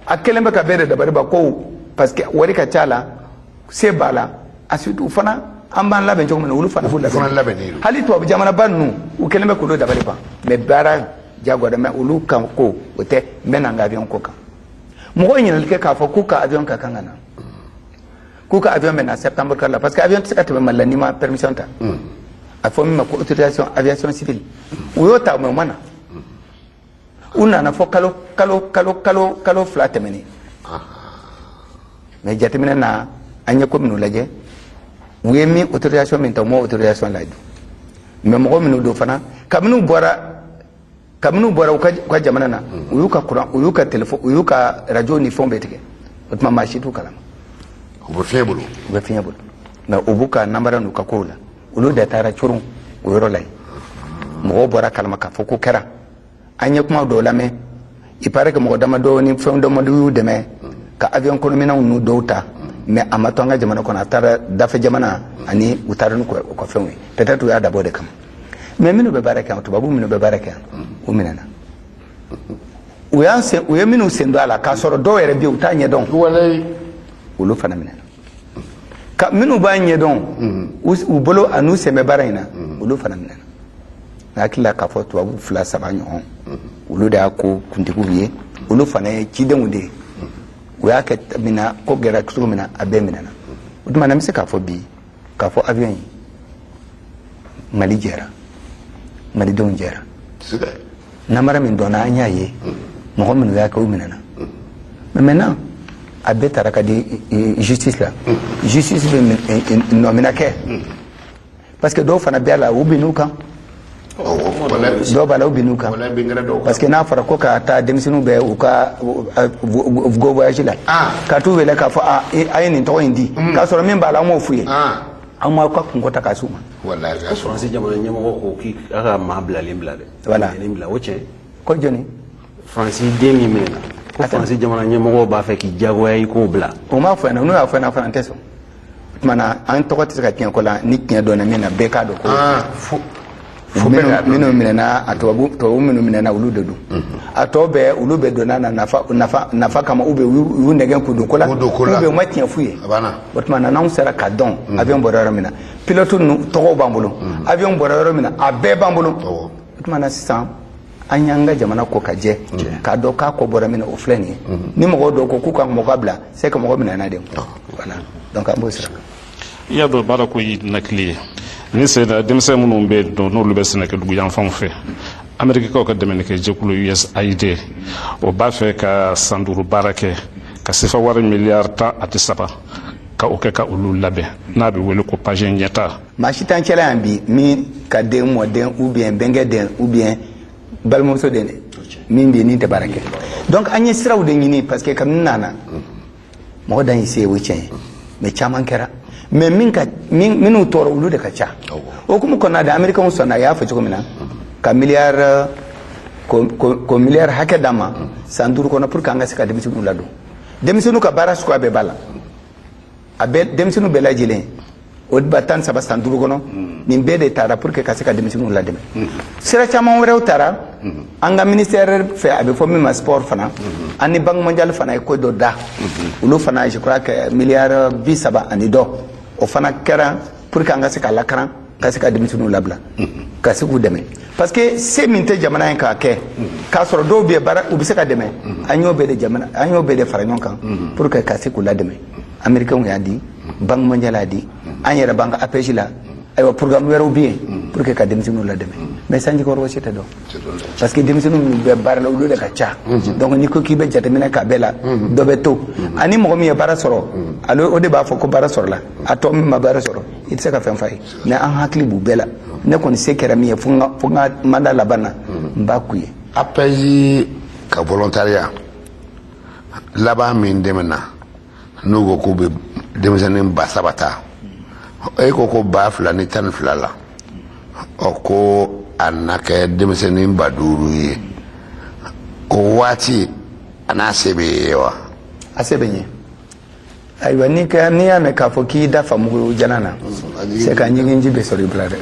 A kɛlen bɛ ka bɛɛ de dabali ban ko parce que wari ka ca la, se b'a la. Ensuite, u fana, an b'an labɛn cogo min na, olu fana b'u fana labɛn. Labɛnnen don. Hali tubabu jamanaba ninnu, u kɛlen bɛ k'olu dabali ban. Mais baara jagoya, mais olu kan ko o tɛ. N bɛ na n ka avion ko kan. Mɔgɔw ye ɲininkali kɛ k'a fɔ k'u ka avion ka kan ka na, k'u ka avion bɛ na septembre kalo la, parce que avion tɛ se ka tɛmɛ Mali la n'i ma permission ta, a fɔ min ma ko autorisation aviation civile. U y'o ta, mais u ma na. U nana fɔ kalo 2 tɛmɛnen. Mais jateminɛ na, an ye ko minnu lajɛ, u ye min autorisation min ta, u ma autorisation layidu. Mais mɔgɔ minnu don fana, kabini u bɔra u ka jamana na, u y'u ka courant, u y'u ka téléphone, u y'u ka radio ni fɛnw bɛɛ tigɛ. O tuma, maa si t'u kalama. U bɛ fiɲɛ bolo. U bɛ fiɲɛ bolo, mais u b'u ka namara n'u ka kow la. Olu de taara coron o yɔrɔ la yen. Mɔgɔw bɔra kalama k'a fɔ ko kɛra. An ye kuma dɔw lamɛn, il paraît que mɔgɔ damadɔ ni fɛn damadɔ y'u dɛmɛ ka avion kɔnɔminɛnw n'u dɔw ta, mais a ma to an ka jamana kɔnɔ, a taara dafɛ jamana ani u taara n'u u ka fɛnw ye. Peut-être u y'a dabɔ o de kama. Mais minnu bɛ baara kɛ yan, tubabu minnu bɛ baara kɛ yan, u minɛna. U y'an sen, u ye minnu sen don a la, k'a sɔrɔ dɔw yɛrɛ bɛ yen, u t'a ɲɛdɔn, olu fana minɛna. Ka minnu b'a ɲɛdɔn, u bolo a n'u sen bɛ baara in na, olu fana minɛna. N hakili la k'a fɔ tubabu fila saba ɲɔgɔn, olu de y'a ko kuntigiw ye, olu fana ye cidenw de ye. U y'a kɛ min na, ko gɛrɛ cogo min na, a bɛɛ minɛna. O tuma na, n bɛ se k'a fɔ bi k'a fɔ avion in, Mali jɛra, malidenw jɛra. Namara min dɔnna, an y'a ye, mɔgɔ minnu y'a kɛ, u minɛna. Mais maintenant, a bɛɛ taara ka di justice la. Justice bɛ nɔmina kɛ, parce que dɔw fana bɛ a la, u binn'u kan. Dɔw b'a la, u binn'u kan, parce que n'a fɔra ko ka taa denmisɛnninw bɛ u ka go voyage la, ka t'u wele k'a fɔ a ye nin tɔgɔ in di, k'a sɔrɔ min b'a la, an m'o f'u ye, an m'aw ka kunko ta k'a s'u ma. Ko Faransi jamana ɲɛmɔgɔ ko k'i a ka maa bilalen bila dɛ. Voilà. Minɛnen bila, o tiɲɛ? Ko jɔni? Faransi den min minɛna, ko Faransi jamana ɲɛmɔgɔ b'a fɛ k'i diyagoya i k'o bila. O m'a fɔ ɲɛna, n'u y'a fɔ ɲɛna fana, an tɛ sɔn. O tuma na, an tɔgɔ tɛ se ka tiɲɛ ko la. Ni tiɲɛ dɔnna min na, bɛɛ k'a dɔn ko Fo Minnu minɛna, a tubabu minnu minɛna, olu de don. A tɔ bɛɛ, olu bɛɛ donna na nafa kama, ou bien u y'u nɛgɛn k'u don ko la, K'u don ko la. ou bien u ma tiɲɛ f'u ye. A banna. O tuma na, n'anw sera ka dɔn avion bɔra yɔrɔ min na, pilote ninnu tɔgɔw b'an bolo, avion bɔra yɔrɔ min na, a bɛɛ b'an bolo. O tuma na sisan, an y'an ka jamana ko ka jɛ k'a dɔn k'a ko bɔra min na, o filɛ nin ye. Ni mɔgɔw dɔw ko k'u ka mɔgɔ bila, c'est que mɔgɔ minɛna de. Voilà, donc an b'o sira kan. I y'a dɔn, baara ko y'i nakili ye ni sen na. Denmisɛn minnu bɛ yen nɔ, n'olu bɛ sɛnɛkɛ dugu yanfanw fɛ, Amerikikaw ka dɛmɛnikɛ jɛkulu USAID, o b'a fɛ ka san 5 baara kɛ ka sefa wari miliyari 13 ka o kɛ ka olu labɛn, n'a bɛ wele ko PAJE ɲɛta. Maa si t'an cɛla yan bi min ka den, mɔden ou bien bɛnkɛ den ou bien balimamuso den dɛ min bɛ yen ni tɛ baara kɛ. Donc an ye siraw de ɲini, parce que kabini nana, mɔgɔ dan y'i se ye, o ye tiɲɛ ye, mais caman kɛra, mais min ka min minnu tɔɔrɔ, olu de ka ca. O hukumu kɔnɔna de, Américains sɔnna, a y'a fɔ cogo min na, ka miliyari ko miliyari hakɛ d'an ma san 5 kɔnɔ pour que an ka se ka denmisɛnninw ladon. Denmisɛnninw ka baara suguya bɛɛ b'a la, a bɛɛ, denmisɛnninw bɛɛ lajɛlen, o ba 13 san 5 kɔnɔ, nin bɛɛ de taara pour que ka se ka denmisɛnninw ladɛmɛ. Sira caman wɛrɛw taara an ka ministère fɛ, a bɛ fɔ min ma sport fana. An ni Banque mondiale fana ye ko dɔ da olu fana, je crois que miliyari 30 ani dɔ, o fana kɛra pour que an ka se ka lakaran, ka se ka denmisɛnninw labila, ka se k'u dɛmɛ, parce que se min tɛ jamana in k'a kɛ, k'a sɔrɔ dɔw bɛ yen baara, u bɛ se ka dɛmɛ. An y'o bɛɛ de jamana, an y'o bɛɛ de fara ɲɔgɔn kan pour que ka se k'u ladɛmɛ. Américains y'a di, Banque mondiale y'a di, an yɛrɛ b'an ka APEJ la. Ayiwa, programme wɛrɛw bɛ yen pour que ka denmisɛnninw ladɛmɛ, mais sanjikɔrɔ wɔsi tɛ dɔn, parce que denmisɛnninw minnu bɛ baara la, olu de ka ca. Donc n'i ko k'i bɛ jateminɛ k'a bɛɛ la, dɔ bɛ to. Ani mɔgɔ min ye baara sɔrɔ, ale o de b'a fɔ ko baara sɔrɔla. A tɔ min ma baara sɔrɔ, i tɛ se ka fɛn f'a ye. Mais an hakili b'u bɛɛ la. Ne kɔni se kɛra min ye, fo n ka mandat laban na, n b'a k'u ye. APEJ ka volontariat laban min dɛmɛna, n'u ko k'u bɛ denmisɛnnin 3000 ta, e ko ko 2012 la, ɔ ko a na kɛ denmisɛnnin 5000 ye, o waati a n'a se bɛ ye wa? A se bɛ ɲɛ. Ayiwa, n'i ka n'i y'a mɛn k'a fɔ k'i da fa mugu jalan na, c'est ka ɲigin ji bɛ sɔrɔ i bila dɛ.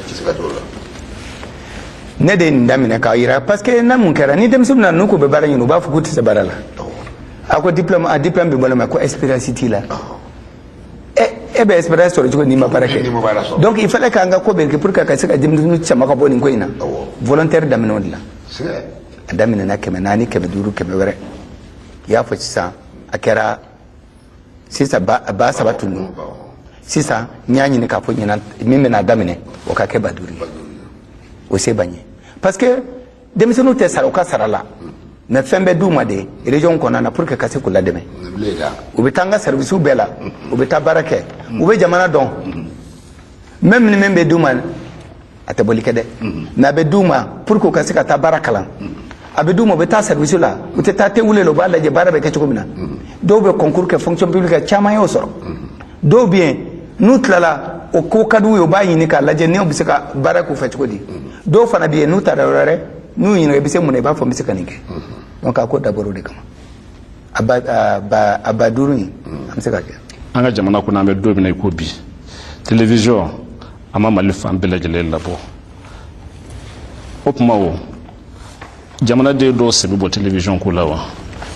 Ne de ye nin daminɛ k'a yira, parce que n'a mun kɛra ni denmisɛnnin nana, n'u ko bɛ baara ɲini, u b'a fɔ k'u tɛ se baara la. A ko diplôme, a diplôme bɛ bolo, mais ko expérience t'i la. E bɛ expérience sɔrɔ cogo n'i ma baara N'i ma baara kɛ? sɔrɔ. Donc il fallait k'an ka ko bɛɛ kɛ pour que ka se ka denmisɛnnin caman ka bɔ nin ko in na. Volontaire daminɛ o de la. A daminɛna 400, 500, 100 wɛrɛ. I y'a fɔ sisan, a kɛra sisan 3000 tun don. Sisan n y'a ɲini k'a fɔ ɲinan min bɛna daminɛ, o ka kɛ 5000 ye. O se b'an ye, parce que denmisɛnninw tɛ sara u ka sara la, mais fɛn bɛ d'u ma de région kɔnɔna na pour que ka se k'u ladɛmɛ. U bɛ taa an ka service bɛɛ la, u bɛ taa baara kɛ, u bɛ jamana dɔn. Même ni min bɛ d'u ma, a tɛ bɔli kɛ dɛ, mais a bɛ d'u ma pour que u ka se ka taa baara kalan. A bɛ d'u ma, u bɛ taa service la, u tɛ taa te wuli la, u b'a lajɛ baara bɛ kɛ cogo min na. Dɔw bɛ concours kɛ fonction publique, caman y'o sɔrɔ. Dɔw bɛ yen, n'u tilala, o ko ka d'u ye, u b'a ɲini k'a lajɛ n'u bɛ se ka baara k'u fɛ cogo di. Dɔw fana bɛ yen, n'u taara yɔrɔ wɛrɛ, n'u ɲininka i bɛ se mun na, i b'a fɔ n bɛ se ka nin kɛ. Donc a ko dabɔra o de kama. A ba 5 in, an bɛ se ka kɛ. An ka jamana kɔnɔ, an bɛ don min na i ko bi, télévision a ma Mali fan bɛɛ lajɛlen labɔ. O tuma, o jamanaden dɔw sen bɛ bɔ télévision ko la wa?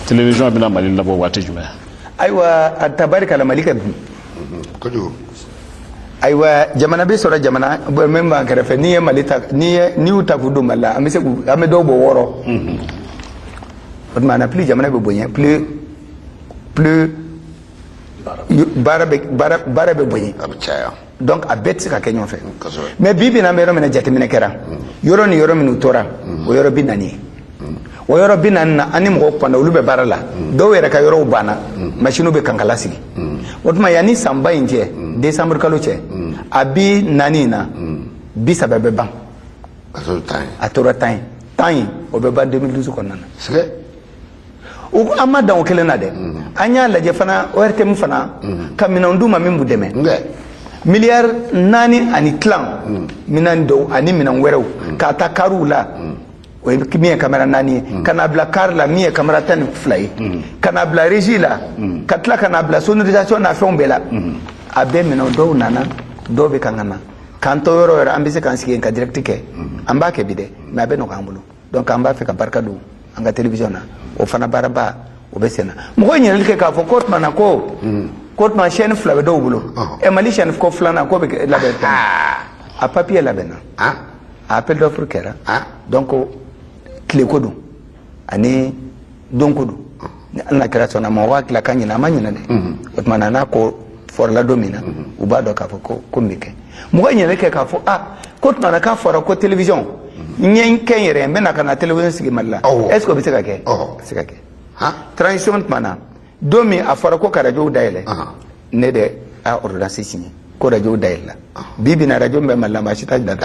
Télévision bɛna Mali labɔ waati jumɛn? Ayiwa, a tabarikala, Mali ka bi. Kojugu. Ayiwa, jamana bɛ sɔrɔ, jamana bon, min b'an kɛrɛfɛ, n'i ye Mali ta, n'i y'u ta k'u don Mali la, an bɛ se k'u, an bɛ dɔw bɔ wɔɔrɔ. O tuma na, plus jamana bɛ bonya, plus baara bɛ bonya. A bɛ caya. Donc a bɛɛ tɛ se ka kɛ ɲɔgɔn fɛ. Mais bi bi in na, an bɛ yɔrɔ min na, jateminɛ kɛra yɔrɔ ni yɔrɔ minnu tora, o yɔrɔ 40 ye. O yɔrɔ 40 na, an ni mɔgɔw kumana, olu bɛ baara la. Dɔw yɛrɛ ka yɔrɔw banna, masiniw bɛ kankala sigi. O tuma, yanni sanba in cɛ, décembre kalo cɛ, a 40 in na, 30 bɛ ban. A sɔrɔ 10 ye. A tora 10 ye. 10 in, o bɛ ban 2012 kɔnɔna na. Sɛgɛ. O an ma dan o kelen na dɛ, an y'a lajɛ fana, ORTM fana ka minɛnw d'u ma min b'u dɛmɛ. 4.5 miliyari minɛn dɔw ani minɛn wɛrɛw, k'a ta kariw la, o ye min ye caméra naani ye, ka n'a bila car la, min ye caméra 12 ye, ka n'a bila régie la, ka tila ka n'a bila sonorisation n'a fɛnw bɛɛ la. A bɛɛ minɛn dɔw nana, dɔw bɛ kan ka na. K'an to yɔrɔ o yɔrɔ, an bɛ se k'an sigi yen ka direct kɛ. An b'a kɛ bi dɛ, mais a bɛ nɔgɔya an bolo. Donc an b'a fɛ ka barika don an ka télévision na. O fana baaraba o bɛ sen na. Mɔgɔ ye ɲininkali kɛ k'a fɔ ko tuma na ko tuma chaîne fila bɛ dɔw bolo. Ɛ, Mali chaîne ko filanan ko bɛ labɛn, a papier labɛnna, a appel d'offre kɛra. Donc tile ko don ani don ko don, ni Ala kɛra sɔnna mɔgɔ hakili la k'a ɲinɛ, a ma ɲinɛ dɛ. O tuma na, n'a ko fɔrɔla don min na, u b'a dɔn k'a fɔ ko min bɛ kɛ. Mɔgɔ ye ɲininkali kɛ k'a fɔ ah, ko tuma na k'a fɔra ko télévision n ye n kɛ n yɛrɛ ye, n bɛ na ka na télévision sigi Mali la, est ce que o bɛ se ka kɛ? A bɛ se ka kɛ. Transition tuma na, don min a fɔra ko ka rajow dayɛlɛ, ne de a ordonnance signé ko rajow dayɛlɛla. Bi bi na, rajo min bɛ Mali la, maa si t'a da.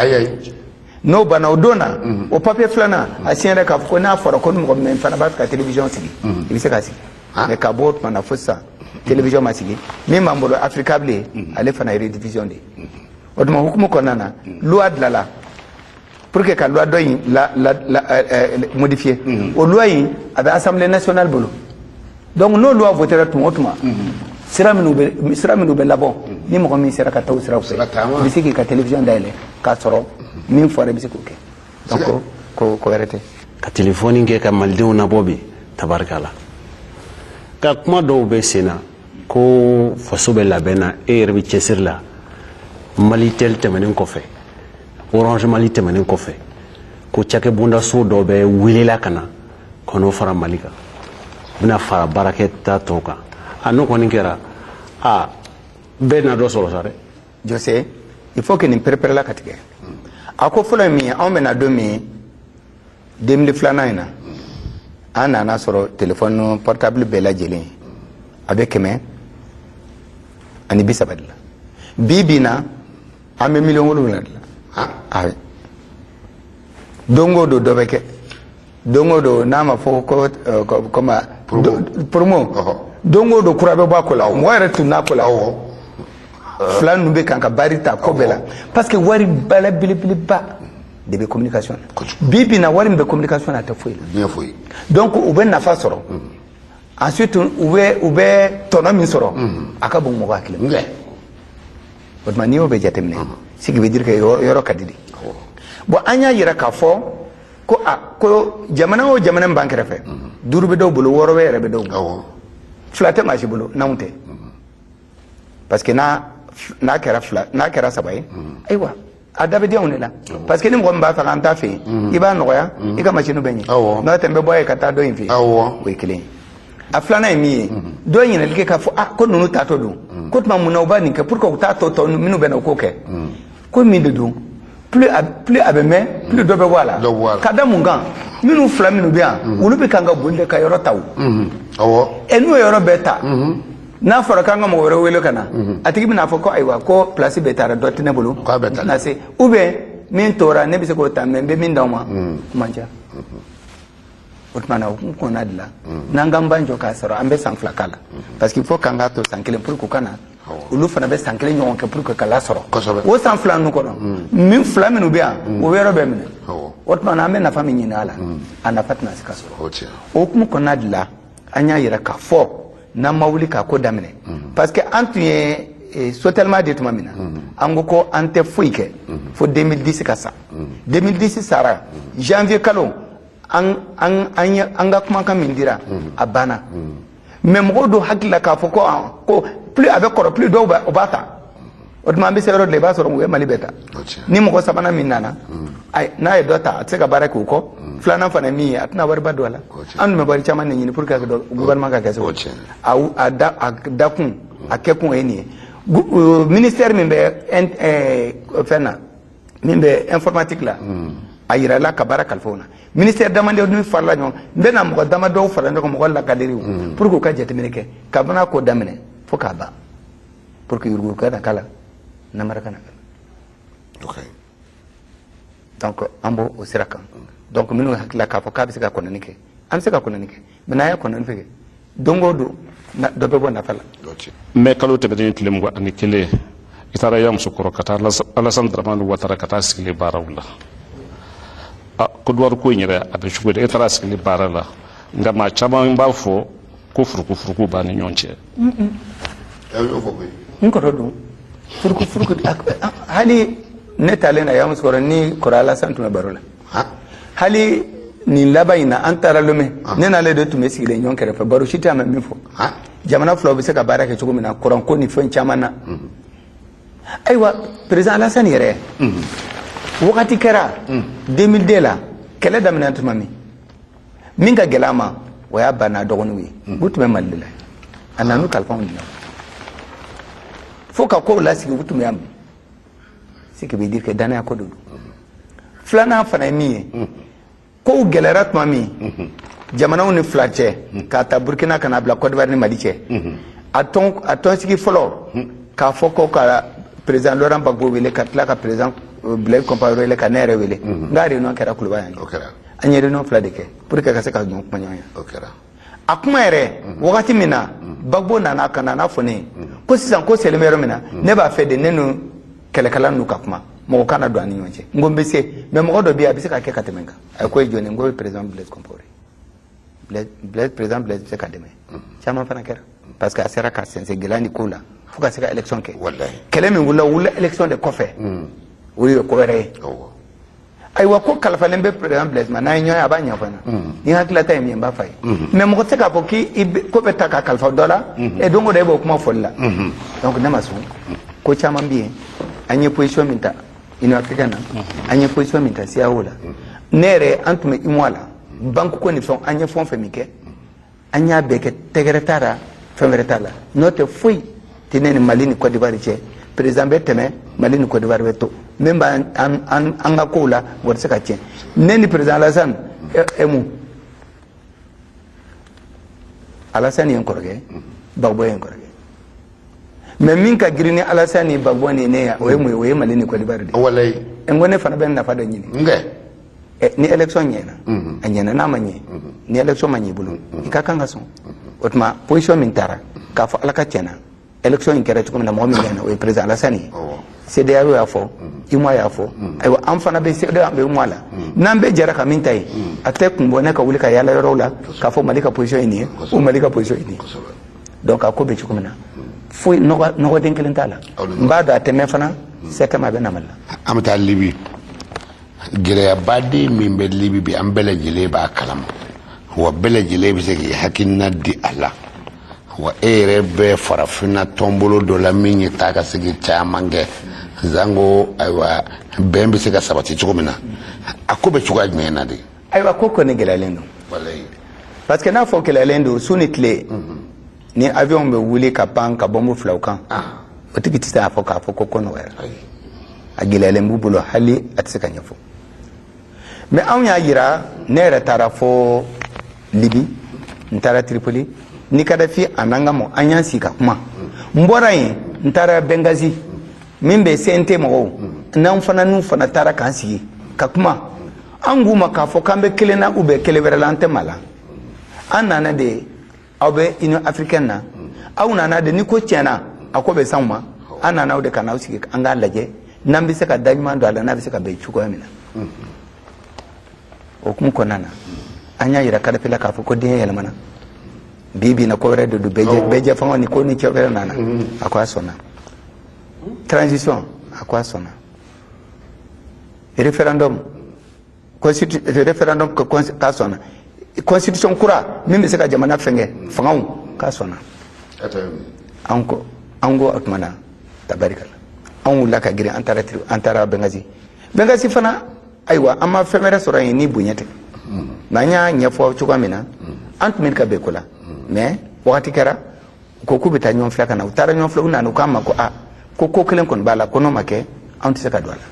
N'o banna o don na, o papier filanan a signé k'a fɔ ko n'a fɔra ko ni mɔgɔ min fana b'a fɛ ka télévision sigi, i bɛ se k'a sigi. Mais ka bɔ o tuma na fo sisan, télévision ma sigi. Min b'an bolo, Africable ye, ale fana ye rediffusion de ye. O tuma hukumu kɔnɔna na, loi dilanla pour que ka loi dɔ in la modifier. O loi in a bɛ Assemblée nationale bolo. Donc n'o loi votera tuma o tuma, sira minnu bɛ labɔ, ni mɔgɔ min sera ka taa o siraw fɛ, i bɛ se k'i ka télévision dayɛlɛ k'a sɔrɔ min fɔra, i bɛ se k'o kɛ. Donc ko wɛrɛ tɛ. Ka telefɔni kɛ ka malidenw nabɔ bi, tabarikala. Ka kuma dɔw bɛ sen na ko faso bɛ labɛn na, e yɛrɛ bɛ cɛsiri la. Malitel tɛmɛnen kɔfɛ, Orange Mali tɛmɛnen kɔfɛ, ko cakɛbondaso dɔ bɛ welela ka na ka n'o fara Mali kan, u bɛna fara baarakɛta tɔw kan. A n'o kɔni kɛra, a bɛɛ na dɔ sɔrɔ sa dɛ. Jose, il faut que nin pɛrɛpɛrɛla ka tigɛ. A ko fɔlɔ ye min ye, anw bɛna don min 2002nan in na, an nana sɔrɔ téléphone portable bɛɛ lajɛlen a bɛ 130 de la. Bi bi na, an bɛ 7 miliyɔn de la. Ayi, don o don dɔ bɛ kɛ, don o don n'a ma fɔ ko comme promo, don o don kura bɛ bɔ a ko la. Mɔgɔ yɛrɛ tun n'a ko la fila ninnu bɛ kan ka bari ta ko bɛɛ la, parce que wari bala belebeleba de bɛ communication na. Bi bi na, wari min bɛ communication na, a tɛ foyi la. Foyi. Donc u bɛ nafa sɔrɔ. Ensuite u bɛ tɔnɔ min sɔrɔ, a ka bon mɔgɔ hakili ma. O tuma n'i y'o bɛɛ jateminɛ, ce qui veut dire que yɔrɔ ka di de. Bon, an y'a yira k'a fɔ ko a ko jamana o jamana min b'an kɛrɛfɛ, duuru bɛ dɔw bolo, wɔɔrɔ bɛ yɛrɛ bɛ dɔw bolo, fila tɛ maa si bolo n'anw tɛ. Parce que n'a kɛra fila, n'a kɛra saba ye, ayiwa, a da bɛ di anw de la. Parce que ni mɔgɔ min b'a fɛ k'an ta fɛ yen, i b'a nɔgɔya, i ka machine bɛ ɲɛ. N'o tɛ, n bɛ bɔ yen ka taa dɔ in fɛ yen. O ye kelen ye. A filanan ye min ye, dɔ ye ɲininkali kɛ k'a fɔ ah, ko ninnu taatɔ don, ko tuma mun na u b'a nin kɛ pour que u t'a tɔ tɔ minnu bɛ na u k'o kɛ? Ko min de don, plus a bɛ mɛn, plus dɔ bɛ bɔ a la. Ka da mun kan? Minnu fila minnu bɛ yan, olu bɛ kan ka boli de ka yɔrɔ ta. O ɛ, n'u ye yɔrɔ bɛɛ ta, n'a fɔra k'an ka mɔgɔ wɛrɛ wele ka na, a tigi bɛna fɔ ko ayiwa, ko place bɛɛ taara, dɔ tɛ ne bolo na se, ou bien min tora, ne bɛ se k'o ta, mais n bɛ min d'aw ma, o man ca. O tuma na, o kun kɔnɔna de la, n'an k'an b'an jɔ k'a sɔrɔ an bɛ san 2 k'a la, parce que il faut k'an k'a to san kelen pour que u ka na, olu fana bɛ san kelen ɲɔgɔn kɛ pour que ka lasɔrɔ. O san 2 ninnu kɔnɔ, min fila minnu bɛ yan, o bɛ yɔrɔ bɛɛ minɛ. O tuma na, an bɛ nafa min ɲini a la, a nafa tɛna se ka sɔrɔ. O hukumu kɔnɔna de la, an y'a yira k'a fɔ n'an ma wuli k'a ko daminɛ, parce que an tun ye Sotelma di tuma min na, an ko ko an tɛ foyi kɛ fo 2010 ka sa. 2010 sara janvier kalo, an an an ye an ka kumakan min dira, a banna. Mais mɔgɔw dɔw hakili la k'a fɔ ko plus a bɛ kɔrɔ, plus dɔw b'a o b'a ta. O tuma an bɛ se yɔrɔ dɔ la, i b'a sɔrɔ u ye Mali bɛɛ ta. Ni mɔgɔ sabanan min nana, ayi, n'a ye dɔ ta, a tɛ se ka baara kɛ o kɔ. Filanan fana ye min ye, a tɛna wariba don a la. An tun bɛ wari caman de ɲini pour que gouvernement ka kɛ segu a da a dakun a kɛkun o ye nin ye. Ministère min bɛ fɛn na, min bɛ informatique la, a yirala ka baara kalifa o na. Ministère damadɔ ni farala ɲɔgɔn, n bɛ na mɔgɔ damadɔw fara ɲɔgɔn kan, mɔgɔ lakadiriw, pour que u ka jateminɛ kɛ kabini a ko daminɛ fo k'a ban, pour que yuruguyurugu kana k'a la, namara kana k'a la. Donc an b'o o sira kan. Donc minnu hakili la k'a fɔ k'a bɛ se ka kɔnɔni kɛ, an bɛ se ka kɔnɔni kɛ, mais n'an ye kɔnɔni kɛ, don o don dɔ bɛ bɔ nafa la. Mɛ kalo tɛmɛnen tile 21, i taara Yamusokɔrɔ ka taa Alassane Dramane Ouattara ka taa sigili baaraw la. A Côte d'Ivoire ko in yɛrɛ, a bɛ cogo di? E taara sigili baara la, nka maa caman b'a fɔ ko furuku furuku b'a ni ɲɔgɔn cɛ. N kɔrɔ don furuku furuku, hali Ne taalen na Yamoussoukro ni kɔrɔ Alassane tun bɛ baro la. Hali nin laban in na, an taara Lomé, ne n'ale de tun bɛ sigilen ɲɔgɔn kɛrɛfɛ, baro si tɛ a ma min fɔ. Jamana filaw bɛ se ka baara kɛ cogo min na, kuranko ni fɛn caman na. Ayiwa, président Alassane yɛrɛ, wagati kɛra 2002 la, kɛlɛ daminɛ tuma min, min ka gɛlɛn a ma, o y'a ba n'a dɔgɔninw ye. U tun bɛ Mali de la, a nan'u kalifa anw de la fo ka kow lasigi. U tun bɛ yan. Ce qui veut dire que danaya ko de don. Filanan fana ye min ye, kow gɛlɛyara tuma min jamanaw ni fila cɛ, k'a ta Burkina ka n'a bila Côte d'Ivoire ni Mali cɛ, a tɔn a tɔnsigi fɔlɔ k'a fɔ ko ka président Laurent Gbagbo wele, ka tila ka président Blaise Compaoré wele, ka ne yɛrɛ wele, n ka réunion kɛra Kuluba yan. O kɛra. An ye réunion fila de kɛ pour que ka se ka ɲɔgɔn kuma ɲɔgɔn ye. O kɛra. A kuma yɛrɛ, wagati min na Gbagbo nana ka nana fɔ ne ye ko sisan ko selen bɛ yɔrɔ min na, ne b'a fɛ de ne ni kɛlɛkɛla ninnu ka kuma, mɔgɔ kana don an ni ɲɔgɔn cɛ. N ko n bɛ se, mais mɔgɔ dɔ bɛ yen, a bɛ se ka kɛ ka tɛmɛ n kan. A ko ye jɔn ye? N ko ye président Blaise Compaoré. Blaise, président Blaise bɛ se ka dɛmɛ. Caman fana kɛra, parce que a sera ka sɛnsɛn gɛlɛya ni kow la fo ka se ka élection kɛ. Kɛlɛ min wulila, o wulila élection de kɔfɛ, o ye ko wɛrɛ ye. Ayiwa, ko kalifalen bɛ président Blaise ma, n'a ye ɲɔgɔn ye, a b'a ɲɛfɔ n ɲɛna. Ni hakililata ye min ye, n b'a f'a ye. Mais mɔgɔ tɛ se k'a fɔ k'i ko bɛ ta ka kalifa dɔ la ɛ, don o don e b'o kuma fɔli la. Donc ne ma sɔn. Ko caman bɛ yen, an ye position min ta Union africaine na, an ye position min ta CEDEAO la, ne yɛrɛ, an tun bɛ UEMOA la, banque ko ni fɛnw, an ye fɛn o fɛn min kɛ, an y'a bɛɛ kɛ tɛgɛrɛ t'a la, fɛn wɛrɛ t'a la. N'o tɛ, foyi tɛ ne ni Mali ni Côte d'Ivoire cɛ. Président bɛ tɛmɛ, Mali ni Côte d'Ivoire bɛ to min b'an an ka kow la, mɔgɔ tɛ se ka tiɲɛ. Ne ni président Alassane e mun, Alassane ye n kɔrɔkɛ, Gbagbo ye n kɔrɔkɛ, mais min ka girin ni Alassane ni Gbagbo ni ne ye, o ye mun ye? O ye Mali ni Côte d'Ivoire de ye. N ko ne fana bɛ nafa dɔ ɲini. Ni élection ɲɛna, a ɲɛna. N'a ma ɲɛ, ni élection ma ɲɛ i bolo, i ka kan ka sɔn. O tuma position min taara k'a fɔ Ala ka tiɲɛna, élection in kɛra cogo min na, mɔgɔ min ɲɛna, o ye président Alassane ye. CEDEAO y'a fɔ, UEMOA y'a fɔ. Ayiwa, an fana bɛ CEDEAO, an bɛ UEMOA la, n'an bɛɛ jɛra ka min ta ye, a tɛ kun bɔ ne ka wuli ka yaala yɔrɔw la k'a fɔ Mali ka position ye nin ye ou Mali ka position ye nin ye. Donc a ko bɛ cogo min na, foyi nɔgɔden kelen t'a la. N b'a dɔn a tɛ mɛn fana, sɛkɛma a bɛ na Mali la. An bɛ taa Libi. Gɛlɛyabaden min bɛ Libi bi, an bɛɛ lajɛlen b'a kalama, wa bɛɛ lajɛlen bɛ se k'i hakilina di a la. Wa e yɛrɛ bɛ farafinna tɔnbolo dɔ la min ye taa ka segin caman kɛ zango. Ayiwa, bɛn bɛ se ka sabati cogo min na, a ko bɛ cogoya jumɛn na de? Ayiwa, ko kɔni gɛlɛyalen don, parce que n'a fɔ gɛlɛyalen don, su ni tile ni avion bɛ wuli ka pan ka bɔnbu filaw kan, o tigi tɛ se k'a fɔ ko ko nɔgɔyara. A gɛlɛyalen b'u bolo, hali a tɛ se ka ɲɛfɔ. Mais anw y'a yira, ne yɛrɛ taara fo Libi, n taara Tripoli ni Kadafi a n'an ka mɔgɔ, an y'an sigi ka kuma. N bɔra yen, n taara Benghazi, min bɛ CNT mɔgɔw n'an fana, n'u fana taara k'an sigi ka kuma. An k'u ma k'a fɔ k'an bɛ kelen na ou bien kelen wɛrɛ la, an tɛ maa la. An nana de, aw bɛ Union africaine na, aw nana de, ni ko tiɲɛna, a ko bɛ s'anw ma. An nana aw de ka n'aw sigi, an k'a lajɛ n'an bɛ se ka da ɲuman don a la, n'a bɛ se ka bɛn cogoya min na. O hukumu kɔnɔna na, an y'a yira Kadafi la k'a fɔ ko diɲɛ yɛlɛmana bi bi na, ko wɛrɛ de don, bɛɛ jɛ fanga ni ko ni cɛ wɛrɛ nana. A ko a sɔnna. Transition, a ko a sɔnna. Référendum, référendum k'a sɔnna. Constitution kura min bɛ se ka jamana fɛngɛ fangaw, k'a sɔnna. An ko, an ko o tuma na tabarikala, an wulila ka girin, an taara an taara Benghazi. Benghazi fana, ayiwa, an ma fɛn wɛrɛ sɔrɔ yen ni bonya tɛ. Mais an y'a ɲɛfɔ cogoya min na, an tun bɛ ka bɛn ko la, mais wagati kɛra, u ko k'u bɛ taa ɲɔgɔn filɛ ka na. U taara ɲɔgɔn filɛ, u nana, u k'an ma ko aa, ko ko kelen kɔni b'a la, ko n'o ma kɛ, anw tɛ se ka don a la.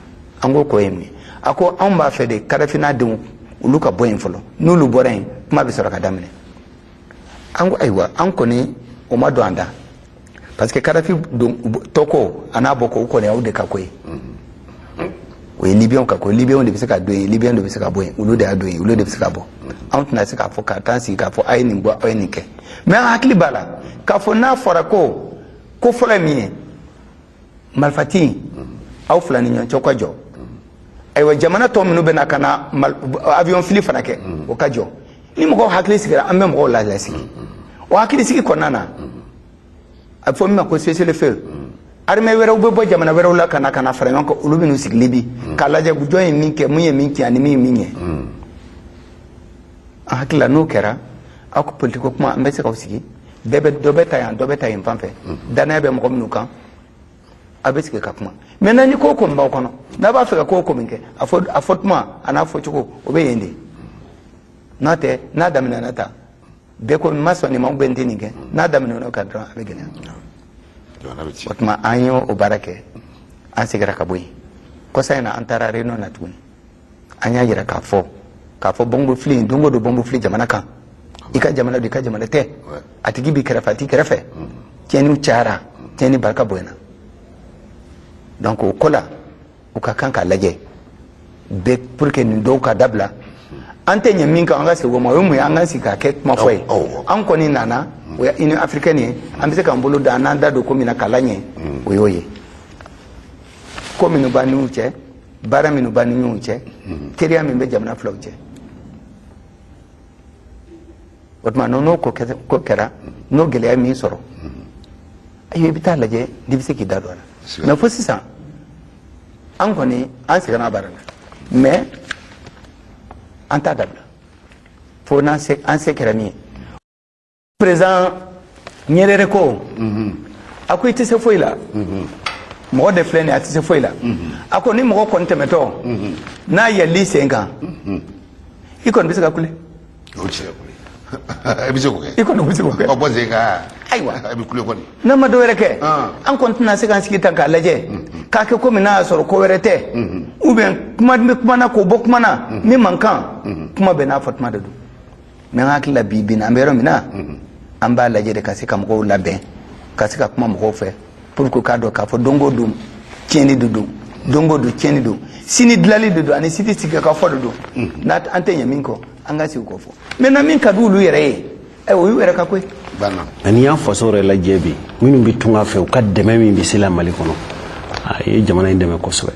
An ko k'o ye mun ye? A ko anw b'a fɛ de, Kadafi n'a denw, olu ka bɔ yen fɔlɔ. N'olu bɔra yen, kuma bɛ sɔrɔ ka daminɛ. An ko ayiwa, an kɔni o ma don an da, parce que Kadafi don tɔko a n'a bɔ ko, o kɔni y'aw de ka ko ye, o ye Libiyɛnw ka ko. Libiyɛnw de bɛ se ka don yen, Libiyɛnw de bɛ se ka bɔ yen, olu de y'a don yen, olu de bɛ se ka bɔ. Anw tɛna se k'a fɔ ka taa sigi k'a fɔ a ye nin bɔ, aw ye nin kɛ. Mais an hakili b'a la k'a fɔ n'a fɔra ko ko fɔlɔ ye min ye, marifati aw fila ni ɲɔgɔn cɛ, ka jɔ. Ayiwa, jamana tɔ minnu bɛ na ka na avion fili fana kɛ, o ka jɔ. Ni mɔgɔw hakili sigira, an bɛ mɔgɔw lasigi. O hakili sigi kɔnɔna na, a bɛ fɔ min ma ko cessez-le-feu. Armée wɛrɛw bɛ bɔ jamana wɛrɛw la ka na ka na fara ɲɔgɔn kan, olu bɛ n'u sigi Libi k'a lajɛ jɔn ye min kɛ, mun ye min tiɲɛ ani min ye min ɲɛ. An hakili la, n'o kɛra, aw ka politiki ko kuma, an bɛ se k'aw sigi, bɛɛ bɛ dɔ bɛ ta yan, dɔ bɛ ta yen fan fɛ, danaya bɛ mɔgɔ minnu kan, a bɛ sigi ka kuma. Maintenant, ni ko o ko min b'aw kɔnɔ, n'a b'a fɛ ka ko o ko min kɛ, a fɔ tuma a n'a fɔcogo, o bɛ yen de. N'o tɛ, n'a daminɛna tan, bɛɛ ko n ma sɔn nin ma ou bien n tɛ nin kɛ, n'a daminɛna o kan dɔrɔn, a bɛ gɛlɛya. Jamana bɛ ci. O tuma, an ye o baara kɛ, an seginna ka bɔ yen. Kɔsa in na, an taara réunion na tuguni, an y'a yira k'a fɔ bɔnbɔ fili in, don o don bɔnbɔ fili jamana kan, i ka jamana don, i ka jamana tɛ, a tigi b'i kɛrɛfɛ, a t'i kɛrɛfɛ, tiɲɛniw cayara, tiɲɛni barika bonyana. Donc o ko la, u ka kan k'a lajɛ bɛɛ pour que nin dɔw ka dabila. An tɛ ɲɛ min kan, an ka segin o ma. O ye mun ye? An ka sigi k'a kɛ kuma fɔ ye. An kɔni nana, o ye Union africaine ye, an bɛ se k'an bolo da, an n'an da don ko min na k'a laɲɛ, o y'o ye. Ko minnu b'an n'u cɛ, baara minnu b'an ni ɲɔgɔn cɛ, teriya min bɛ jamana filaw cɛ, o tuma n'o ko kɛra, n'o gɛlɛya min sɔrɔ, ayiwa, i bɛ taa lajɛ n'i bɛ se k'i da don a la. Mais fo sisan, an kɔni an seginna baara la, mais an t'a dabila fo n'an se, an se kɛra min ye. Président Nyerere ko, a ko i tɛ se foyi la, mɔgɔ de filɛ nin ye, a tɛ se foyi la. A ko ni mɔgɔ kɔni tɛmɛtɔ n'a yɛlɛl'i sen kan, i kɔni bɛ se ka kule. O tiɲɛ koyi, i bɛ se k'o kɛ. I kɔni bɛ se k'o kɛ. Ɔ, bɔ sen kan. Ayiwa. I bɛ kule kɔni. N'a ma dɔ wɛrɛ kɛ, an kɔni tɛna se k'an sigi tan k'a lajɛ k'a kɛ komi n'a y'a sɔrɔ ko wɛrɛ tɛ, ou bien kuma bɛ kuma na k'o bɔ kuma na min man kan. Kuma bɛɛ n'a fɔ tuma de don. Mais an hakili la, bi bi in na, an bɛ yɔrɔ min na, an b'a lajɛ de ka se ka mɔgɔw labɛn, ka se ka kuma mɔgɔw fɛ pour que k'a dɔn k'a fɔ don o don tiɲɛni de don, don o don tiɲɛni don, sini dilanli de don, ani sini sigi ka fɔ de don. N'a an tɛ ɲɛ min kɔ, an ka sigi k'o fɔ. Maintenant, min ka di olu yɛrɛ ye, o y'u yɛrɛ ka ko ye. Banna. Ani y'an faso yɛrɛ lajɛ bi, minnu bɛ tunga fɛ, u ka dɛmɛ min bɛ se la Mali kɔnɔ, a ye jamana in dɛmɛ kosɛbɛ.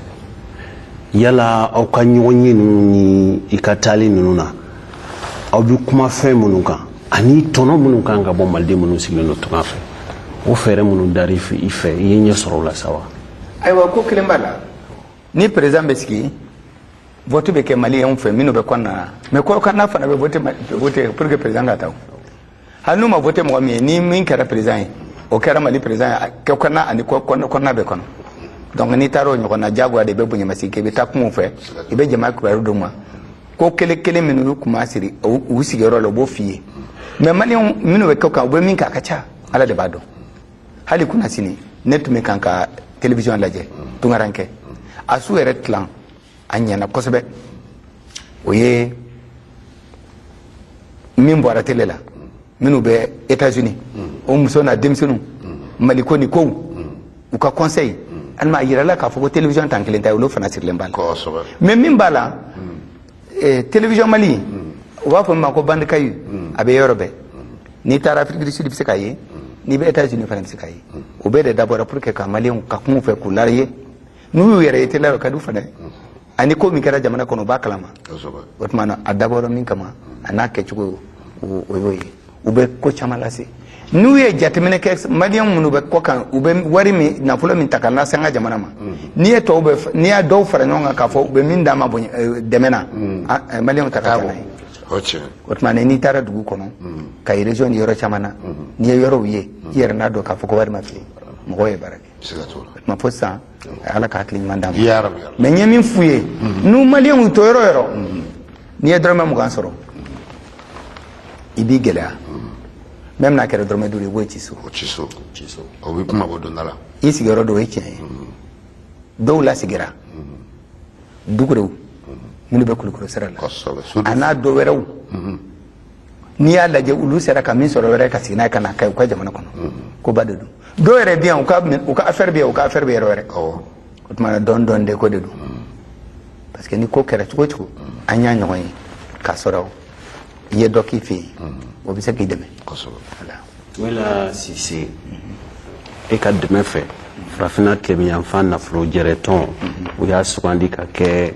Yala aw ka ɲɔgɔn ye ninnu ni i ka taali ninnu na, aw bɛ kuma fɛn minnu kan ani tɔnɔ minnu kan ka bɔ maliden minnu sigilen don tunga fɛ, o fɛɛrɛ minnu dar'i fɛ, i fɛ, i ye ɲɛ sɔrɔ o la sa wa? Ayiwa, ko kelen b'a la. Ni président bɛ sigi, vote bɛ kɛ maliyɛnw fɛ minnu bɛ kɔnɔna na, mais kɔkanna fana bɛ vote, vote pour que président ka taa. Hali n'u ma vote mɔgɔ min ye, ni min kɛra président ye, o kɛra Mali président ye, kɔkanna ani kɔnɔna bɛɛ kɔnɔ. Donc n'i taara o ɲɔgɔn na, diyagoya de, i bɛ bonyamasigi kɛ, i bɛ taa kuma u fɛ, i bɛ jama kibaru d'u ma. Ko kelen kelen minnu y'u kuma siri u sigiyɔrɔ la, u b'o f'i ye. Mais maliyɛnw minnu bɛ kɛ kan, u bɛ min kɛ, a ka ca, Ala de b'a dɔn. Hali kunna sini, ne tun bɛ kan ka télévision lajɛ, tunkarankɛ a su yɛrɛ tilan, a ɲɛna kosɛbɛ. O ye min bɔra télé la, minnu bɛ États-Unis, o muso n'a denmisɛnninw, Maliko ni kow, u ka conseil alima, a yirala k'a fɔ ko télévision tan kelen ta ye, olu fana sirilen b'a la. Mais min b'a la, télévision Mali, u b'a fɔ min ma ko bande caillou, a bɛ yɔrɔ bɛɛ. N'i taara Afrique du Sud, i bɛ se k'a ye, n'i bɛ États-Unis fana, i bɛ se k'a ye. O bɛɛ de dabɔra pour que ka maliyɛnw ka kuma u fɛ k'u la ye. N'u y'u yɛrɛ ye télé la, o ka di u fana ye, ani ko min kɛra jamana kɔnɔ, u b'a kalama. O tuma na, a dabɔra min kama, a n'a kɛcogo, o y'o ye. U bɛ ko caman lase. N'u ye jateminɛ kɛ, maliyɛn minnu bɛ kɔ kan, u bɛ wari min, nafolo min ta ka lase an ka jamana ma, n'i ye tɔw bɛ, n'i y'a dɔw fara ɲɔgɔn kan k'a fɔ u bɛ min d'a ma bonya dɛmɛ na, maliyɛnw ta ka ca n'a ye. O tiɲɛ. O tuma na, n'i taara dugu kɔnɔ, ka région ni yɔrɔ caman na, n'i ye yɔrɔw ye, i yɛrɛ n'a dɔn k'a fɔ ko wari ma fili, mɔgɔw ye baara kɛ. Siga t'o la. O tuma, fo sisan, Ala ka hakili ɲuman d'an ma. Ya Rabbi, ya Rabbi. Mais n ye min f'u ye, n'u maliyɛnw to yɔrɔ o yɔrɔ, n'i ye dɔrɔmɛ 20 sɔrɔ, i b'i gɛlɛya, même n'a kɛra dɔrɔmɛ 5, i b'o ci so. O ci so, o bɛ kuma bɔ donda la. I sigiyɔrɔ dɔ, o ye tiɲɛ ye. Dɔw lasigira dugurew minnu bɛ Kulukoro sira la, Kosɛbɛ. a n'a dɔ wɛrɛw, n'i y'a lajɛ, olu sera ka min sɔrɔ wɛrɛ ka segin n'a ye ka na kɛ u ka jamana kɔnɔ, koba de don. Dɔw yɛrɛ bɛ yan, u ka affaire bɛ yan, u ka affaire bɛ yɔrɔ wɛrɛ. O tuma na, dɔɔni dɔɔni de ko de don, parce que ni ko kɛra cogo o cogo, an y'a ɲɔgɔn ye k'a sɔrɔ i ye dɔ k'i fɛ yen, o bɛ se k'i dɛmɛ. Voilà. Wala Sise, e ka dɛmɛ fɛ, Farafinna tilebinyanfan nafolo jɛrɛ tɔn, u y'a sugandi ka kɛ